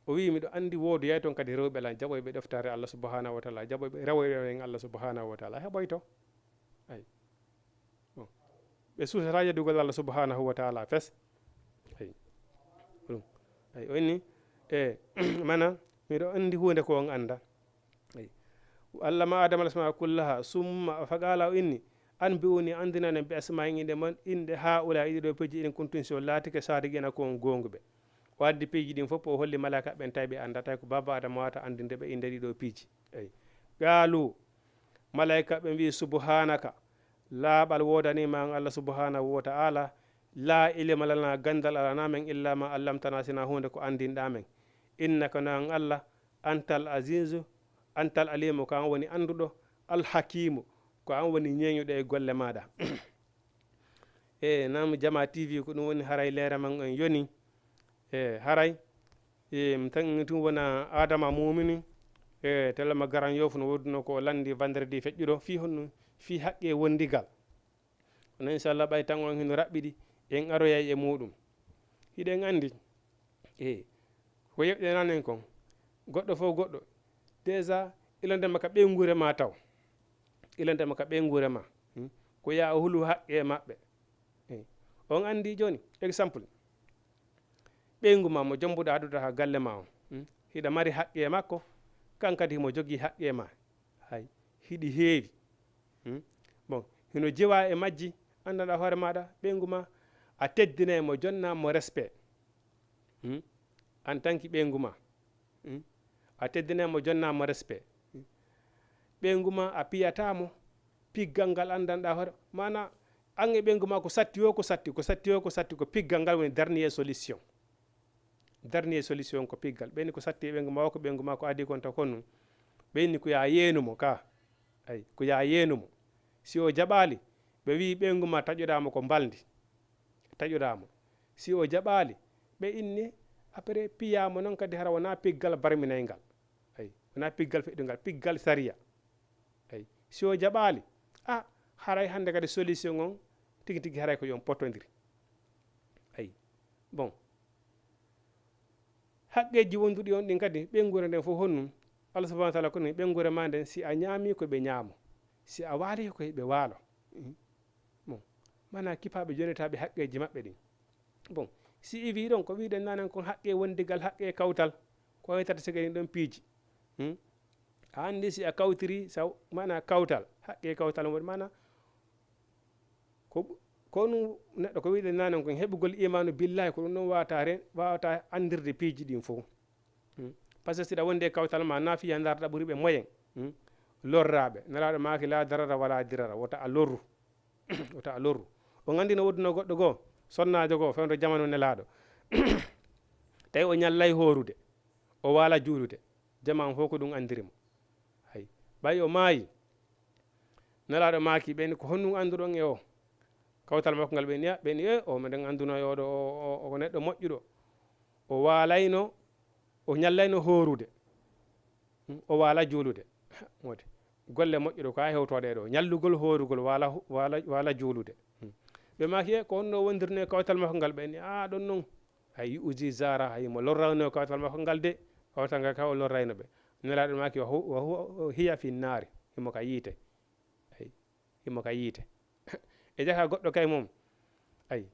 O wi'i, "Miɗo anndi wooduyay ton kadi rewɓe lan jaɓoyɓe ɗoftaare Allah subhanahu wa taala, jaɓoyɓe rewoyɓe en Allah subhanahu wa taala, heɓoyto." Ay. Bon. Ɓe suusata yeddugol Allah subhanahu wa taala fes. Ay. Ɗum. Ay, o inni, e, mana, miɗo anndi huunde ko on annda. Ay. Allama Adama al-asmaa kullaha, summa, faqala, o inni, "Anbi'uni, anndinanen bi asmaa'ihim inɗe mon, inɗe haa'ulaa'i ɗiɗo piiji in kuntum si on laatike saadiqiina ko on goonguɓe." O addi piiji ɗin fof, o holli malaika ɓen, tawi ɓe annda, tawi ko baaba Adama wata anndinde ɓe inɗe ɗiɗo piiji. Ay. Qaalu, malaika ɓen wi'i, "Subhanaka, laaɓal woodanii ma an Allah subhanahu wa ta'ala, La ilma lana, ganndal alana men, illa ma allamtana, sina huunde ko anndinɗa men. Innaka, no an Allah, antal azizu, antal alimu, ko an woni annduɗo, al hakimu, ko an woni ñeeñuɗo e golle maɗa. E nam Jama T V, ko ɗum woni haray leere man en yoni. E haray, e mi tan ɗum wona Adama Mumini, e telema garan yofu no wodduno ko o landi vendredi feƴƴuɗo, fii honno, fii haqqe wondigal. Kono inchallah, ɓay tan on hino raɓɓiɗi, en aroyay e muɗum. Hiɗen anndi, e ko yewɗenanen kon, goɗɗo fof goɗɗo, déjà, ilande ma ka ɓeynguure ma taw. Ilande ma ka ɓeynguure ma. Hmm? Ko yaa o hulu haqqe maɓɓe. Eh, on anndi jooni, exemple, ɓeyngu ma mo jombuɗa adude ha galle ma on, hmm? Hiɗa mari haqqe makko, kan kadi himo jogii haqqe ma. Hay, hiɗi heewi. Hmm? Bon, hino jewa e majji, anndanɗa hoore maɗa, ɓeyngu ma, a teddinay mo, jonna mo respect. Hmm? En tant que ɓeyngu ma. Hmm? A teddinay mo, jonna mo respect. Hmm? Ɓeyngu ma, a piyata mo piggal ngal anndanɗa hoore. Maana, an e ɓeyngu ma ko satti o, ko satti, ko satti o, ko satti, ko piggal ngal woni dernier solution. Dernier solution ko piggal. Ɓeyni ko satti e ɓeyngu ma o, ko ɓeyngu ma ko adi kon taw kon nun. Ɓeyni ko yaa yeenu mo ka. Ay, ko yaa yeenu mo. Si o jaɓaali, ɓe wi'i ɓeyngu ma taƴoɗaa mo ko mbalndi. Taƴoɗaa mo. Si o jaɓaali, ɓe inni, après piyaa mo non kadi hara wonaa piggal barminayngal. Ay, wonaa piggal feƴƴungal, piggal sariya. Ay, si o jaɓaali, a, haray hannde kadi solution on tigi tigi haray ko yo on pottondiri. Ay, bon. Haqqeeji wonduɗi on ɗin kadi, ɓeynguure nden fof honnun? Allah subhanahu wa taala ko ni, ɓeynguure ma nden, si a ñaami ko ɓe ñaamo, si a waali ko ɓe waalo. Mhm. Bon, mana kipaaɓe jonitaaɓe haqqeeji maɓɓe ɗin. Bon, si iwi ɗon, ko wiɗen nanen kon haqqe wondigal, haqqe kawtal, ko waytata siga ɗin ɗon piiji. Hmm? A anndi si a kawtiri, sa, mana kawtal, haqqe kawtal woni mana ko, ko ɗum neɗɗo ko wiɗen nanen kon heɓugol imaanu billahi, ko ɗum ɗon wawata ren-, wawata anndirde piiji ɗin fof. Hmm. Par ce que siɗa wondi e kawtal ma, nafiya ndarɗa ɓuri ɓe moyen. Hmm. Lorraɓe. Nelaɗo maaki la darara wala dirara. Wota a lorru. Wota a lorru. O gandi no wodduno goɗɗo goo, sonnajo goo, fewndo jamanu nelaɗo. Tawi o ñallay hoorude. O waala juulude. Jaman fof ko ɗum andiri mo. Hay. Ɓay o maayi. Nelaaɗo maaki, ɓe ni, "Ko honɗum annduɗon e o?" Kawtal makko ngal, ɓe ni, "A, ɓe ni, e, o meɗen annduno e oɗo, o, o, o ko neɗɗo moƴƴuɗo. O waalayno, o ñallayno hoorude. Hmm, o waala juulude." Wonde golle moƴƴuɗo ko haa hewtoɗe ɗo. Ñallugol, hoorugol, waala, waala, waala juulude. Hmm. Ɓe maaki, "E, ko honno wondirno e kawtal makko ngal?" Ɓe ni, "A, ɗon non. Hay yu'zi zara, hay mo lorrayno kawtal makko ngal de, kawtal ngal ka o lorrayno ɓe." Nelaaɗo maaki, "Wa hu-, wa huwa, hiya fi naari, himo ka yiite." Ay, himo ka yiite. E jaka goɗɗo kay mum. Ay,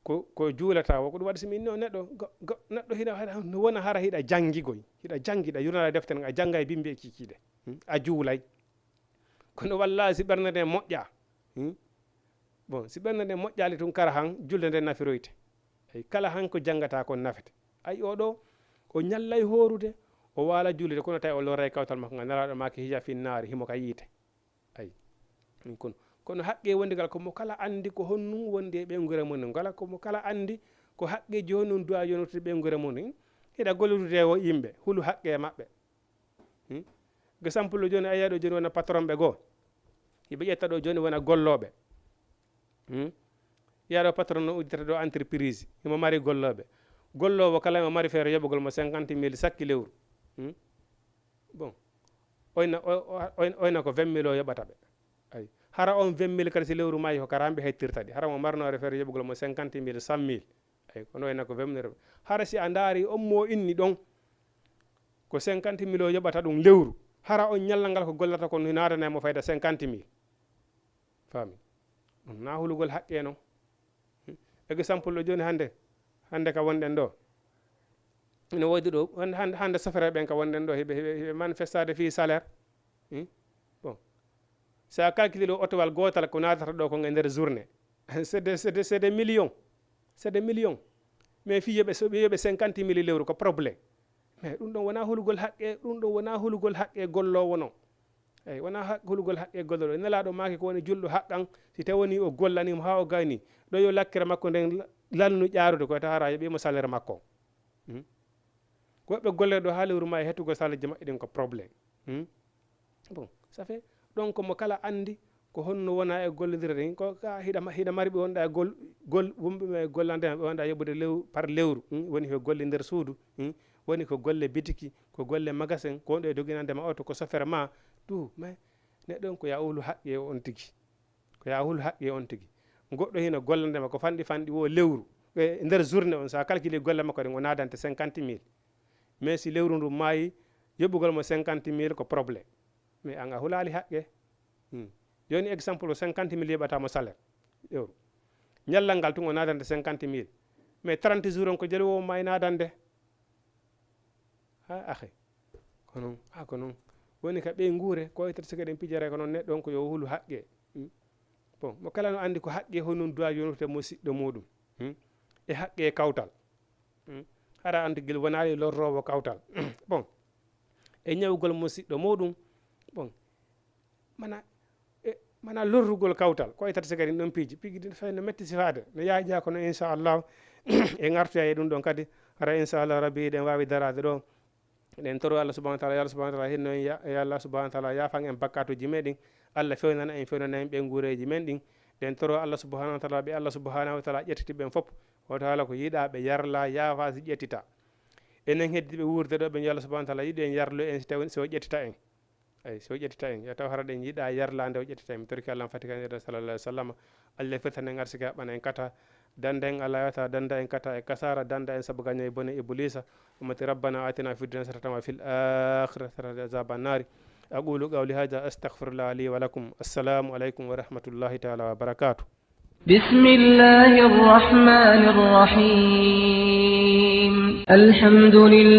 ko, ko juulata, wo ko ɗum waɗi si min no neɗɗo, go-, go-, neɗɗo hina hara, no wona hara hiɗa janngi goy, hiɗa janngi, hiɗa yurnata deftere, a jannga e bimbi e kikiɗe. Hmm? A juulay. Kono wallaahi si ɓernde nden moƴƴa. Hmm? Bon, si ɓernde nden moƴƴaali tun kara han, julde nden nafiroyte. Ay, kala han ko janngata kon nafete. Ay, oɗo, o ñallay hoorude, o waala juulude, kono tawi o lorray kawtal makko ngal, nelaaɗo maaki hija fi naari, himo ka yiite. Ay, ɗum kono, kono haqqe wondigal ko mo kala anndi ko honnum wondi e ɓeynguure mum, ngala ko mo kala anndi ko haqqeji honnum duwa yonotude ɓeynguure mum. Hiɗa gollude wo yimɓe, hulu haqqe maɓɓe. Hmm? Exemple jooni, a yiya ɗo jooni wona patron ɓe goo. Hiɓe ƴetta ɗo jooni wona gollooɓe. Hmm? Yiya ɗo patron no udditata ɗo entreprise. Himo mari gollooɓe. Golloowo kala himo mari feere yoɓugol mo cinquante mille sakki lewru. Hmm? Bon. Oyna, o, o, oyn-, oyna ko vingt mille o yoɓata ɓe. Ay. Hara on vingt mille kadi si lewru maayi ko karamɓe hettirta ɗi. Hara mo marnoore feere yoɓugol mo cinquante mille, cent mille. Ay, kono wayno ko vingt mille. Hara si a ndaari on mo inni ɗon, ko cinquante mille o yoɓata ɗum lewru. Hara on ñallal ngal ko gollata kon, hino addana mo fayda cinquante mille. Faami? Ɗum na hulugol haqqe non. Hmm. Exemple ɗo jooni hannde, hannde ka wonɗen ɗo. Ina woodi ɗo, hannde, hannde, hannde sofere ɓen ka wonɗen ɗo, hiɓe, hiɓe, hiɓe manifestade fii salaire. Hmm? Bon. Si a calcule ɗo otowal gootal ko naatata ɗo kon e nder journée, c'est des, c'est des, c'est des millions. C'est des millions. Mais fii yoɓe, so ɓe yoɓe cinquante mille lewru ko problème. Mais ɗum ɗon wonaa hulugol haqqe, ɗum ɗon wonaa hulugol haqqe golloowo non. Eyi, wonaa haq-, hulugol haqqe golle ɗo. Nelaaɗo maaki ko woni julɗo haqqan, si tawoni o gollanii mo haa o gayni. Ɗo yo lakkere makko nden la-, lannu ƴaarude ko tawata yoɓii mo salaire makko. Hmm? Woɓɓe golle ɗo haa lewru ma e hettugol salaire ji maɓɓe ɗin ko problème. Hmm? Bon, ça fait, donc mo kala anndi ko honno wona e gollondirde ɗin, ko ka hiɗa ma-, hiɗa mari ɓe wonɗa e gol-, gol-, wonɓe e gollande ma ɓe wonɗa yoɓude lew-, par lewru, hmm? Woni ko golle nder suudu, hmm? Woni ko golle bitiki, ko golle magasin, ko wonɗo e doginande ma oto, ko sofere ma, tout, mais neɗɗo on ko ya hulu haqqe on tigi. Ko ya hulu haqqe on tigi. Goɗɗo hino gollande ma ko fanɗi fanɗi wo lewru. E nder journée on, sa calcule golle makko ɗen, o naadante cinquante mille. Mais si lewru ndu maayi, yoɓugol mo cinquante mille ko problème. Mais an a hulaali haqqe. Hmm. Joni exemple o cinquante mille yoɓata mo salaire. Lewru. Ñallal ngal tun o naadante cinquante mille. Mais trente jours on ko jelu o maayi naadande. Ha, ahe. Ko non, ha, ko non. Woni ka ɓey nguure, ko e tati sike ɗen pijere ko non neɗɗo on ko yo hulu haqqe. Hmm. Bon, mo kala no anndi ko haqqe honun duwa yontude mo siɗɗo muɗum. Hmm. E haqqe kawtal. Hmm. Hara anndi gel wonaali lorroowo kawtal. Bon. E ñawgol mo siɗɗo muɗum. Bon. Mana, e, mana lorrugol kawtal. Ko e tati sike ɗin ɗon piiji. Piiji ɗin fay no metti sifaade. No yaaja kono inchallah. E ngartoya e ɗum ɗon kadi. Hara inchallah rabbi ɗen waawi daraade ɗo. Eɗen toro Allah subhanahu wa taala, yo Allah subhanahu wa taala hinno en, ya, ya Allah subhanahu wa taala yaafan en bakkatuuji men ɗin. Allah fewnana en, fewnana en ɓe nguureeji men ɗin. Eɗen toro Allah subhanahu wa taala, ɓe Allah subhanahu wa taala ƴettiti ɓen fof. Wota haala ko yiɗa ɓe yarla, yaafa si ƴettita. Enen heddiɓe wuurde ɗo ɓen, yo Allah subhanahu wa taala yiɗu en, yarlo en si tawi, si o ƴettita en. Eyi, si o ƴettita en, yo taw hara ɗen yiɗa yarlande o ƴettita en. Mi torki Allah on fati kan sallallahu alaihi wasallam. Allah firtan en arsike haɓɓana en kata. Danda en Allah yata, danda en kata e kasara, danda en sabu gaño e bone Iblisa. Ummati rabbana atina fid dunya hasanatan wa fil akhirati hasanatan wa qina adhaban nari. Aqulu qawli hadha astaghfirullah li wa lakum. Assalamu alaikum wa rahmatullahi ta'ala wa barakatuh. بسم الله الرحمن الرحيم. الحمد لله.